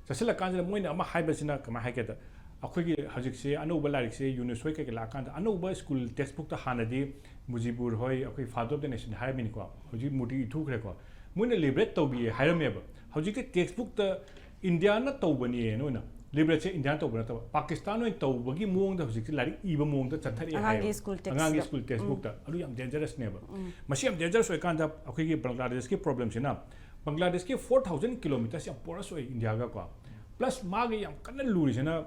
ꯆꯠꯁꯤꯜꯂꯀꯥꯟꯁꯤꯗ ꯃꯣꯏꯅ ꯑꯃ ꯍꯥꯏꯕꯁꯤꯅ ꯀꯃꯥꯏꯅ ꯍꯥꯏꯒꯦꯗ, ꯑꯩꯈꯣꯏꯒꯤ ꯍꯧꯖꯤꯛꯁꯦ ꯑꯅꯧꯕ ꯂꯥꯏꯔꯤꯛꯁꯦ ꯌꯨꯅꯨꯁ ꯍꯣꯏ ꯀꯩꯀꯩ ꯂꯥꯛꯑꯀꯥꯟꯗ ꯑꯅꯧꯕ ꯁ꯭ꯀꯨꯜ ꯇꯦꯛꯁ ꯕꯨꯛꯇ ꯍꯥꯟꯅꯗꯤ ꯃꯨꯖꯤꯕꯨꯔ ꯍꯣꯏ, ꯑꯩꯈꯣꯏ ꯐꯥꯗꯔ ꯑꯣꯐ ꯗ ꯅꯦꯁꯟ ꯍꯥꯏꯔꯝꯃꯤꯅꯤꯀꯣ, ꯍꯧꯖꯤꯛ ꯃꯨꯔꯇꯤ ꯏꯊꯨꯈ꯭ꯔꯦꯀꯣ꯫ ꯃꯣꯏꯅ ꯂꯤꯕꯔꯦꯠ ꯇꯧꯕꯤꯌꯦ ꯍꯥꯏꯔꯝꯃꯦꯕ꯫ ꯍꯧꯖꯤꯛꯇꯤ ꯇꯦꯛꯁ ꯕꯨꯛꯇ ꯏꯟꯗꯤꯌꯥꯅ ꯇꯧꯕꯅꯦꯅ ꯑꯣꯏꯅ, ꯂꯤꯕꯔꯦꯠꯁꯦ ꯏꯟꯗꯤꯌꯥꯅ ꯇꯧꯕ ꯅꯠꯇꯕ ꯄꯥꯀꯤꯁꯇꯥꯟ ꯑꯣꯏꯅ ꯇꯧꯕꯒꯤ ꯃꯑꯣꯡꯗ ꯍꯧꯖꯤꯛꯇꯤ ꯂꯥꯏꯔꯤꯛ ꯏꯕ ꯃꯑꯣꯡꯗ ꯆꯠꯊꯔꯛꯑꯦ ꯑꯉꯥꯡꯒꯤ ꯍꯥꯏꯌꯦꯕ꯫ School text. ꯑꯉꯥꯡꯒꯤ ꯁ꯭ꯀꯨꯜ ꯇꯦꯛꯁ ꯕꯨꯛꯇ꯫ ꯑꯗꯨ ꯌꯥꯝ ꯗꯦꯟꯖꯔꯁꯅꯦꯕ꯫ ꯃꯁꯤ ꯌꯥꯝ ꯗꯦꯟꯖꯔꯁ ꯑꯣꯏꯀꯥꯟꯗ ꯑꯩꯈꯣꯏꯒꯤ ꯕꯪꯒ꯭ꯂꯥꯗꯦꯁꯀꯤ ꯄ꯭ꯔꯣꯕ꯭ꯂꯦꯝꯁꯤꯅ, ꯕꯪꯒ꯭ꯂꯥꯗꯦꯁꯀꯤ ꯐꯣꯔ ꯊꯥꯎꯖꯟ ꯀꯤꯂꯣꯃꯤꯇꯔꯁ ꯌꯥꯝ ꯄꯣꯔꯁ ꯑꯣꯏ ꯏꯟꯗꯤꯌꯥꯒꯀꯣ꯫ ꯄ꯭ꯂꯁ ꯃꯥꯒꯤ ꯌꯥꯝ ꯀꯟꯅ ꯂꯨꯔꯤꯁꯤꯅ,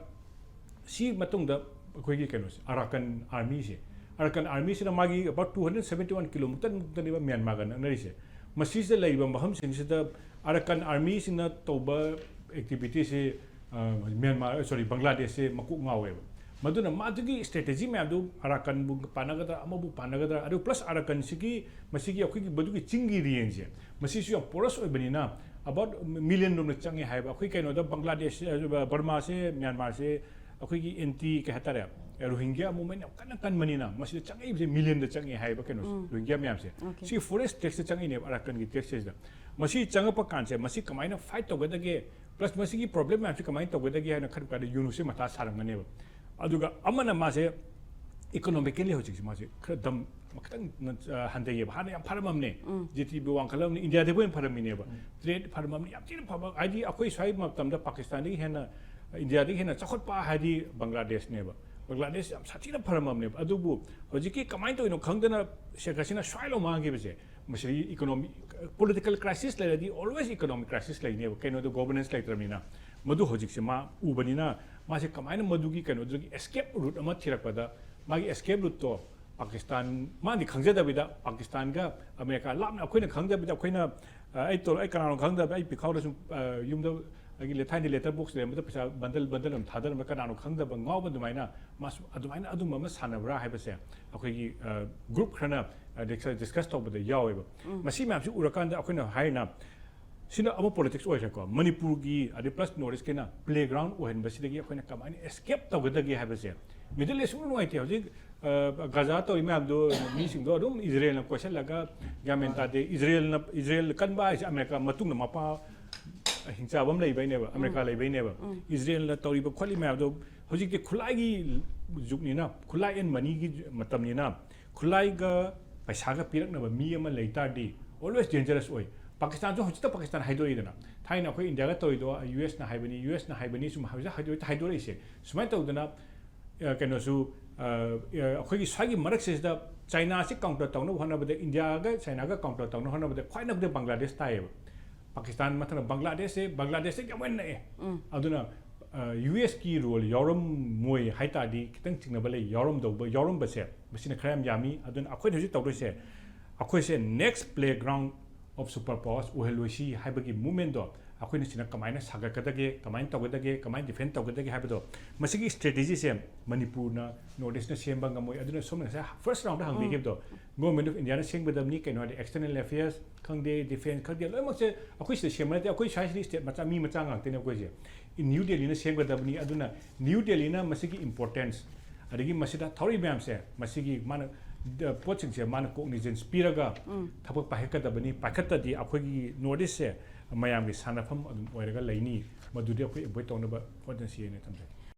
ꯁꯤ ꯃꯇꯨꯡꯗ ꯑꯩꯈꯣꯏꯒꯤ ꯀꯩꯅꯣꯁꯦ, ꯑꯔꯥꯀꯟ ꯑꯥꯔꯃꯤꯁꯦ, ꯑꯔꯥꯀꯟ ꯑꯥꯔꯃꯤꯁꯤꯅ ꯃꯥꯒꯤ about two hundred seventy one kilometer ꯃꯨꯛꯇꯅꯦꯕ ꯃ꯭ꯌꯥꯟꯃꯥꯔꯒ ꯅꯛꯅꯔꯤꯁꯦ꯫ ꯃꯁꯤꯁꯤꯗ ꯂꯩꯔꯤꯕ ꯃꯐꯝꯁꯤꯡꯁꯤꯗ ꯑꯔꯥꯀꯟ ꯑꯥꯔꯃꯤꯁꯤꯡꯅ ꯇꯧꯕ ꯑꯦꯛꯇꯤꯚꯤꯇꯤꯁꯤ, ꯃ꯭ꯌꯥꯟꯃꯥꯔ, ꯁꯣꯔꯤ, ꯕꯪꯒ꯭ꯂꯥꯗꯦꯁꯁꯦ ꯃꯀꯣꯛ ꯉꯥꯎꯋꯦꯕ꯫ ꯃꯗꯨꯅ ꯃꯥꯗꯨꯒꯤ ꯁ꯭ꯇ꯭ꯔꯦꯇꯦꯖꯤ ꯃꯌꯥꯝꯗꯨ ꯑꯔꯥꯀꯟꯕꯨ ꯄꯥꯟꯅꯒꯗ꯭ꯔꯥ, ꯑꯃꯕꯨ ꯄꯥꯟꯅꯒꯗ꯭ꯔꯥ, ꯑꯗꯨ ꯄ꯭ꯂꯁ ꯑꯔꯥꯀꯟꯁꯤꯒꯤ ꯃꯁꯤꯒꯤ ꯑꯩꯈꯣꯏꯒꯤ ꯃꯗꯨꯒꯤ ꯆꯤꯡꯒꯤ ꯔꯦꯟꯖꯁꯦ, ꯃꯁꯤꯁꯨ ꯌꯥꯝ ꯄꯣꯔꯁ ꯑꯣꯏꯕꯅꯤꯅ, ꯑꯕꯥꯎꯠ ꯃꯤꯂꯤꯌꯟ ꯔꯣꯝꯅ ꯆꯪꯉꯦ ꯍꯥꯏꯕ꯫ ꯑꯩꯈꯣꯏ ꯀꯩꯅꯣꯗ ꯕꯪꯒ꯭ꯂꯥꯗꯦꯁ, ꯑ, ꯕꯔꯃꯥꯁꯦ, ꯃ꯭ꯌꯥꯟꯃꯥꯔꯁꯦ, ꯑꯩꯈꯣꯏꯒꯤ ꯑꯦꯟꯇꯤ ꯀꯩ ꯍꯥꯏꯇꯥꯔꯦ, ꯔꯣꯍꯤꯡꯒ꯭ꯌꯥ ꯃꯨꯚꯃꯦꯟ ꯌꯥꯝ ꯀꯟꯅ ꯀꯟꯕꯅꯤꯅ, ꯃꯁꯤꯗ ꯆꯪꯉꯛꯏꯕꯁꯦ ꯃꯤꯂꯤꯌꯟꯗ ꯆꯪꯉꯦ ꯍꯥꯏꯕ ꯀꯩꯅꯣꯁꯦ, ꯔꯣꯍꯤꯡꯒ꯭ꯌꯥ ꯃꯌꯥꯝꯁꯦ꯫ Okay. ꯁꯤ ꯐꯣꯔꯦꯁ ꯇꯦꯛꯁꯇ ꯆꯪꯉꯛꯏꯅꯦꯕ, ꯑꯔꯥꯀꯟꯒꯤ ꯇꯦꯛꯁꯁꯤꯗ꯫ ꯃꯁꯤ ꯆꯪꯉꯛꯄ ꯀꯥꯟꯁꯦ, ꯃꯁꯤ ꯀꯃꯥꯏꯅ ꯐꯥꯏꯠ ꯇꯧꯒꯗꯒꯦ, ꯄ꯭ꯂꯁ ꯃꯁꯤꯒꯤ ꯄ꯭ꯔꯣꯕ꯭ꯂꯦꯝ ꯃꯌꯥꯝꯁꯦ ꯀꯃꯥꯏꯅ ꯇꯧꯒꯗꯒꯦ ꯍꯥꯏꯅ ꯈꯟꯕ ꯀꯥꯟꯗ ꯌꯨꯅꯨꯁꯁꯦ ꯃꯊꯥ ꯁꯥꯔꯝꯒꯅꯦꯕ꯫ ꯑꯗꯨꯒ ꯑꯃꯅ ꯃꯥꯁꯦ ꯏꯀꯣꯅꯣꯃꯤꯀꯦꯜꯂꯤ ꯍꯧꯖꯤꯛꯁꯦ ꯃꯥꯁꯦ ꯈꯔ ꯗꯝ ꯈꯤꯇꯪ, ꯑ, ꯍꯟꯊꯩꯌꯦꯕ꯫ ꯍꯥꯟꯅ ꯌꯥꯝ ꯐꯔꯝꯃꯕꯅꯦ꯫ ꯖꯤ ꯗꯤ ꯄꯤ ꯋꯥꯡꯈꯠꯂꯝꯅꯤ, ꯏꯟꯗꯤꯌꯥꯗꯕꯨ ꯍꯦꯟꯅ ꯐꯔꯝꯃꯤꯅꯦꯕ꯫ ꯇ꯭ꯔꯦꯗ ꯐꯔꯝꯃꯕꯅꯤ, ꯌꯥꯝ ꯊꯤꯅ ꯐꯕ, ꯍꯥꯏꯗꯤ ꯑꯩꯈꯣꯏ ꯁ꯭ꯋꯥꯏ ꯃꯇꯝꯗ ꯄꯥꯀꯤꯁꯇꯥꯟꯗꯒꯤ ꯍꯦꯟꯅ, ꯏꯟꯗꯤꯌꯥꯗꯒꯤ ꯍꯦꯟꯅ ꯆꯥꯎꯈꯠꯄ ꯍꯥꯏꯗꯤ ꯕꯪꯒ꯭ꯂꯥꯗꯦꯁꯅꯦꯕ꯫ ꯕꯪꯒ꯭ꯂꯥꯗꯦꯁ ꯌꯥꯝ ꯁꯥꯊꯤꯅ ꯐꯔꯝꯃꯕꯅꯦꯕ꯫ ꯑꯗꯨꯕꯨ ꯍꯧꯖꯤꯛꯀꯤ ꯀꯃꯥꯏꯅ ꯇꯧꯔꯤꯅꯣ ꯈꯪꯗꯅ ꯁꯦꯈ ꯍꯁꯤꯅꯥ ꯁ꯭ꯋꯥꯏ ꯂꯧ ꯃꯥꯡꯈꯤꯕꯁꯦ, ꯃꯁꯤꯗꯤ ꯏꯀꯣꯅꯣꯃꯤ, ꯄꯣꯂꯤꯇꯤꯀꯦꯜ ꯀ꯭ꯔꯥꯏꯁꯤꯁ ꯂꯩꯔꯗꯤ always economic crisis ꯂꯩꯅꯦꯕ, ꯀꯩꯅꯣꯗꯣ ꯒꯣꯕꯔꯅꯦꯟꯁ ꯂꯩꯇ꯭ꯔꯕꯅꯤꯅ꯫ ꯃꯗꯨ ꯍꯧꯖꯤꯛꯁꯦ ꯃꯥ ꯎꯕꯅꯤꯅ, ꯃꯥꯁꯦ ꯀꯃꯥꯏꯅ ꯃꯗꯨꯒꯤ ꯀꯩꯅꯣꯗꯨꯒꯤ ꯑꯦꯁꯀꯦꯞ ꯔꯨꯠ ꯑꯃ ꯊꯤꯔꯛꯄꯗ, ꯃꯥꯒꯤ ꯑꯦꯁꯀꯦꯞ ꯔꯨꯠꯇꯣ ꯄꯥꯀꯤꯁꯇꯥꯟ, ꯃꯥꯅꯗꯤ ꯈꯪꯖꯗꯕꯤꯗ ꯄꯥꯀꯤꯁꯇꯥꯟꯒ ꯑꯃꯦꯔꯤꯀꯥ ꯂꯥꯞꯅ ꯑꯩꯈꯣꯏꯅ ꯈꯪꯖꯕꯤꯗ, ꯑꯩꯈꯣꯏꯅ, ꯑ, ꯑꯩ ꯇꯧꯔ-, ꯑꯩ ꯀꯅꯥꯅꯣ ꯈꯪꯗꯕ, ꯑꯩ ꯄꯤꯈꯥꯎꯗ ꯁꯨꯝ, ꯑ, ꯌꯨꯝꯗ ꯑꯩꯒꯤ ꯂꯦ-, ꯊꯥꯏꯅ ꯂꯦꯇꯔ ꯕꯣꯛꯁ ꯂꯩꯔꯝꯕꯗ ꯄꯩꯁꯥ ꯕꯟꯗꯜ ꯕꯟꯗꯜ ꯑꯃ ꯊꯥꯗꯔꯝꯕ, ꯀꯅꯥꯅꯣ ꯈꯪꯗꯕ ꯉꯥꯎꯕ ꯑꯗꯨꯃꯥꯏꯅ ꯃꯥꯁꯨ ꯑꯗꯨꯃꯥꯏꯅ ꯑꯗꯨꯝꯕ ꯑꯃ ꯁꯥꯟꯅꯕ꯭ꯔꯥ ꯍꯥꯏꯕꯁꯦ ꯑꯩꯈꯣꯏꯒꯤ, ꯑ, ꯒ꯭ꯔꯨꯞ ꯈꯔꯅ, ꯑ, ꯗꯤꯁꯀ-, ꯗꯤꯁꯀꯁ ꯇꯧꯕꯗ ꯌꯥꯎꯋꯦꯕ꯫ ꯃꯁꯤ ꯃꯌꯥꯝꯁꯤ ꯎꯔꯀꯥꯟꯗ ꯑꯩꯈꯣꯏꯅ ꯍꯥꯏꯔꯤꯅ, ꯁꯤꯅ ꯑꯃ ꯄꯣꯂꯤꯇꯤꯛꯁ ꯑꯣꯏꯈ꯭ꯔꯦꯀꯣ, ꯃꯅꯤꯄꯨꯔꯒꯤ ꯑꯗꯩ ꯄ꯭ꯂꯁ ꯅꯣꯔꯠ ꯏꯁꯀꯤꯅ ꯄ꯭ꯂꯦꯒ꯭ꯔꯥꯎꯟ ꯑꯣꯏꯍꯟꯕꯁꯤꯗꯒꯤ ꯑꯩꯈꯣꯏꯅ ꯀꯃꯥꯏꯅ ꯑꯦꯁꯀꯦꯞ ꯇꯧꯒꯗꯒꯦ ꯍꯥꯏꯕꯁꯦ꯫ ꯃꯤꯗꯜ ꯏꯁ ꯁꯨꯡꯅꯨꯡ ꯅꯨꯡꯉꯥꯏꯇꯦ ꯍꯧꯖꯤꯛ꯫ ꯑ, ꯒꯖꯥ ꯇꯧꯔꯤ ꯃꯌꯥꯝꯗꯣ, ꯃꯤꯁꯤꯡꯗꯣ ꯑꯗꯨꯝ ꯏꯖꯔꯦꯜꯅ ꯀꯣꯏꯁꯜꯂꯒ ꯒ꯭ꯌꯥꯟ ꯃꯦꯟ ꯇꯥꯗꯦ꯫ ꯏꯖꯔꯦꯜꯅ, ꯏꯖꯔꯦꯜ ꯀꯟꯕ ꯍꯥꯏꯁꯦ ꯑꯃꯦꯔꯤꯀꯥ ꯃꯇꯨꯡꯗ ꯃꯄꯥ ꯍꯤꯡꯆꯥꯕ ꯑꯃ ꯂꯩꯕꯩꯅꯦꯕ, ꯑꯃꯦꯔꯤꯀꯥ ꯂꯩꯕꯩꯅꯦꯕ꯫ ꯏꯖꯔꯦꯜꯅ ꯇꯧꯔꯤꯕ ꯈꯣꯠꯂꯤ ꯃꯌꯥꯝꯗꯣ ꯍꯧꯖꯤꯛꯇꯤ ꯈꯨꯠꯂꯥꯏꯒꯤ ꯖꯨꯒꯅꯤꯅ, ꯈꯨꯠꯂꯥꯏ ꯑꯦꯟ ꯃꯅꯤꯒꯤ ꯃꯇꯝꯅꯤꯅ, ꯈꯨꯠꯂꯥꯏꯒ ꯄꯩꯁꯥꯒ ꯄꯤꯔꯛꯅꯕ ꯃꯤ ꯑꯃ ꯂꯩ ꯇꯥꯔꯗꯤ always dangerous ꯑꯣꯏ꯫ ꯄꯥꯀꯤꯁꯇꯥꯟꯁꯨ ꯍꯧꯖꯤꯛꯇ ꯄꯥꯀꯤꯁꯇꯥꯟ ꯍꯥꯏꯗꯣꯔꯛꯏꯗꯅ, ꯊꯥꯏꯅ ꯑꯩꯈꯣꯏ ꯏꯟꯗꯤꯌꯥꯒ ꯇꯧꯔꯤꯗꯣ ꯌꯨ ꯑꯦꯁꯅ ꯍꯥꯏꯕꯅꯤ, ꯌꯨ ꯑꯦꯁꯅ ꯍꯥꯏꯕꯅꯤ, ꯁꯨꯝ ꯍꯧꯖꯤꯛ ꯍꯧꯖꯤꯛ ꯍꯧꯖꯤꯛ ꯍꯥꯏꯗꯣꯔꯛꯏꯁꯦ꯫ ꯁꯨꯃꯥꯏꯅ ꯇꯧꯗꯅ ꯑ, ꯀꯩꯅꯣꯁꯨ ꯑ, ꯑ, ꯑꯩꯈꯣꯏꯒꯤ ꯁ꯭ꯋꯥꯏꯒꯤ ꯃꯔꯛꯁꯤꯗ ꯆꯥꯏꯅꯥꯁꯤ ꯀꯥꯎꯟꯇꯔ ꯇꯧꯅꯕ ꯍꯣꯠꯅꯕꯗ, ꯏꯟꯗꯤꯌꯥꯒ ꯆꯥꯏꯅꯥꯒ ꯀꯥꯎꯟꯇꯔ ꯇꯧꯅꯕ ꯍꯣꯠꯅꯕꯗ ꯈ꯭ꯋꯥꯏ ꯅꯛꯄꯗ ꯕꯪꯒ꯭ꯂꯥꯗꯦꯁ ꯇꯥꯏꯌꯦꯕ꯫ ꯄꯥꯀꯤꯁꯇꯥꯟ ꯃꯊꯪꯗ ꯕꯪꯒ꯭ꯂꯥꯗꯦꯁꯁꯦ, ꯕꯪꯒ꯭ꯂꯥꯗꯦꯁꯁꯦ ꯌꯥꯝ ꯍꯦꯟꯅ ꯅꯛꯑꯦ꯫ ꯑꯗꯨꯅ ꯌꯨ ꯑꯦꯁꯀꯤ ꯔꯣꯜ ꯌꯥꯎꯔꯝꯃꯣꯏ ꯍꯥꯏ ꯇꯥꯔꯗꯤ ꯈꯤꯇꯪ ꯆꯤꯡꯅꯕ ꯂꯩ꯫ ꯌꯥꯎꯔꯝꯗꯧꯕ, ꯌꯥꯎꯔꯝꯕꯁꯦ ꯃꯁꯤꯅ ꯈꯔ ꯌꯥꯝ ꯌꯥꯝꯃꯤ꯫ ꯑꯗꯨꯅ ꯑꯩꯈꯣꯏꯅ ꯍꯧꯖꯤꯛ ꯇꯧꯗꯣꯏꯁꯦ, ꯑꯩꯈꯣꯏꯁꯦ next playground of super powers ꯑꯣꯏꯍꯜꯂꯣꯏꯁꯤ ꯍꯥꯏꯕꯒꯤ ꯃꯨꯞꯃꯦꯟꯗꯣ ꯑꯩꯈꯣꯏꯅ ꯁꯤꯅ ꯀꯃꯥꯏꯅ ꯁꯥꯒꯠꯀꯗꯒꯦ, ꯀꯃꯥꯏꯅ ꯇꯧꯒꯗꯒꯦ, ꯀꯃꯥꯏꯅ ꯗꯤꯐꯦꯟ ꯇꯧꯒꯗꯒꯦ ꯍꯥꯏꯕꯗꯣ, ꯃꯁꯤꯒꯤ ꯁ꯭ꯇ꯭ꯔꯦꯇꯦꯖꯤꯁꯦ ꯃꯅꯤꯄꯨꯔꯅ, ꯅꯣꯔꯠ ꯏꯁꯅ ꯁꯦꯝꯕ ꯉꯝꯃꯣꯏ꯫ ꯑꯗꯨꯅ ꯁꯣꯝꯅ ꯉꯁꯥꯏ ꯐꯥꯔꯁ ꯔꯥꯎꯟꯗ ꯍꯪꯕꯤꯈꯤꯕꯗꯣ, ꯒꯣꯔꯃꯦꯟ ꯑꯣꯐ ꯏꯟꯗꯤꯌꯥꯅ ꯁꯦꯝꯒꯗꯕꯅꯤ, ꯀꯩꯅꯣ ꯍꯥꯏꯗꯤ ꯑꯦꯛꯁꯇꯔꯅꯦꯜ ꯑꯦꯐꯤꯌꯔꯁ ꯈꯪꯗꯦ, ꯗꯤꯐꯦꯟꯁ ꯈꯪꯗꯦ, ꯂꯣꯏꯅꯃꯛꯁꯦ ꯑꯩꯈꯣꯏ ꯁꯤꯗ ꯁꯦꯝꯕ ꯅꯠꯇꯦ꯫ ꯑꯩꯈꯣꯏ ꯁ꯭ꯋꯥꯏꯁꯤꯗꯤ ꯁ꯭ꯇꯦꯠ ꯃꯆꯥ, ꯃꯤ ꯃꯆꯥ ꯉꯥꯛꯇꯅꯦ ꯑꯩꯈꯣꯏꯁꯦ꯫ ꯅ꯭ꯌꯨ ꯗꯦꯜꯂꯤꯅ ꯁꯦꯝꯒꯗꯕꯅꯤ꯫ ꯑꯗꯨꯅ ꯅ꯭ꯌꯨ ꯗꯦꯜꯂꯤꯅ ꯃꯁꯤꯒꯤ ꯏꯝꯄꯣꯔꯇꯦꯟꯁ, ꯑꯗꯒꯤ ꯃꯁꯤꯗ ꯊꯧꯔꯤ ꯃꯌꯥꯝꯁꯦ, ꯃꯁꯤꯒꯤ ꯃꯥꯅ ꯗ-, ꯄꯣꯠꯁꯤꯡꯁꯦ ꯃꯥꯅ ꯀꯣꯛꯅꯤꯖꯦꯟꯁ ꯄꯤꯔꯒ ꯊꯕꯛ ꯄꯥꯏꯈꯠꯀꯗꯕꯅꯤ꯫ ꯄꯥꯏꯈꯠꯇꯗꯤ ꯑꯩꯈꯣꯏꯒꯤ ꯅꯣꯔꯠ ꯏꯁꯁꯦ ꯃꯌꯥꯝꯒꯤ ꯁꯥꯟꯅꯐꯝ ꯑꯗꯨꯝ ꯑꯣꯏꯔꯒ ꯂꯩꯅꯤ꯫ ꯃꯗꯨꯗꯤ ꯑꯩꯈꯣꯏ ꯑꯦꯚꯣꯏꯗ ꯇꯧꯅꯕ ꯍꯣꯠꯅꯁꯤ ꯍꯥꯏꯅ ꯊꯝꯖꯒꯦ꯫